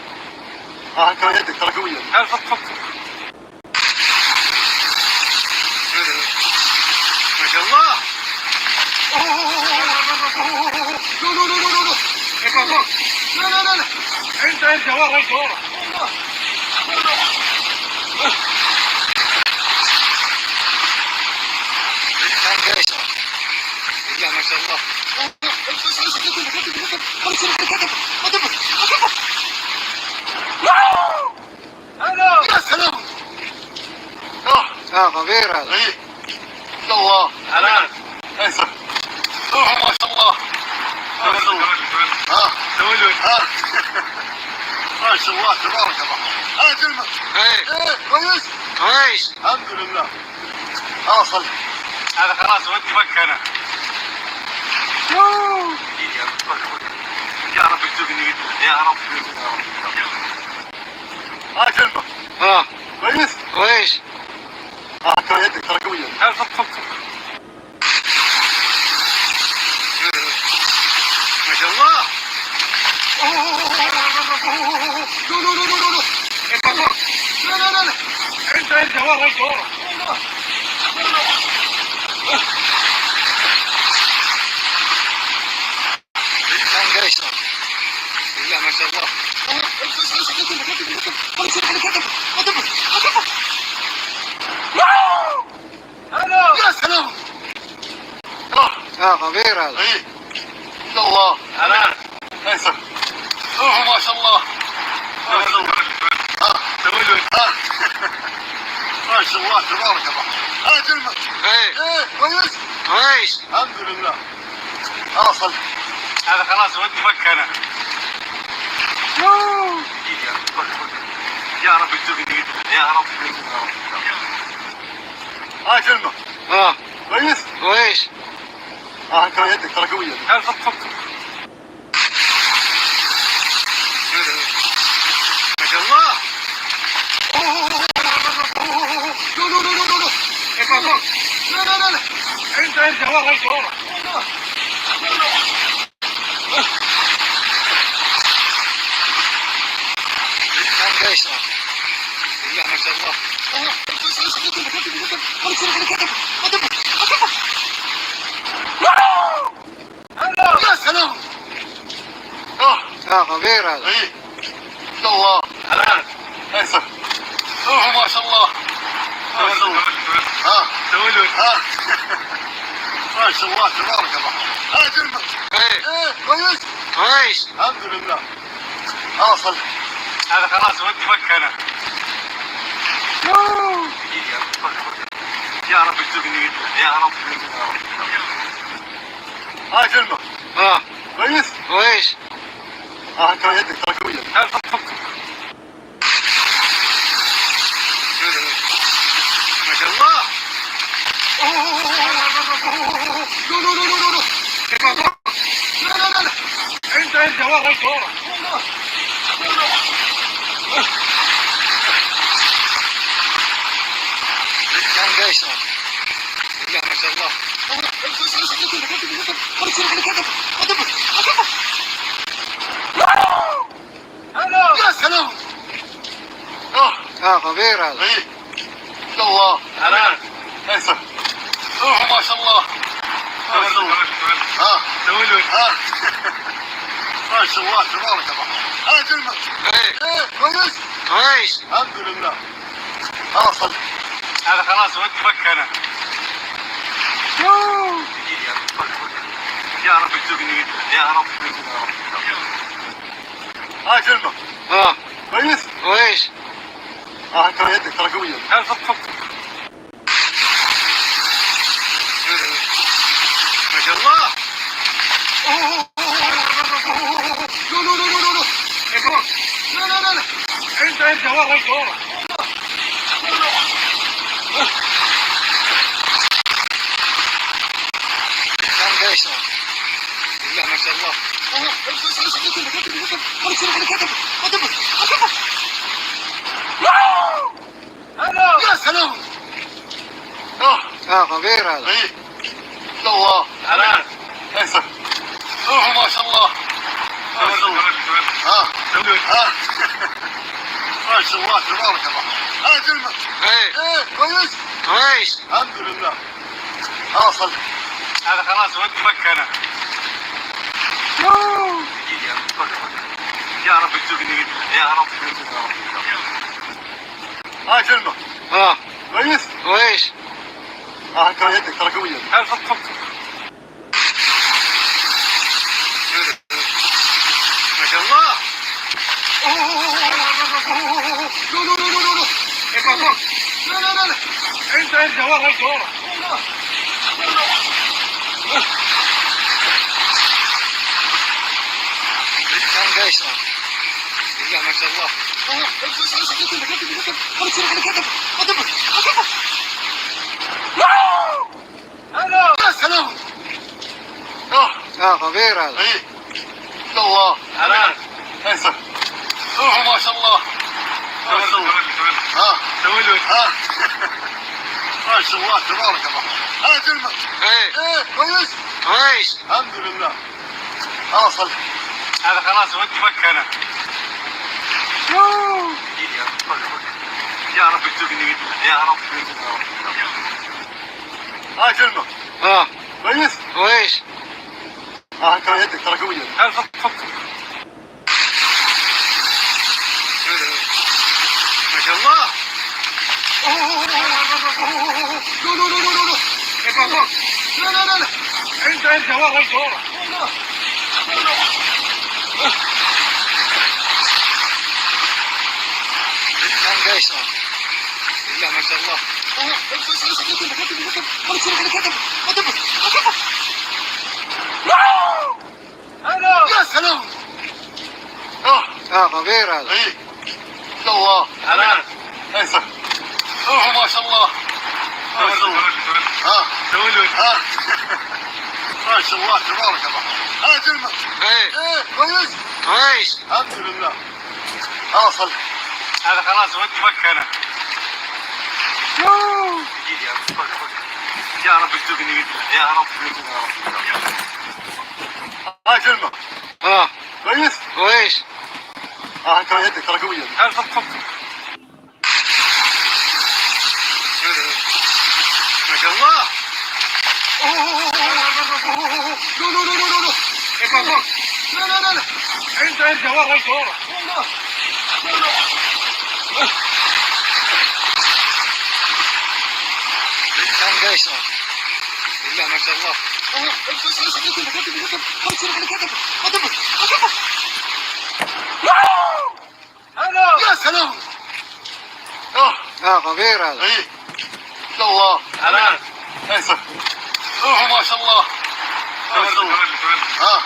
اه، انت يدك ترى قوية. لا، صدق، صدق. ما شاء الله. لا، لا، لا، لا، لا. لا، لا، لا، لا. انت، انت، ورا، انت، ورا. كان قيصر. بسم الله ما شاء الله. يا سلام. اه. اه، غفير هذا. اي. الله. حلال. ايسر. اوه، ما شاء الله. ما شاء الله. ها. ها. ما شاء الله، تبارك الله. ها، كلمة. ايه. ايه، كويس؟ كويس. الحمد لله. خلاص، خلاص. هذا خلاص، ودي مكة أنا. يوه. يا رب اكتبني. يا رب. ها، كلمة. اه. كويس؟ كويس. اه، انت يدك ترى قوية. لا، صدق، صدق، صدق. ما شاء الله. لا، لا، لا، لا، لا. لا، لا، لا، لا. انت، انت، ورا، انت، ورا. كان قيصر. بسم الله ما شاء الله. يا سلام. اه. اه، غفير هذا. اي. الله. أنا. أوه، ما شاء الله. ما شاء الله. ها. ها. ما شاء الله، تبارك الله. ها، جلمة. إيه. إيه، كويس؟ كويس. الحمد لله. خلاص، خلاص. هذا خلاص، ودي مكة أنا. يوه. يا رب تجيبني. يا رب. ها، جلمة. ها. كويس؟ كويس. ها، انت يدك ترى قوية. لا، فك، فك، فك. ما شاء الله. أوه، أوه، أوه، أوه، أوه. لا، لا، لا، لا، لا. إيه، فك، فك. لا، لا، لا، لا. انت، انت، ورا، انت، ورا. لا، لا. لا، ما شاء الله. لا، ما شاء الله. يا سلام. آه. آه، غير هذا. إيه. الله. حلال. أيسر. أوه، ما شاء الله. ما شاء الله. ها. ها. ما شاء الله، تبارك الله. ها، جنبك. إيه. إيه، كويس؟ كويس. الحمد لله. خلاص، خلاص. هذا خلاص، ودي مكة أنا. يوه. يا رب ارزقني. يا رب. ها، جنبك. ها. كويس؟ كويس. ها، انت يدك ترى قوية. لا، فك، فك. ما شاء الله. لا، لا، لا، لا، لا. لا، لا، لا، لا. انت، انت، ورا، انت، ورا. كان قيصر. لا، ما شاء الله. يا سلام. آه. آه، خطير هذا. إيه. الله. حلال. أيسر. أوه، ما شاء الله. ما شاء الله. ها. ها. ما شاء الله، تبارك الله. ها، جلمة. إيه. إيه، كويس؟ كويس. الحمد لله. خلاص، خلاص. هذا خلاص، ودي مكة أنا. يوه. يا رب ارزقني. يا رب. ها، جلمة. ها. كويس؟ كويس. ها، انت يدك ترى قوية. لا، فك، فك. ما شاء الله. لا، لا، لا، لا، لا. انت، انت، ورا، انت، ورا. كان قيصر. لا، ما شاء الله. يا سلام. آه، خطير هذا. إيه. الله. حلال. أيسر. أوه، ما شاء الله. ما شاء الله. ها. ها. ما شاء الله، تبارك الله. ها، جلمة. إيه. إيه، كويس؟ كويس. الحمد لله. خلاص، خلاص. هذا خلاص، ودي مكة أنا. يوه. يا رب ارزقني. يا رب. ها، جلمة. ها. كويس؟ كويس. ها، انت يدك ترى قوية. لا، فك، فك. ما شاء الله. لا، لا، لا، لا، لا. لا، لا، لا، لا. انت، انت، ورا، انت، ورا. كان قيصر. لا، ما شاء الله. يا سلام. آه. آه، خطير هذا. إيه. الله. حلال. أيسر. أوه، ما شاء الله. ما شاء الله. ها. ها. ما شاء الله، تبارك الله. ها، جلمة. إيه. إيه، كويس؟ كويس. الحمد لله. خلاص، خلاص. هذا خلاص، ودي مكة أنا. يوه. يا رب ارزقني. يا رب. ها، جلمة. ها. كويس؟ كويس. ها، انت يدك ترى قوية. لا، فك، فك. ما شاء الله. لا، لا، لا، لا، لا. لا، لا، لا، لا. انت، انت، ورا، انت، ورا. كان قيصر. بسم الله ما شاء الله. يا سلام. اه، اه، غفير هذا. اي. ما شاء الله. حلال. ايسر. اوه، ما شاء الله. ما شاء الله. ها. ها. ما شاء الله، تبارك الله. ها، جلمة. ايه. ايه، كويس. كويس. الحمد لله. خلاص، خل- هذا خلاص، ودي مكة أنا. يوه. يا رب ارزقني، يا رب ارزقني، يا رب. ها، جلمة. اه. كويس؟ كويس. اه، انت يدك ترى قوية. لا، صدق، صدق. ما شاء الله. أوه، أوه، أوه، أوه. لا، لا، لا، لا، لا. إيه، بابا. لا، لا، لا، لا. انت، انت، ورا، انت، ورا. لا، لا. لا، لا. كان قيصر. بسم الله ما شاء الله. أوه، امشي، امشي، امشي، كتب، كتب، كتب. امشي، امشي، كتب. كتب، كتب. يا سلام. اه. اه، غفير هذا. اي. ما شاء الله. حلال. ايسر. اوه، ما شاء الله. ما شاء الله. ها.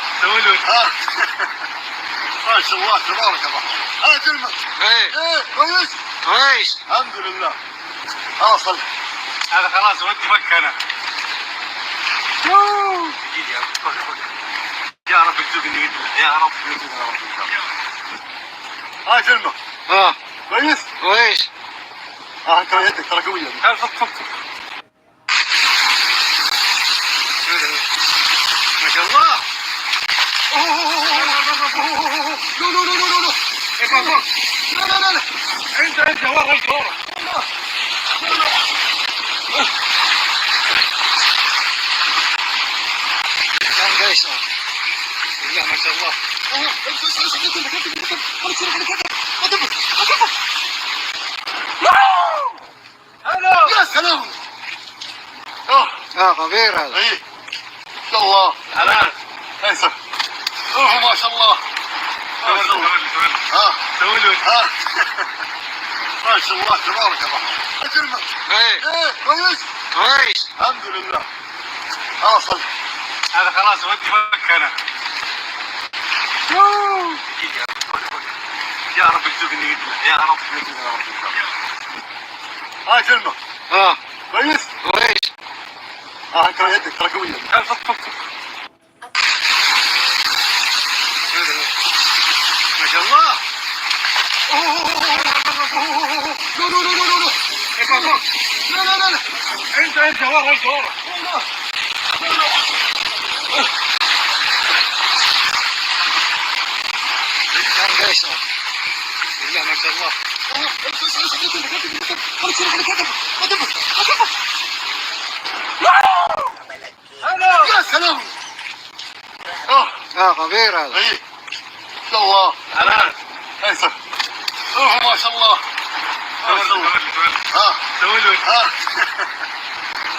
ها. ما شاء الله، تبارك الله. ها، جلمة. ايه. ايه، كويس؟ كويس. الحمد لله. خلاص، خل- هذا خلاص، ودي مكة أنا. يوه. يا رب ارزقني، يا رب ارزقني، يا رب. ها، جلمة. اه. كويس؟ كويس. اه، انت يدك ترى قوية. لا، صدق، صدق. ما شاء الله. لا، لا، لا، لا، لا. إيه، بابا. لا، لا، لا، لا. انت، انت، ورا، انت، ورا. كان قيصر. بسم الله ما شاء الله. يا سلام. اه. اه، غفير هذا. اي. ما شاء الله. حلال. ايسر. اوه، ما شاء الله. ما شاء الله. ها. ها. ما شاء الله، تبارك الله. اجرمه. ايه. ايه، كويس؟ كويس. الحمد لله. خلاص، خل- هذا خلاص، ودي مكة أنا. يوه. يا رب ارزقني، يا رب ارزقني، يا رب. ها، جلمة. اه. كويس؟ كويس. اه، انت يدك ترى قوية. لا، صدق، صدق. ما شاء الله. أوه. لا، لا، لا، لا، لا. إيه، بابا. لا، لا، لا، لا. انت، انت، ورا، انت، ورا. كان قيصر. بسم الله ما شاء الله. يا سلام. اه. اه، غفير هذا. اي. ما شاء الله. حلال. ايسر. اوه، ما شاء الله. ما شاء الله. ها. ها.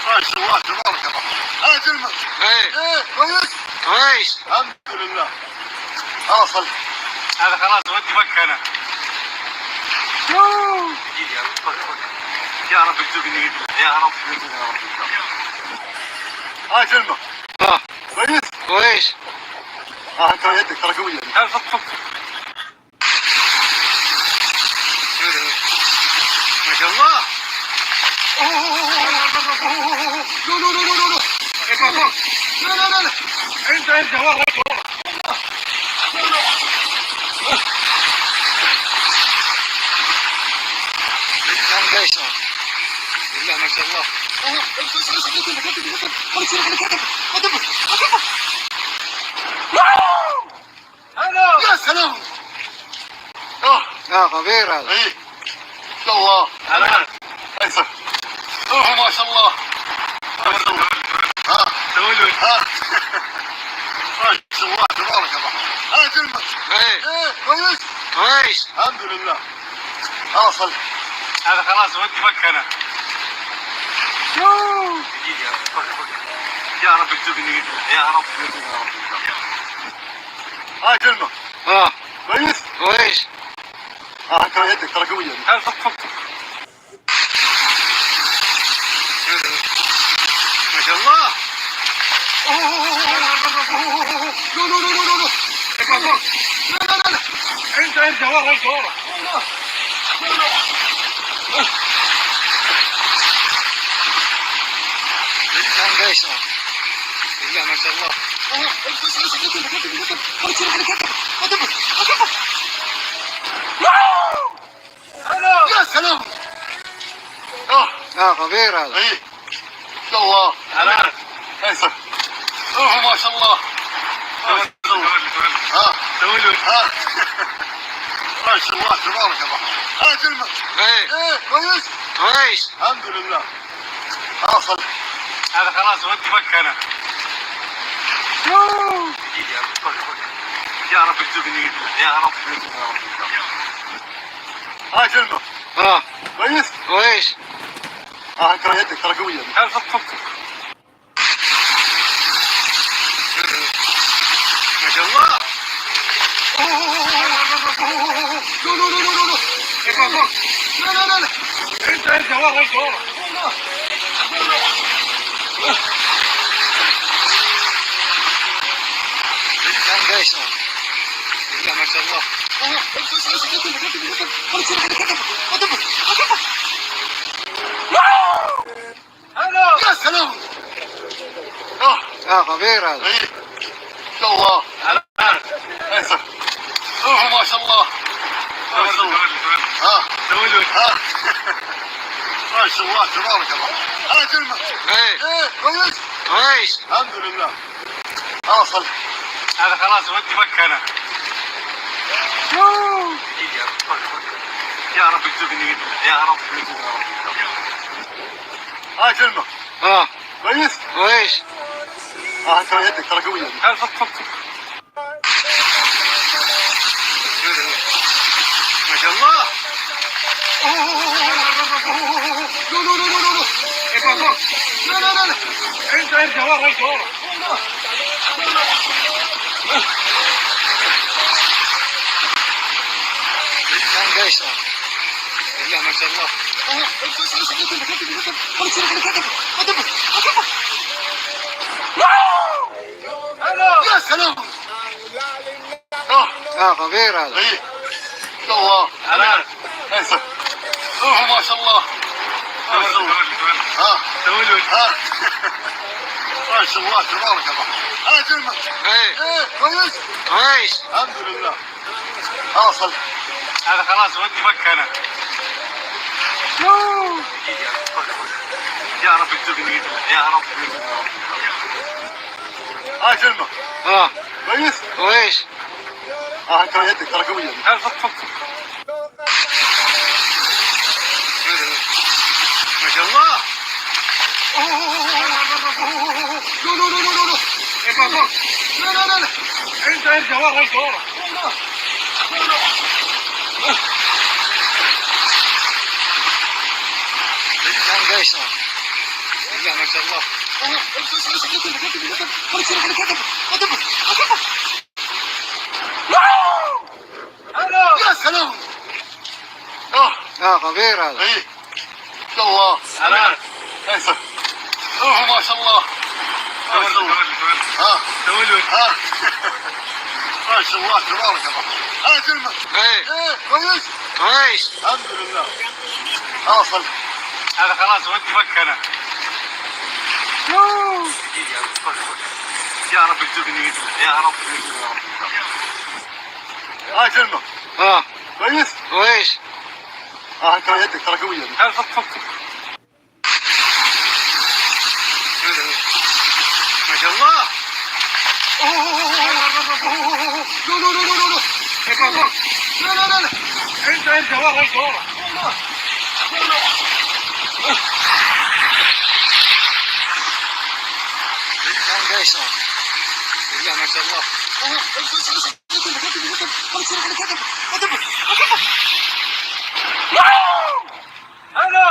ما شاء الله، تبارك الله. ها، جلمة. ايه. ايه، كويس؟ كويس. الحمد لله. خلاص، خل- هذا خلاص، ودي مكة أنا. يوه. يا رب ارزقني، يا رب ارزقني، يا رب. ها، جلمة. اه. كويس؟ كويس. اه، انت يدك ترى قوية. لا، صدق، صدق. ما شاء الله. أوه. لا، لا، لا، لا، لا. إيه، بابا. لا، لا، لا، لا. انت، انت، ورا، ورا. كان قيصر. بسم الله ما شاء الله. يا سلام. اه. اه، غفير هذا. اي. ما شاء الله. حلال. ايسر. اوه، ما شاء الله. ما شاء الله. ها. ها. ما شاء الله، تبارك الله. ها، جلمة. ايه. ايه، كويس؟ كويس. الحمد لله. خلاص، خل- هذا خلاص، ودي مكة أنا. يوه. يا رب ارزقني، يا رب ارزقني، يا رب. ها، اه. كويس؟ كويس. اه، انت يدك ترى قوية. لا، صف، صف، صف. ما شاء الله. أوه، أوه، أوه، أوه. لا، لا، لا، لا، لا. ارجع، ارجع. لا، لا، لا، لا. ارجع، ارجع، ورا، ارجع، ورا. كان قيصر. بسم الله ما شاء الله. يا سلام. اه. اه، خطير هذا. اي. ما شاء الله. كيف؟ اوه، ما شاء الله. ما شاء الله. ها. ها. ما شاء الله، تبارك الله. ها، كلمة. ايه، كويس؟ كويس. الحمد لله. خلاص. هذا خلاص، ودي مكة أنا. يوه. يا رب ارزقني، يا رب ارزقني، يا رب. ها، كلمة. اه. كويس؟ كويس. اه، انت يدك ترى قوية. لا، صف، صف، صف. ما شاء الله. لا، لا، لا، لا، لا. لا، لا، لا، لا. انت، انت، ورا، انت، ورا. كان قيصر. بسم الله ما شاء الله. يا سلام. اه. اه، خطير هذا. اي. ما شاء الله. اوه، ما شاء الله. ما شاء الله. ها. ها. ما شاء الله، تبارك الله. ها، كلمة. ايه. ايه، كويس؟ كويس. الحمد لله. خلاص، خلاص. هذا خلاص، ودي مكة أنا. يوه. يا رب ارزقني، يا رب ارزقني، يا رب. ها، كلمة. اه. كويس؟ كويس. اه، انت يدك ترى قوية. لا، صف، صف، صف. ما شاء الله. لا، لا، لا، لا، لا. لا، لا، لا، لا. ارجع، ارجع، ورا، ارجع، ورا. كان قيصر. بسم الله ما شاء الله. يا سلام. اه. اه، خطير هذا. اي. ما شاء الله. حلال. كيف؟ اوه، ما شاء الله. ما شاء الله. ها. ها. ما شاء الله، تبارك الله. ها، كلمة. ايه. ايه، كويس؟ كويس. الحمد لله. خلاص، خلاص. هذا خلاص، ودي مكة أنا. يوه. يا رب ارزقني، يا رب. ها، كلمة. اه. كويس؟ كويس. اه، انت يدك ترى قوية. لا، صف، صف، صف. ما شاء الله. لا، لا، لا، لا، لا. لا، لا، لا، لا. انت ارجع ورا، ارجع ورا. كان قيصر. بسم الله ما شاء الله. يا سلام. اه. اه، خطير هذا. اي. ما شاء الله. حلال. كيف؟ اوه، ما شاء الله. ما شاء الله. ها. ها. ما شاء الله، تبارك الله. ها، كلمة. ايه. ايه، كويس؟ كويس. الحمد لله. خلاص، خلاص. هذا خلاص، ودي مكة أنا. يوه. يا رب ارزقني، يا رب ارزقني، يا رب. ها، كلمة. اه. كويس؟ كويس. اه، انت يدك ترى قوية. لا، صف، صف، صف. ما شاء الله. لا، لا، لا، لا، لا. لا، لا، لا، لا. انت، انت، ورا، انت، ورا. كان قيصر. بسم الله ما شاء الله.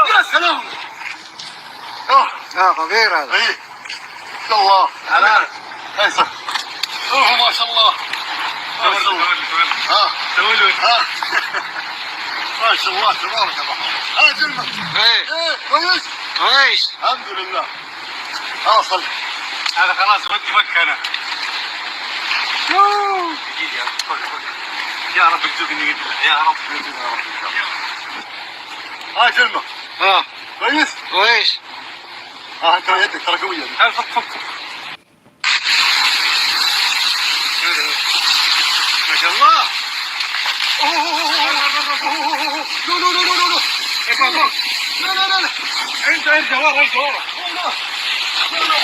يا سلام. اه. اه، خطير هذا. اي. ما شاء الله. حلال. كيف؟ اوه، ما شاء الله. ما شاء الله. تولد. ها. ما شاء الله، تبارك الرحمن. ها، جلمة. ايه. ايه، كويس؟ كويس. الحمد لله. ها، صل. هذا خلاص، ودي مكة أنا. يوه. يا رب ارزقني، يا رب ارزقني، يا رب إن شاء الله. ها، جلمة. ها. كويس؟ كويس. ها، انت يدك ترى قوية. لا، فك، فك، فك. ما شاء الله. أوه، أوه، أوه، أوه. لا، لا، لا، لا، لا. إيه، بابا. لا، لا، لا، لا. انت، انت ورا، انت ورا. لا، لا.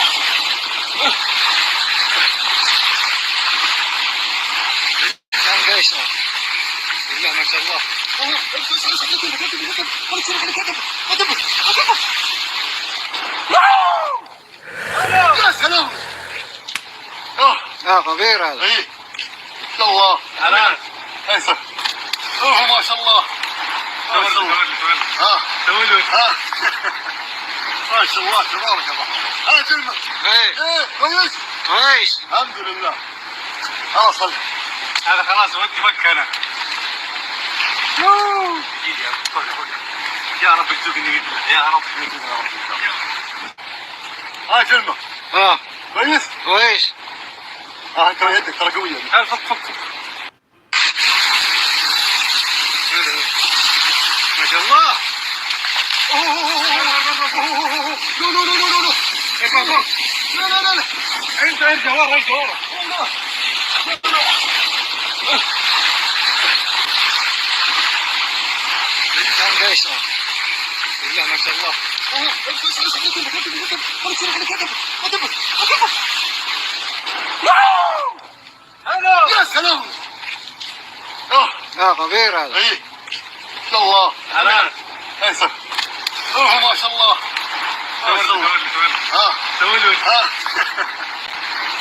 كان قيصر. بسم الله ما شاء الله. أوه، امسك، امسك، امسك، امسك، امسك، امسك. خلص، خلص، خلص، خلص. ما تبغى، ما تبغى. يا سلام. آه. آه، خطير هذا. إيه. ما شاء الله. حلال. أيسر. أوه، ما شاء الله. ما شاء الله. تولد، تولد. آه. تولد. آه. ما شاء الله، تبارك الرحمن. ها، جلمة. إيه. إيه، كويس؟ كويس. الحمد لله. خلاص، خلاص. هذا خلاص، ودي مكة أنا. يوه. يا رب ارزقني، يا رب ارزقني، يا رب إن شاء الله. ها، جلمة. ها. كويس؟ كويس. ها، انت يدك ترى قوية. لا، فك، فك، فك. ما شاء الله. أوه، أوه، أوه، أوه. لا، لا، لا، لا، لا. إيه، بابا. لا، لا، لا، لا. انت، انت ورا، انت ورا. لا، لا. كان قيصر. بسم الله ما شاء الله. أوه، امسك، امسك، امسك، امسك، امسك. خلص، خلص، خلص. ما تبغى، ما تبغى. يا سلام. آه. آه، خطير هذا. إيه. ما شاء الله. حلال. أيسر. أوه، ما شاء الله. ما شاء الله. ها. ها.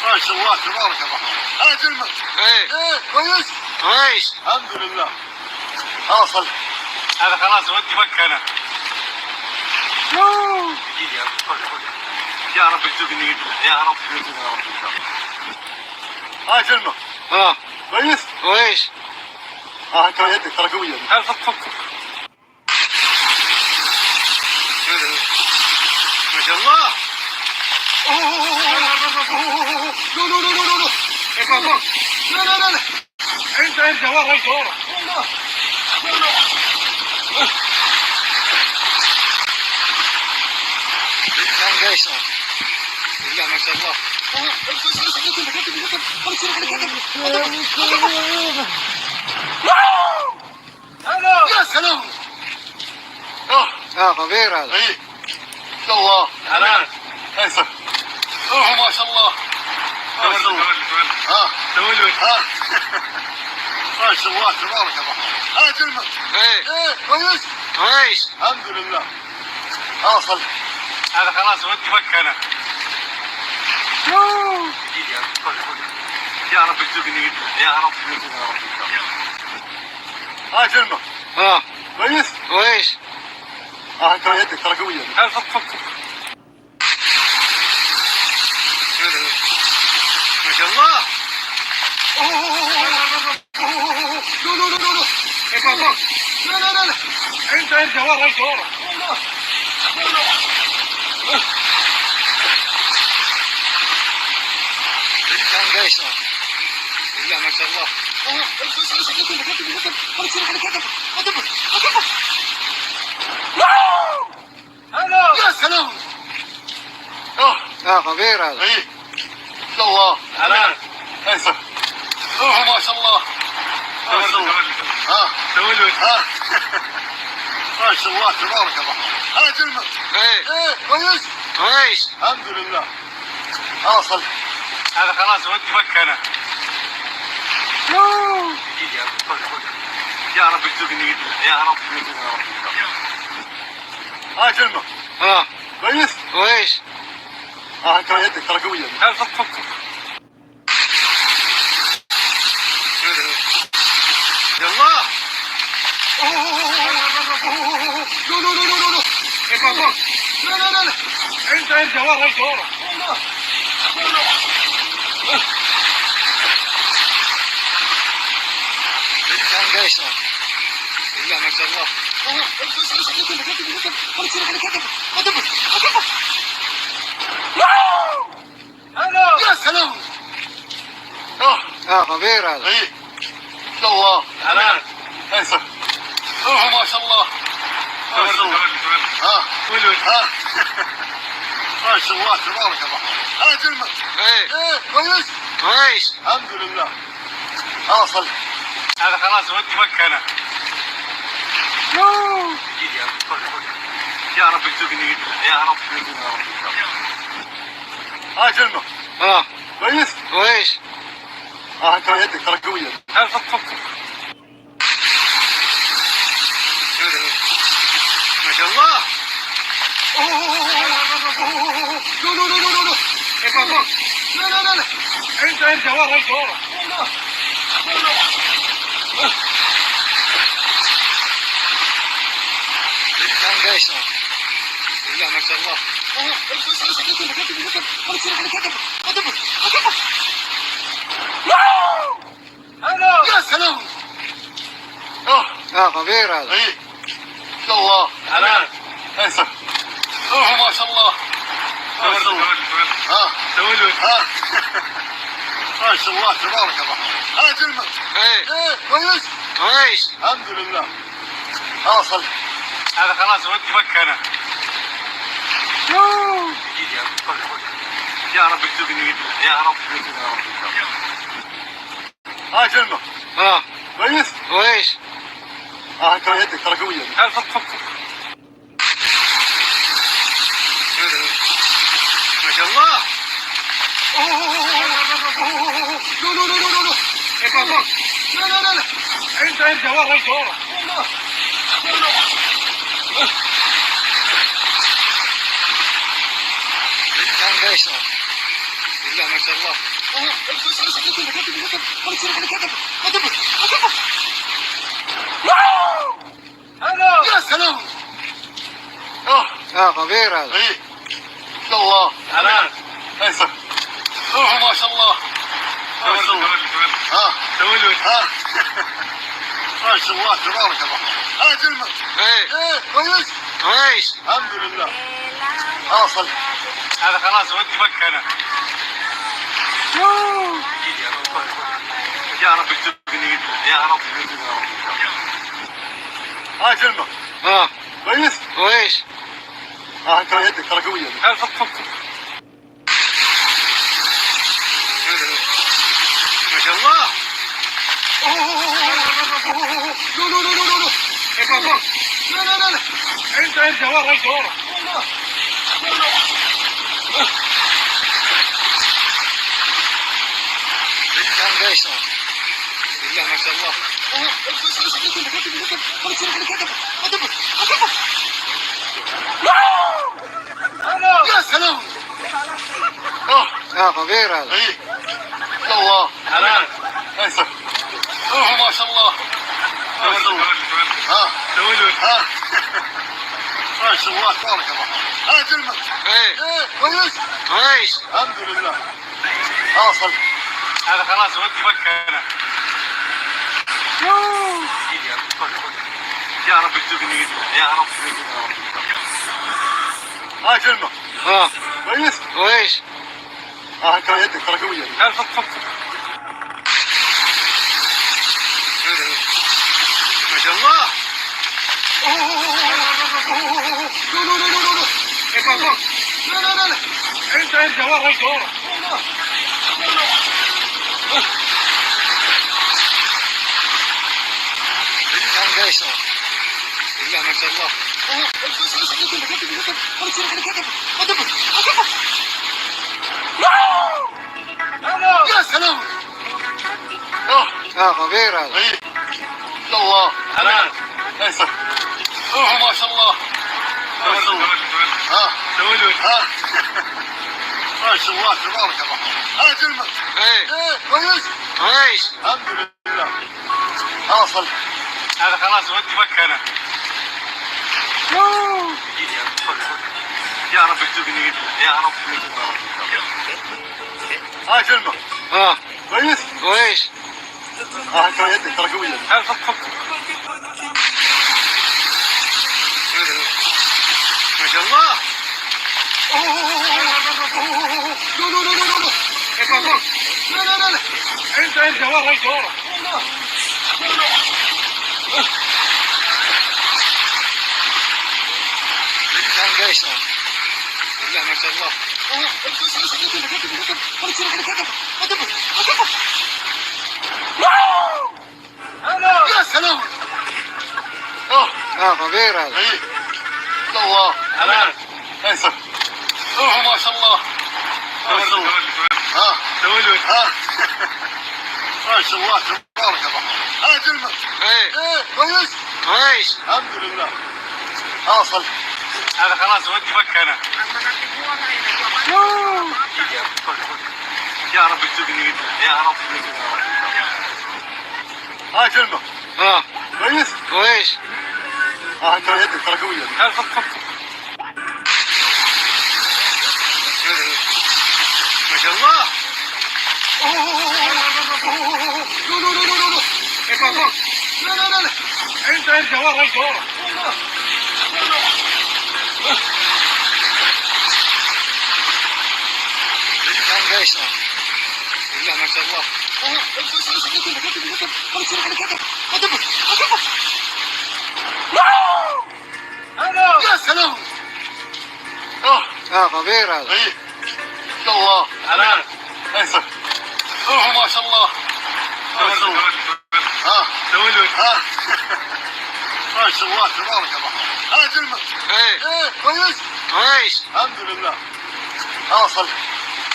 ما شاء الله، تبارك الرحمن. ها، جلمة. إيه. إيه، كويس؟ كويس. الحمد لله. خلاص، خلاص. هذا خلاص، ودي مكة أنا. يوه. يا رب ارزقني، يا رب ارزقني، يا رب إن شاء الله. ها، جلمة. ها. كويس؟ كويس. ها، انت يدك ترى قوية. لا، فك، فك، فك. ما شاء الله. أوه، أوه، أوه، أوه. لا، لا، لا، لا، لا. إيه، بابا. لا، لا، لا، لا. انت، انت ورا، انت ورا. لا، لا. كان قيصر. بسم الله ما شاء الله. أوه، امسك، امسك، امسك، امسك، امسك. خلص، خلص، خلص. يا سلام. آه. آه، خطير هذا. إيه. ما شاء الله. حلال. أيسر. أوه، ما شاء الله. ما شاء الله. تولد، تولد. ها. تولد. ها. ما شاء الله، تبارك الرحمن. ها، جلمة. إيه. إيه، كويس؟ كويس. الحمد لله. خلاص، خلاص. هذا خلاص، ودي مكة أنا. يوه. يا رب ارزقني، يا رب ارزقني، يا رب إن شاء الله. ها، جلمة. ها. كويس؟ كويس. ها، انت يدك ترى قوية. لا، فك، فك، فك. ما شاء الله. أوه، أوه، أوه، أوه. لا، لا، لا، لا، لا. إيه، بابا. لا، لا، لا، لا. انت، انت ورا، انت ورا. كان قيصر. بسم الله ما شاء الله. يا سلام. آه. آه، خطير هذا. إيه. ما شاء الله. حلال. أيسر. أوه، ما شاء الله. ما شاء الله. ها. ها. ما شاء الله، تبارك الرحمن. ها، جلمة. إيه. إيه، كويس؟ كويس. الحمد لله. خلاص، خلاص. هذا خلاص، ودي مكة أنا. يوه. يا رب ارزقني، يا رب ارزقني، يا رب. ها، جلمة. ها. كويس؟ كويس. ها، انت يدك ترى قوية. لا، فك، فك، فك. يلا. أوه، أوه، أوه، أوه. لا، لا، لا، لا، لا. إيه، بابا. لا، لا، لا، لا. انت، انت ورا، انت ورا. لا، لا. قيصر. بسم الله ما شاء الله. يا سلام. اه، اه، خطير هذا. ايه. ما شاء الله. حلال. ايسر. اوه، ما شاء الله. ما شاء الله. ها. ولد. ها. ما شاء الله، تبارك الرحمن. ها، جلمة. ايه. ايه، كويس؟ كويس. الحمد لله. خلاص، خلي. هذا خلاص، ودي مكة أنا. يوه. يا رب ارزقني، يا رب ارزقني، يا رب. ها، جلمة. اه. كويس؟ كويس. اه، انت يدك ترى قوية. لا، فك، فك، فك. ما شاء الله. أوه، أوه، أوه، أوه. لا، لا، لا، لا، لا. إيه، بابا. لا، لا، لا، لا. ارجع، ارجع ورا، ارجع ورا. لا، لا. لا، لا. كان قيصر. بسم الله ما شاء الله. أوه، ارجع، ارجع، ارجع، ارجع، ارجع، ارجع. خلاص، ارجع، ارجع، ارجع. يا سلام. اه. اه، خطير هذا. ايه. ما شاء الله. حلال. ايسر. اوه، ما شاء الله. ما شاء الله. ها. ها. ما شاء الله، تبارك الرحمن. ها، جلمة. ايه. ايه، كويس؟ كويس. الحمد لله. خلاص، خلي. هذا خلاص، ودي مكة أنا. يوه. يا رب ارزقني، يا رب ارزقني، يا رب. ها، جلمة. ها. كويس؟ كويس. ها، انت يدك ترى قوية. لا، فك، فك، فك. ما شاء الله. أوه، أوه، أوه، أوه. لا، لا، لا، لا، لا. إيه، بابا. لا، لا، لا، لا. ارجع، ارجع ورا، ارجع ورا. لا، لا. كان قيصر. بسم الله ما شاء الله. يا سلام. اه. اه، خطير هذا. ايه. ما شاء الله. حلال. ايسر. اوه، ما شاء الله. ما شاء الله. ها. ها. ما شاء الله، تبارك الرحمن. ها، جلمة. ايه. ايه، كويس؟ كويس. الحمد لله. حاصل. هذا خلاص، ودي مكة أنا. يوه. يا رب ارزقني، يا رب ارزقني، يا رب. ها، جلمة. ها. كويس؟ كويس. ها، انت يدك ترى قوية. لا، فك، فك، فك. ما شاء الله. لا، لا، لا، لا، لا. إيه، بابا. لا، لا، لا، لا. ارجع، ارجع ورا، ارجع ورا. كان قيصر. بسم الله ما شاء الله. يا سلام. اه. اه، خطير هذا. ايه. ما شاء الله. حلال. ايسر. اوه، ما شاء الله. ما شاء الله. ها. ها. ما شاء الله، تبارك الله. ها، جلمة. ايه. ايه، كويس؟ كويس. الحمد لله. حاصل. هذا خلاص، ودي مكة أنا. يوه. يا رب ارزقني، يا رب ارزقني، يا رب. ها، جلمة. ها. كويس؟ كويس. ها، انت يدك ترى قوية. لا، فك، فك، فك. ما شاء الله. أوه، أوه، أوه، أوه. لا، لا، لا، لا، لا. إيه، بابا. لا، لا، لا، لا. ارجع، ارجع ورا، ارجع ورا. كان قيصر. بسم الله ما شاء الله. يا سلام. اه. اه، خطير هذا. ايه. ما شاء الله. حلال. ايسر. اوه، ما شاء الله. ما شاء الله. ها. ها. ما شاء الله، تبارك الله. ها، جلمة. ايه. ايه، كويس؟ كويس. الحمد لله. حاصل. هذا خلاص، ودي مكة أنا. يوه. يا رب ارزقني، يا رب ارزقني، يا رب. ها، جلمة. ها. كويس؟ كويس. اه، انت يدك ترى قوية. لا، فك، فك. ما شاء الله. لا، لا، لا، لا، لا. لا، لا، لا، لا. انت، انت ورا، انت ورا. الإنسان قيصر. بسم الله ما شاء الله. يا سلام. اه، اه، خطير هذا. اي. الله. الان. ايسر. اوه، ما شاء الله. ما شاء الله. ها. ها. ما شاء الله، تبارك الرحمن. ها، جلمة. ايه. ايه، كويس؟ كويس. الحمد لله. ها، صل. هذا خلاص، ودي فك انا. يا رب تجيبني، يا رب. ها، جلمة. اه. كويس؟ كويس. اه، انت يدك ترى قوية. لا، خف، خف. ما شاء الله. لا، لا، لا، لا، لا. لا، لا، لا، لا. انت ارجع ورا، ارجع ورا. الإنسان قيصر. بسم الله ما شاء الله. يا سلام. اه، اه، خطير هذا. اي. الله. الان. ايسر. اوه، ما شاء الله. ما شاء الله. ها. ها. ما شاء الله، تبارك الرحمن. ها، جلمة. ايه. ايه، كويس؟ كويس. الحمد لله. ها، صل.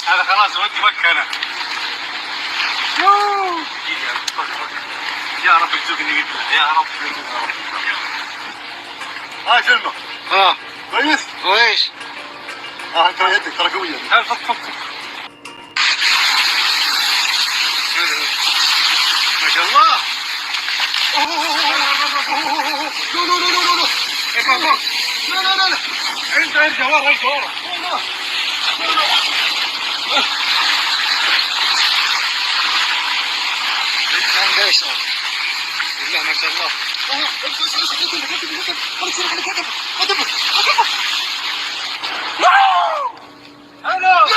هذا خلاص، ودي فك انا. يوه. يا رب ارزقني، يا رب ارزقني، يا رب. ها، جلمة. ها. كويس؟ كويس. ها، انت يدك ترى قوية. لا، فك، فك، فك. ما شاء الله. لا، لا، لا، لا، لا. ارجع، ارجع. لا، لا، لا، لا. انت ارجع ورا، ارجع ورا. الإنسان قيصر. بسم الله ما شاء الله.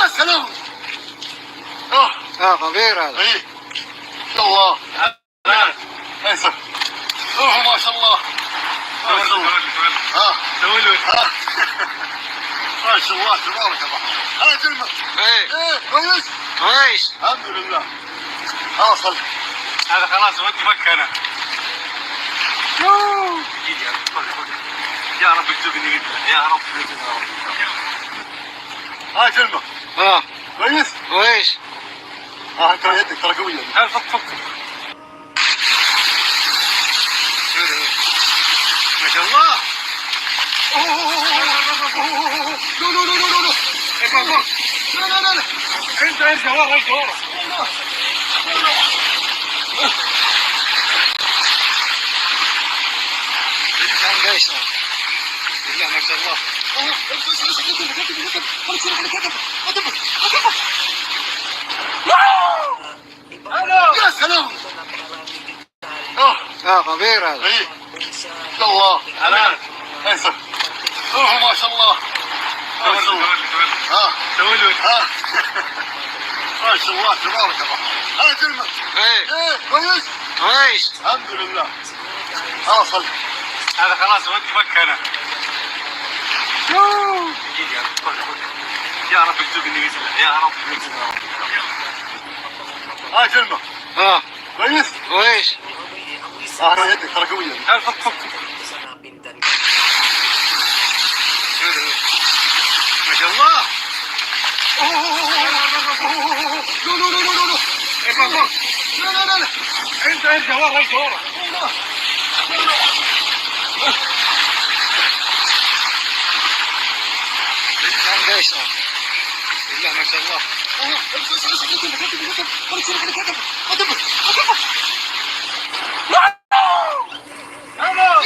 يا سلام. اه. اه، خطير هذا. اي. الله. ايسر. اوه، ما شاء الله. ما شاء الله. ها. ها. ما شاء الله، تبارك الرحمن. ها، جلمة. ايه. ايه، كويس؟ كويس. الحمد لله. ها، صل. هذا خلاص، ودي فك انا. يوه. يا رب ارزقني، يا رب ارزقني، يا رب. ها، جلمة. ها. كويس؟ كويس. ها، انت يدك ترى قوية. لا، فك، فك. ما شاء الله. لا، لا، لا، لا، لا. لا، لا، لا، لا. انت، انت ورا، انت ورا. الإنسان قيصر. بسم الله ما شاء الله. يا سلام. اه. اه، خطير هذا. اي. الله. الان. ايسر. اوه، ما شاء الله. ما شاء الله. ها. ها. ما شاء الله، تبارك الرحمن. ها، جلمة. ايه. ايه، كويس؟ كويس. الحمد لله. ها، صل. هذا خلاص، ودي فك انا. يوه. يا رب ارزقني، يا رب ارزقني، يا رب. ها، جلمة. ها. كويس؟ كويس. ها، يدك ترى قوية. لا، فك، فك. ما شاء الله. لا، لا، لا، لا، لا. لا، لا، لا، لا. انت، انت ورا، انت ورا. الإنسان قيصر. بسم الله ما شاء الله.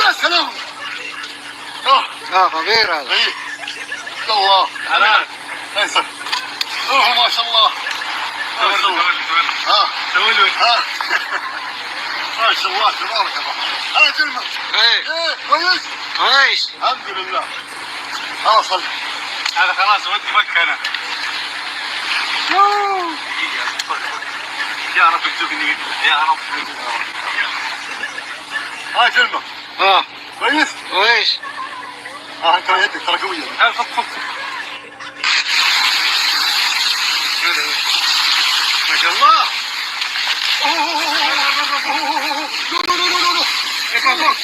يا سلام. اه. اه، خطير هذا. اي. الله. الان. ايسر. اوه، ما شاء الله. ما شاء الله. ها. ها. ما شاء الله، تبارك الله. ها، جلمة. ايه. ايه، كويس؟ كويس. الحمد لله. خلاص، خل- هذا خلاص، ودي مكة أنا. يوه. يا رب تجيبني، يا رب. ها، جلمة. اه. كويس؟ كويس. اه، انت يدك ترى قوية. لا، فك، فك، فك. ما شاء الله. أوه. لا، لا، لا، لا.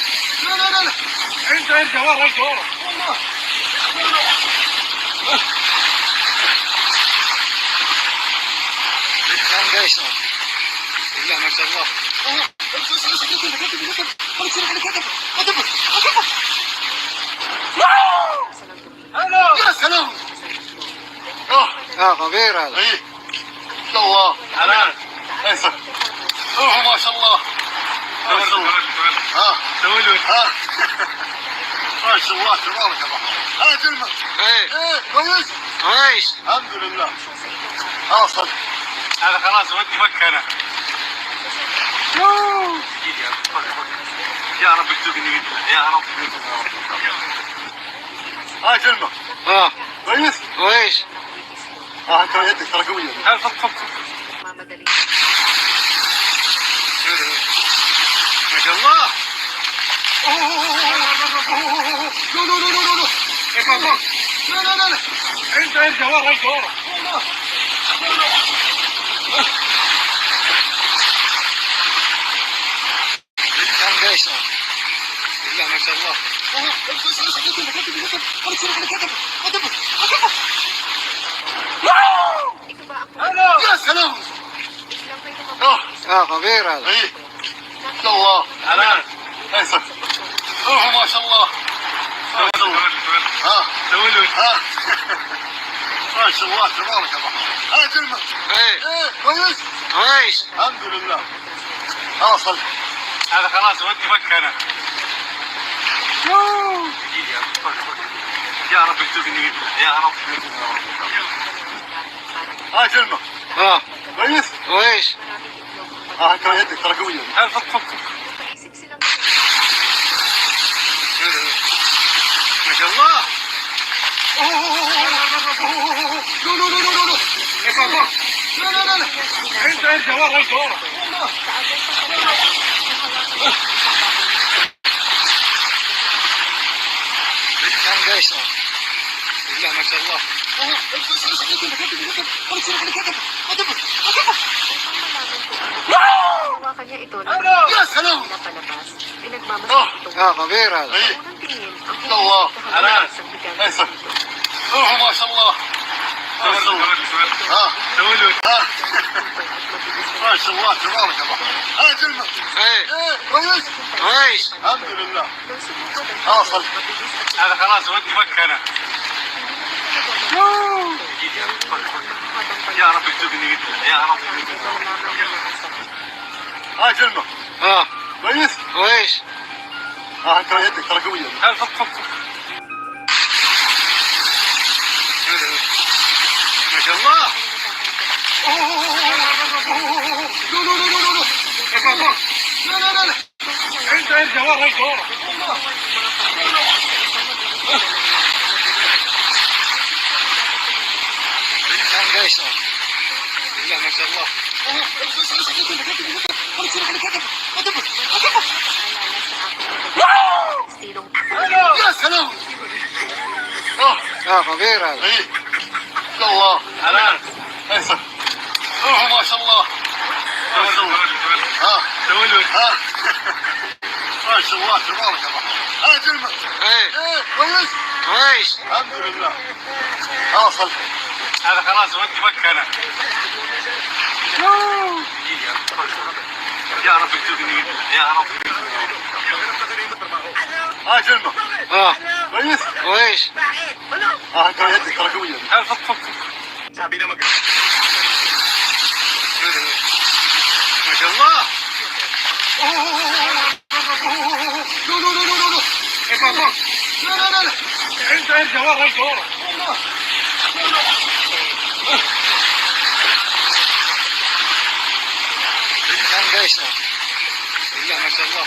لا، لا، لا، لا. انت، انت ورا، انت ورا. كان قيصر. لا، ما شاء الله. يا سلام. اه، اه، خطير هذا. ايه. ما شاء الله. حلال. ايسر. اوه، ما شاء الله. ما شاء الله. ها. ها. ما شاء الله، تبارك الله. ها، جلمة. ايه. ايه، كويس؟ كويس. الحمد لله. خلاص، خلاص. هذا خلاص، ودي مكة أنا. يوه. يا رب ارزقني، يا رب. ها، جلمة. اه. كويس؟ كويس. اه، انت يدك ترى قوية. لا، فك، فك، فك. ما شاء الله. لا، لا، لا، لا، لا. لا، لا، لا، لا. انت، انت ورا، انت ورا. كان قيصر. لا، ما شاء الله. يا سلام. اه. اه، خطير هذا. ايه. ما شاء الله. حلال. ايسر. اوه، ما شاء الله. ما شاء الله. ها. ها. ما شاء الله، تبارك الله. ها، جلمة. ايه. ايه، كويس؟ كويس. الحمد لله. خلاص، خل- هذا خلاص، ودي مكة أنا. يوه. يا رب ارزقني، يا رب. ها، جلمة. اه. كويس؟ كويس. اه، انت يدك ترى قوية. لا، فك، فك، فك. ما شاء الله. لا، لا، لا، لا، لا. لا، لا، لا، لا. انت، انت ورا، انت ورا. كان قيصر. لا، ما شاء الله. يا سلام. اه، خطير هذا. الله. حلال. ايسر. اوه، ما شاء الله. ما شاء الله. ها. ها. ما شاء الله، تبارك الله. ها، جلمة. ايه. ايه، كويس؟ كويس. الحمد لله. خلاص، خل- هذا خلاص، ودي مكة أنا. يا رب ارزقني، يا رب. ها، جلمة. اه. كويس؟ كويس. اه، انت يدك ترى قوية. لا، فك، فك، فك. ما شاء الله. لا، لا، لا، لا، لا. لا، لا، لا، لا. انت، انت ورا، انت ورا. كان قيصر. لا، ما شاء الله. يا سلام. اه. اه، خطير هذا. ايه. ما شاء الله. حلال. ايسر. اوه، ما شاء الله. ما شاء الله. ها. ها. ما شاء الله، تبارك الله. ها، جلمة. ايه. ايه، كويس؟ كويس. الحمد لله. خلاص، خل- هذا خلاص، ودي مكة أنا. يا رب ارزقني، يا رب. ها، جلمة. اه. كويس؟ كويس. اه، انت يدك ترى قوية. لا، فك، فك، فك. ما شاء الله. لا، لا، لا، لا. لا، لا، لا، لا. انت، انت ورا، انت ورا. بسم الله ما شاء الله.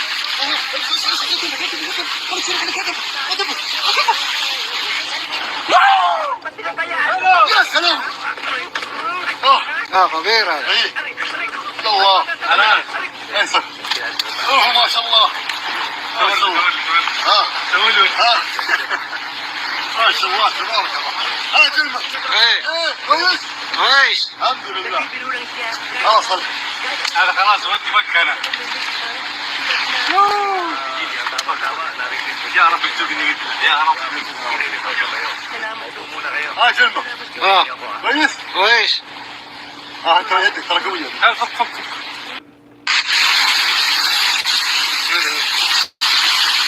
يا سلام. اه، اه، خطير هذا. اي. الله. حلال. انسى. اوه، ما شاء الله. ما شاء الله. ها. ها. ما شاء الله، تبارك الله. ها، جلمة. ايه. ايه، كويس. كويس. الحمد لله. خلاص، خلاص. هذا خلاص، ودي مكة أنا. يا رب ارزقني، يا رب. ها، جلمة. اه. كويس؟ كويس. اه، انت يدك ترى قوية. لا، فك، فك، فك.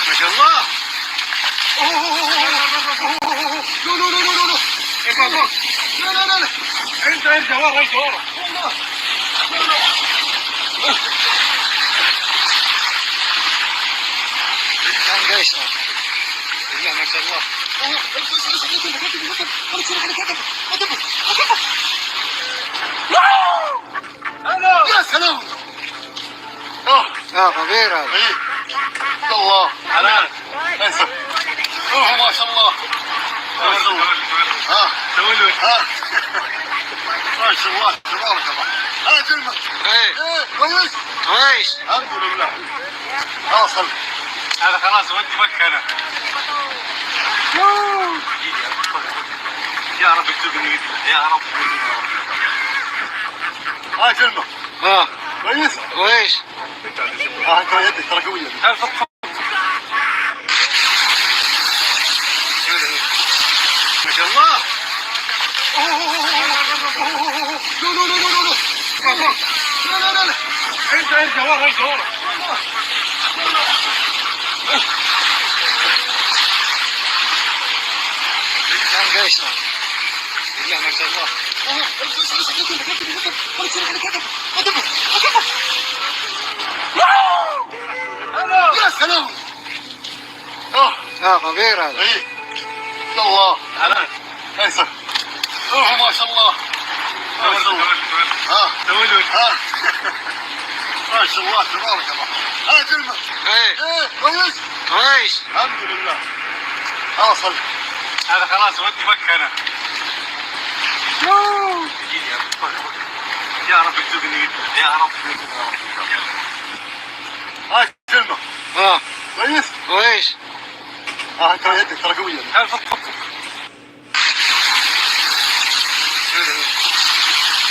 ما شاء الله. أوه، أوه، أوه، أوه. لا، لا، لا، لا، لا. إيه، بابا. لا، لا، لا، لا. انت، انت ورا، انت ورا. كان قيصر. لا، ما شاء الله. يا سلام. اه. اه، خطير هذا. ايه. الله. حلال. انسى. اوه، ما شاء الله. ما شاء الله. ها. ها. ما شاء الله، تبارك الله. ها، جلمة. ايه. ايه، كويس. كويس. الحمد لله. خلاص، خلاص. هذا خلاص، ودي مكة أنا. يا رب ارزقني، يا رب. ها، جلمة. اه. كويس؟ كويس. اه، انت يدك ترى قوية. لا، فك، فك. ما شاء الله. لا، لا، لا، لا، لا. انت، انت ورا، انت ورا. كان قيصر. بالله ما شاء الله. يا سلام. اه، خطير هذا. اي. الله. حلال. انسى. اوه، ما شاء الله. ما شاء الله. ها. ها. ما شاء الله، تبارك الله. ها، جلمة. ايه. ايه، كويس؟ كويس. الحمد لله. خلاص، خلاص. هذا خلاص، ودي مكة أنا. يا رب ارزقني، يا رب. ها، جلمة. اه. كويس؟ كويس. اه، انت يدك ترى قوية. لا، فك، فك، فك.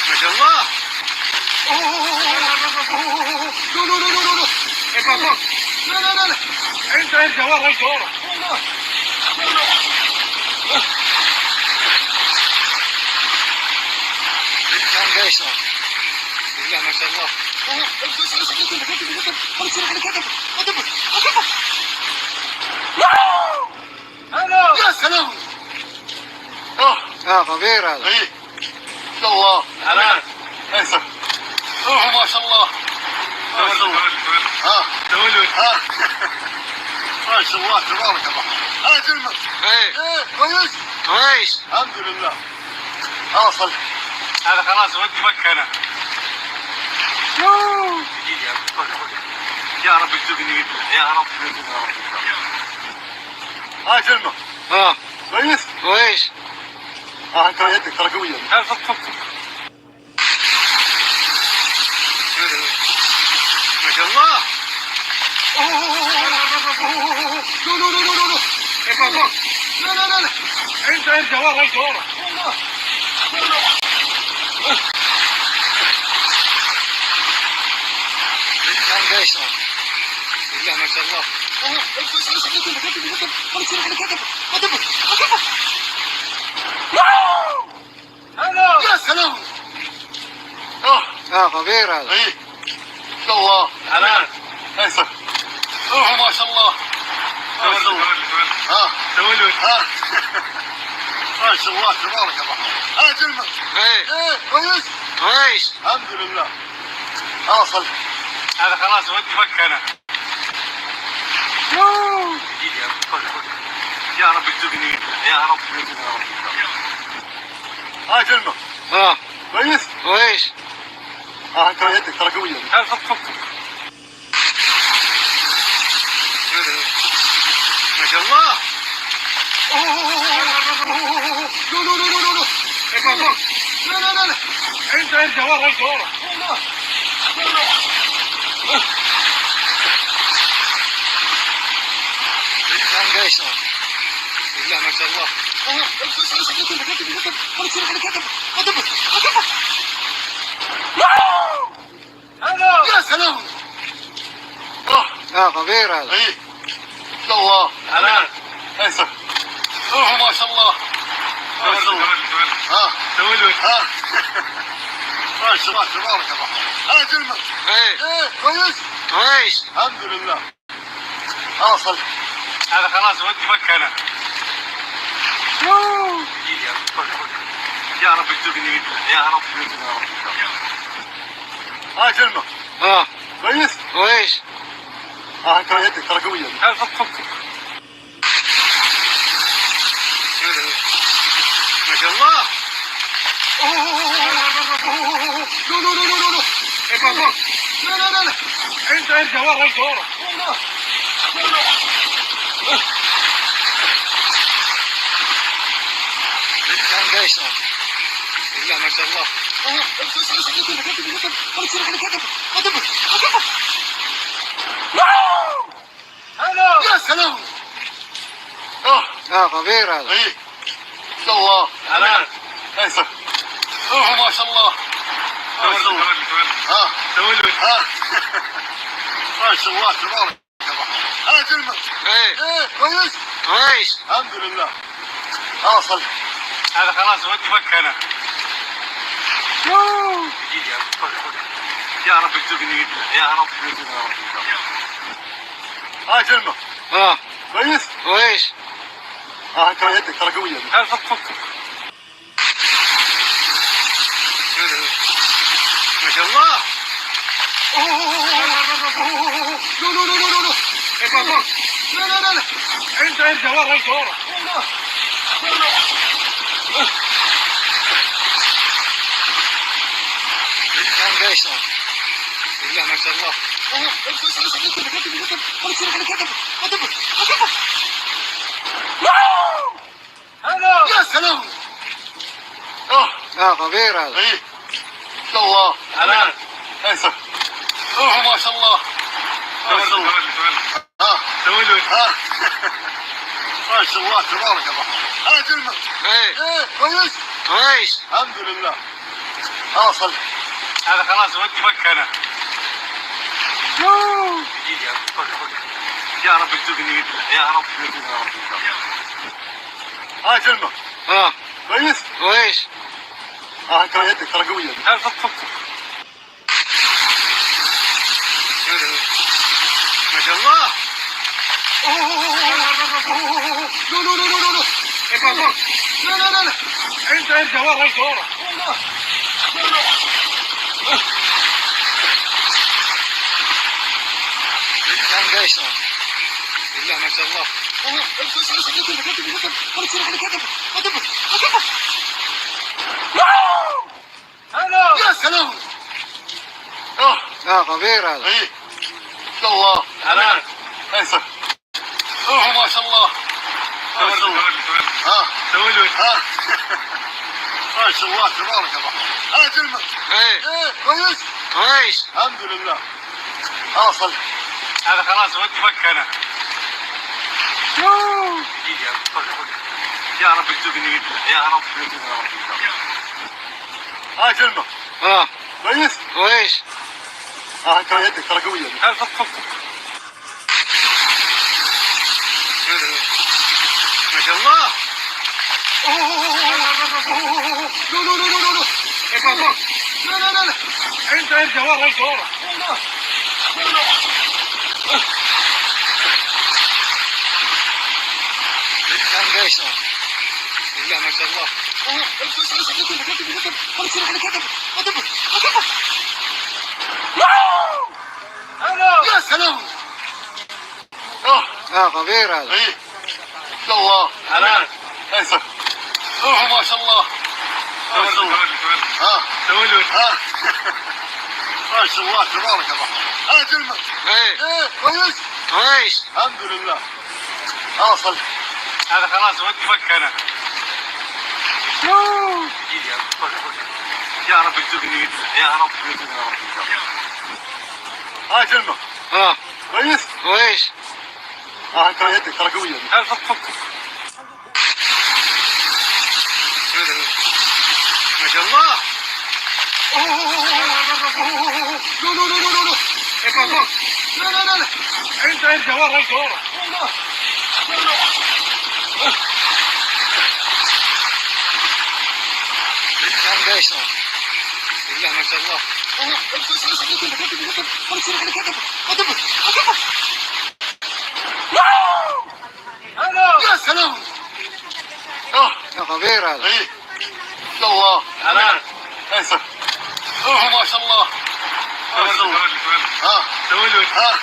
ما شاء الله. لا، لا، لا، لا، لا. إيه، بابا. لا، لا، لا، لا. انت، انت ورا، انت ورا. كان قيصر. بالله ما شاء الله. يا سلام. اه. اه، خطير هذا. اي. الله. حلال. انسى. اوه، ما شاء الله. ما شاء الله. ها. ها. ما شاء الله، تبارك الله. ها، جلمة. ايه. ايه، كويس؟ كويس. الحمد لله. خلاص، خلاص. هذا خلاص، ودي مكة أنا. يا رب ارزقني، يا رب. ها، جلمة. اه. كويس؟ كويس. اه، انت يدك ترى قوية. لا، فك، فك، فك. ما شاء الله. لا، لا، لا، لا، لا. إيه، بابا. لا، لا، لا، لا. انت، انت ورا، انت ورا. كان قيصر. بالله ما شاء الله. يا سلام. اه. اه، خطير هذا. اي. الله. حلال. انسى. اوه، ما شاء الله. ما شاء الله. ها. ها. ما شاء الله، تبارك الله. ها، جلمة. ايه. ايه، كويس؟ كويس. الحمد لله. خلاص، خلاص. هذا خلاص، ودي مكة أنا. يا رب ارزقني، يا رب. ها، جلمة. اه. كويس؟ كويس. اه، انت يدك ترى قوية. لا، فك، فك، فك. يلا. أوه. لا، لا، لا، لا، لا. لا، لا، لا، لا. ارجع، ارجع ورا، ارجع ورا. لا، لا. لا، لا. الآن قيصر. بسم الله ما شاء الله. أوه. يا سلام. آه، خطير هذا. إيه. الله. حلال. أيسر. أوه، ما شاء الله. ما شاء الله. ها. ها. ما شاء الله، تبارك الرحمن. ها، جلمة. إيه. إيه، كويس؟ كويس. الحمد لله. خلاص، خلاص. هذا خلاص، ودي مكة أنا. يوه. يا رب ارزقني، يا رب ارزقني، يا رب. ها، جلمة. ها. كويس؟ كويس. ها، انت يدك ترى قوية. لا، فك، فك، فك. ما شاء الله. أوه. لا، لا، لا، لا، لا. إيه، بابا. لا، لا، لا، لا. انت ارجع ورا، ارجع ورا. لا، لا. الآن قيصر. بسم الله ما شاء الله. أوه. يا سلام. آه. آه، خطير هذا. إيه. ما شاء الله. حلال. أيسر. أوه، ما شاء الله. ما شاء الله. ها. ها. ما شاء الله، تبارك الرحمن. ها، جلمة. إيه. إيه، كويس؟ كويس. الحمد لله. خلاص، خلاص. هذا خلاص، ودي مكة أنا. يوه. يا رب ارزقني، يا رب ارزقني، يا رب. ها، جلمة. ها. كويس؟ كويس. ها، انت يدك ترى قوية. لا، فك، فك، فك. ما شاء الله. أوه. لا، لا، لا، لا. إيه، بابا. لا، لا، لا، لا. انت ارجع ورا، ارجع ورا. الآن قيصر. بسم الله ما شاء الله. أوه. يا سلام. آه. آه، خطير هذا. إيه. ما شاء الله. حلال. أيسر. أوه، ما شاء الله. ما شاء الله. ها. ها. ما شاء الله، تبارك الرحمن. ها، جلمة. إيه. إيه، كويس؟ كويس. الحمد لله. خلاص، خلاص. هذا خلاص، ودي مكة أنا. يوه. يا رب ارزقني، يا رب ارزقني، يا رب. ها، جلمة. ها. كويس؟ كويس. ها، انت يدك ترى قوية. لا، فك، فك، فك. ما شاء الله. أوه. لا، لا، لا، لا، لا. إيه، بابا. لا، لا، لا، لا. انت ارجع ورا، ارجع ورا. لا، لا. الآن قيصر. بسم الله ما شاء الله. يا سلام. آه. آه، خطير هذا. إيه. ما شاء الله. حلال. أيسر. أوه، ما شاء الله. ما شاء الله. ها. ها. ما شاء الله، تبارك الرحمن. ها، جلمة. إيه. إيه، كويس؟ كويس. الحمد لله. خلاص، خلاص. هذا خلاص، ودي مكة أنا. يوه. يا رب ارزقني، يا رب ارزقني، يا رب. ها، جلمة. ها. كويس؟ كويس. ها، انت يدك ترى قوية. لا، فك، فك، فك. ما شاء الله. أوه. لا، لا، لا، لا، لا. إيه، بابا. لا، لا، لا، لا. انت ارجع ورا، ارجع ورا. لا، لا. الآن قيصر. بسم الله ما شاء الله. أوه. يا سلام. آه. آه، خطير هذا. إيه. ما شاء الله. حلال. أيسر. أوه، ما شاء الله. ما شاء الله. ها. ها. ما شاء الله، تبارك الرحمن. ها، جلمة. إيه. إيه، كويس؟ كويس. الحمد لله. خلاص، خل- هذا خلاص، ودي مكة أنا. يوه. يا رب ارزقني، يا رب ارزقني، يا رب. ها جلمة. ها. كويس؟ كويس. ها، انت يدك ترى قوية. لا، فك، فك، فك. ما شاء الله. أوه، أوه، أوه، أوه. لا، لا، لا، لا، لا. إيه، فك، فك. لا، لا، لا، لا. انت ارجع ورا، ارجع ورا. والله. لا، لا. الآن قيصر. بسم الله ما شاء الله. أوه، امسك، امسك، امسك، امسك، امسك. يا سلام. آه. يا خبير هذا. إيه. الله. هلا. إيه، سلام. أوه، ما شاء الله. ما شاء الله. ها. ها.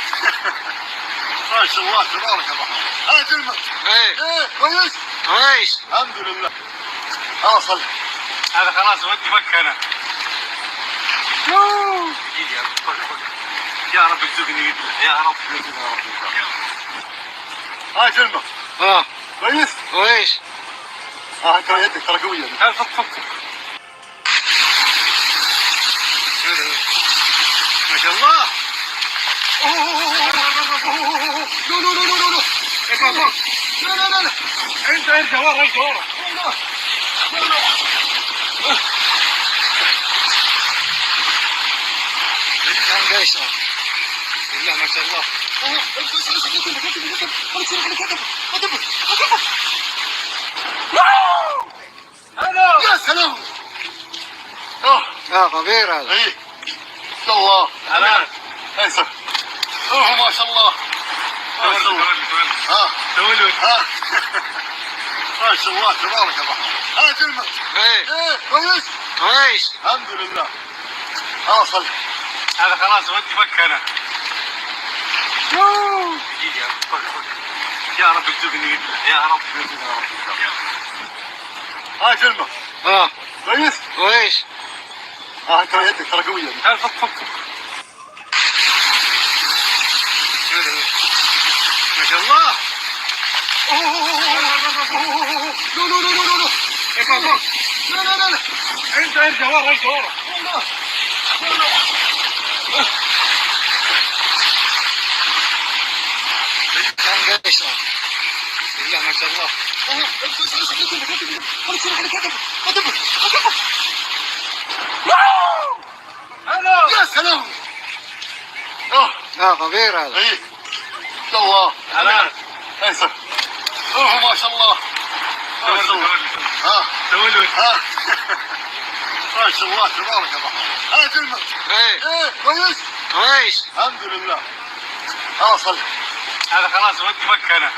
ما شاء الله، تبارك الرحمن. ها، جلمة. إيه. إيه، كويس؟ كويس. الحمد لله. خلاص، خل- هذا خلاص، ودي مكة أنا. يوه. يا رب ارزقني، يا رب ارزقني، يا رب. ها جلمة. ها. كويس؟ كويس. ها، انت يدك ترى قوية. لا، فك، فك، فك. ما شاء الله. أوه، أوه، أوه، أوه. لا، لا، لا، لا، لا. إيه، بابا. لا، لا، لا، لا. انت ارجع ورا، ارجع ورا. لا، لا. كان قيصر. بسم الله ما شاء الله. أوه، امسك، امسك، امسك، امسك، امسك. خلص، خلص، خلص. يا خبير هذا. إيه. الله. هلا. إيه، سلام. أوه، ما شاء الله. ما شاء الله. ها. ها. ما شاء الله، تبارك الرحمن. ها، جلمة. إيه. إيه، كويس؟ كويس. الحمد لله. خلاص، خل- هذا خلاص، ودي مكة أنا. يوه. يا رب ارزقني، يا رب ارزقني، يا رب. ها جلمة. ها. كويس؟ كويس. ها، انت يدك ترى قوية. لا، فك، فك، فك. ما شاء الله. أوه، أوه، أوه، أوه. لا، لا، لا، لا، لا. إيه، بابا. لا، لا، لا، لا. انت ارجع ورا، ارجع ورا. والله. والله. كان قيصر. بسم الله ما شاء الله. أوه، امسك، امسك، امسك، امسك، امسك. خلص، خلص، خلص. يا سلام. آه. آه، خطير هذا. إيه. الله. هلا. أوه، ما شاء الله. ما شاء الله. ها. ها. ما شاء الله، تبارك الرحمن. ها، جلمة. إيه. إيه، كويس؟ كويس. الحمد لله. خلاص، خل- هذا خلاص، ودي مكة أنا.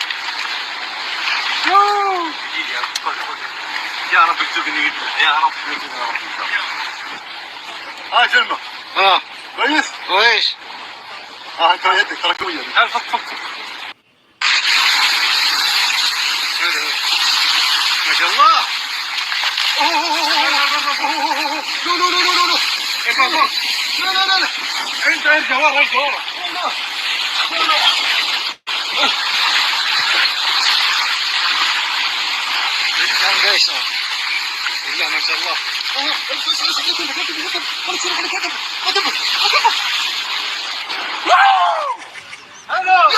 يوه. يا رب ارزقني، يا رب ارزقني، يا رب. ها، جلمة. ها. كويس؟ كويس. ها، انت يدك ترى قوية. لا، فك، فك، فك. ما شاء الله. أوه، أوه، أوه، أوه. لا، لا، لا، لا، لا. إيه، بابا. لا، لا، لا، لا. انت ارجع ورا، ارجع ورا. والله. كان قيصر. بسم الله ما شاء الله.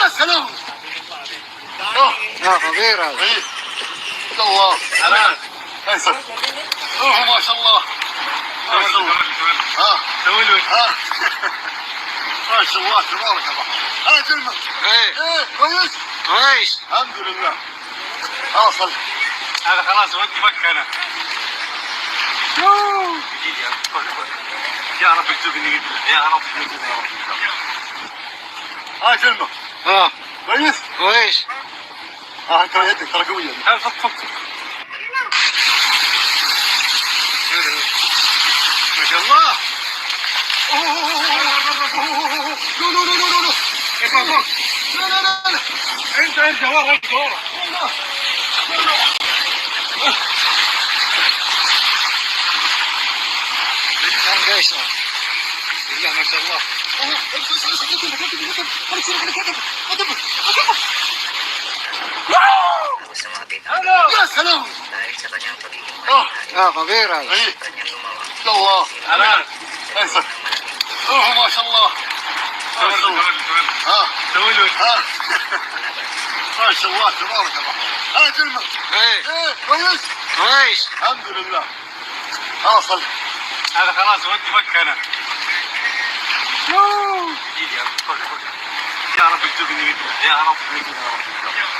يا سلام. آه. يا خطير هذا. إيه. الله. سلام. أيسر. أوه، ما شاء الله. ما شاء الله. ها. ها. ما شاء الله، تبارك الرحمن. ها، جلمة. إيه. إيه، كويس؟ كويس. الحمد لله. خلاص، خل- هذا خلاص، ودي مكة أنا. يوه. يا رب ارزقني، يا رب ارزقني، يا رب. ها، جلمة. ها. كويس؟ كويس. ها، انت يدك ترى قوية. لا، فك، فك، فك. ما شاء الله. أوه، أوه، أوه، أوه. لا، لا، لا، لا، لا. إيه، بابا. لا، لا، لا، لا. انت ارجع ورا، ارجع ورا. والله. لا، لا. كان قيصر. بسم الله ما شاء الله. أوه، امسك، امسك، امسك، امسك، امسك. خلص، خلص، خلص. سلام. اه. اه، غفير هذا. ايه. الله. امان. ايسر. اوه، ما شاء الله. ما شاء الله. ها. ها. ما شاء الله، تبارك الرحمن. ها، جلمة. ايه. ايه، كويس؟ كويس. الحمد لله. خلاص، خلي. هذا خلاص، ودي مكة أنا. يوه. يا رب ارزقني منه. يا رب ارزقني، يا رب.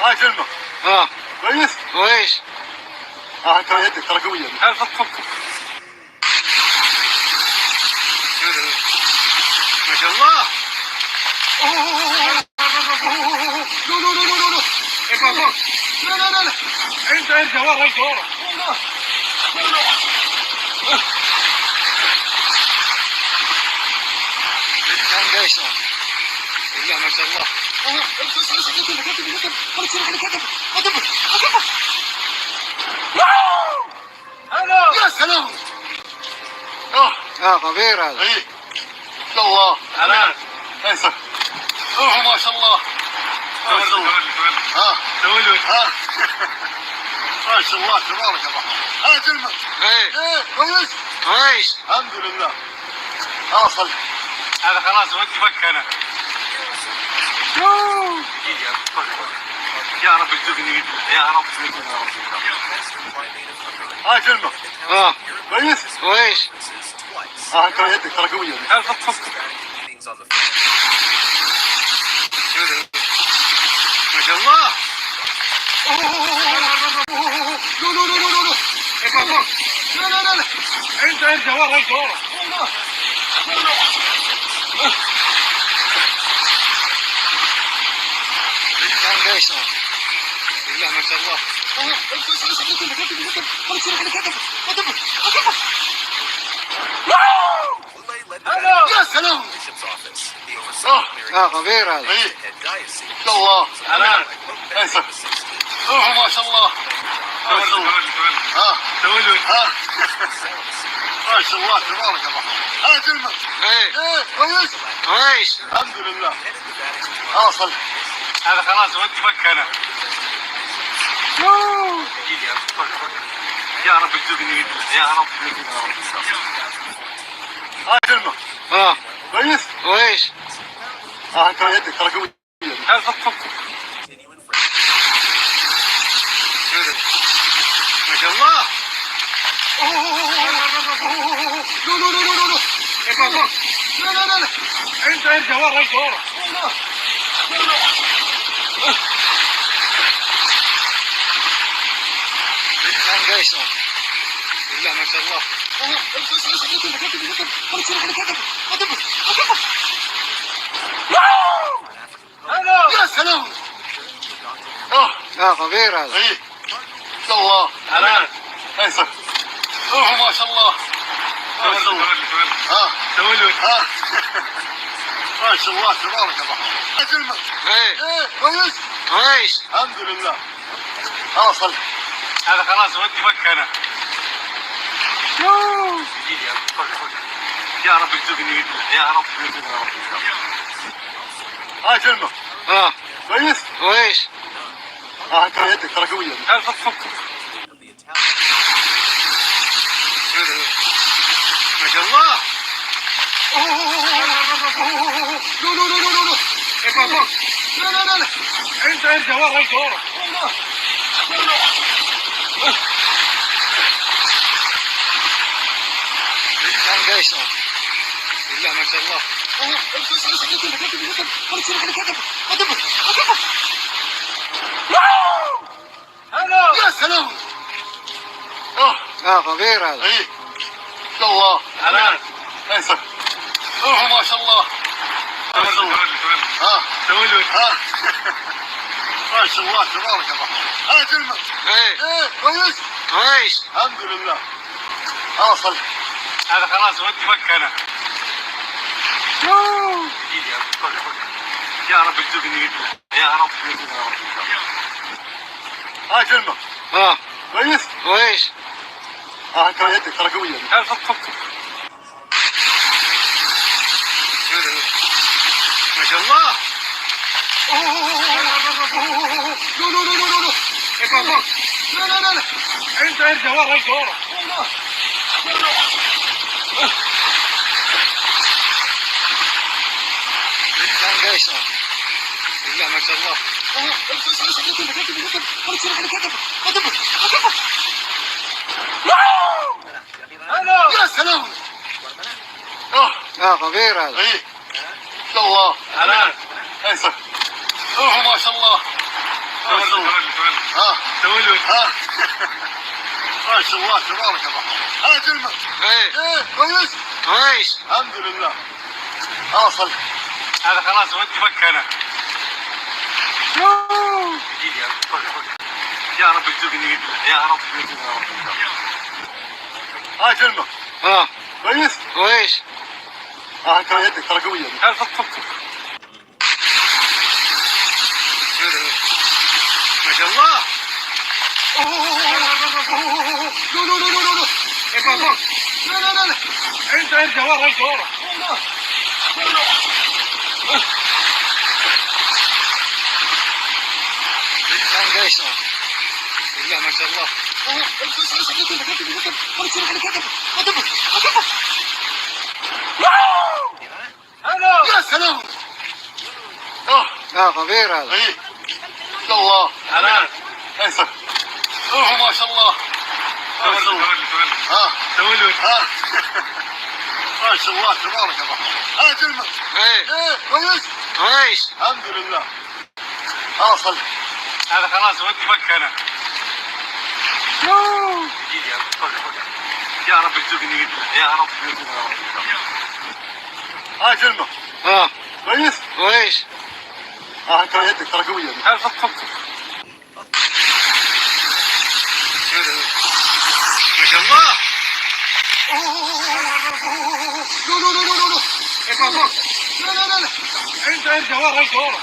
ها، جلمة. اه. كويس؟ كويس. اه، انت يدك ترى قوية. لا، فك، فك، فك. ما شاء الله. أوه. لا، لا، لا، لا، لا. ارفع فوق. لا، لا، لا، لا. انت ارجع ورا، ارجع ورا. لا، لا. لا، لا. كان قيصر. بسم الله ما شاء الله. أوه. يا سلام. اه. اه، غفير هذا. ايه. الله. امان. ايسر. اوه، ما شاء الله. ما شاء الله. ها. ها. ما شاء الله، تبارك الرحمن. ها، جلمة. ايه. ايه، كويس؟ كويس. الحمد لله. خلاص، خلي. هذا خلاص، ودي مكة أنا. يا رب ارزقني، يا رب ارزقني، يا رب. ها، جلمة. اه. كويس؟ كويس. اه، انت يدك ترى قوية. لا، فك، فك. ما شاء الله. لا، لا، لا، لا، لا. ارفع فوق. لا، لا، لا، لا. انت ارجع ورا، ارجع ورا. كان قيصر. بسم الله ما شاء الله. يا سلام. اه، غفير هذا. ايه. الله. امان. ايسر. اوه، ما شاء الله. ما شاء الله. ها. ها. ما شاء الله، تبارك الرحمن. ها، جلمة. ايه. ايه، كويس؟ كويس. الحمد لله. خلاص، خلي. هذا خلاص، ودي مكة أنا. يا رب ارزقني، يا رب ارزقني، يا رب. ها، جلمة. اه. كويس؟ كويس. اه، انت يدك ترى قوي. لا، فك، فك، فك. ما شاء الله. لا، لا، لا، لا، لا. ارفع فوق. لا، لا، لا، لا. انت ارجع ورا، ارجع ورا. لا، لا. كان قيصر. بسم الله ما شاء الله. يا سلام. اه. اه، غفير هذا. ايه. الله. امان. ايسر. اوه، ما شاء الله. ما شاء الله. ها. ها. ما شاء الله، تبارك الرحمن. ايه. ايه، كويس؟ كويس. الحمد لله. خلاص، خلي. هذا خلاص، ودي مكة أنا. يا رب ارزقني، يا رب ارزقني، يا رب. ها، جلمة. اه. كويس؟ كويس. اه، انت يدك ترى قوية. لا، فك، فك. ما شاء الله. لا، لا، لا، لا، لا. ارفع فوق. لا، لا، لا، لا. انت ارجع ورا، ارجع ورا. كان قيصر. بسم الله ما شاء الله. يا سلام. اه. اه، غفير هذا. ايه. الله. امان. ايسر. اوه، ما شاء الله. ما شاء الله. ها. ها. ما شاء الله، تبارك الرحمن. ها، جلمة. ايه. ايه، كويس؟ كويس. الحمد لله. خلاص، خلي. هذا خلاص، ودي مكة أنا. يا رب ارزقني، يا رب ارزقني، يا رب. ها، جلمة. اه. كويس؟ كويس. اه، انت يدك ترى قوية. لا، فك، فك، فك. ما شاء الله. لا، لا، لا، لا، لا. لا، لا، لا، لا. انت ارجع ورا، ارجع ورا. كان قيصر. بسم الله ما شاء الله. يا سلام. اه، اه، غفير هذا. ايه. ما شاء الله. حلال. ايسر. اوه، ما شاء الله. ما شاء الله. ها. ها. ما شاء الله، تبارك الرحمن. ها، كلمة. ايه. ايه، كويس؟ كويس. الحمد لله. ها، صل. هذا خلاص، ودي مكة أنا. يوه. يا رب ارزقني، يا رب ارزقني، يا رب. ها، كلمة. ها. كويس؟ كويس. ها، انت يدك ترى قوية. لا، فك، فك، فك. ما شاء الله. أوه. لا، لا، لا، لا، لا. ارفع فوق. لا، لا، لا. ارجع ورا، ارجع ورا. كان قيصر. بسم الله ما شاء الله. أوه. يا سلام. اه، اه، غفير هذا. ايه. ما شاء الله. حلال. ايسر. اوه، ما شاء الله. ما شاء الله. ها. ها. ما شاء الله، تبارك الرحمن. ها، كلمة. ايه. ايه، كويس؟ كويس. الحمد لله. ها، صل. هذا خلاص، ودي مكة أنا. يوه. يا رب ارزقني، يا رب ارزقني، يا رب. ها، كلمة. ها. كويس؟ كويس. ها، انت يدك ترى قوية. ها، فك، فك، فك. ما شاء الله. لا، لا، لا، لا، لا. ارفع فوق. لا، لا، لا، لا. انت ارجع ورا، ارجع ورا.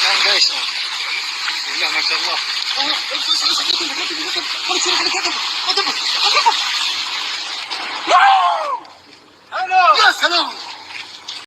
كان قيصر. بسم الله ما شاء الله. يا سلام.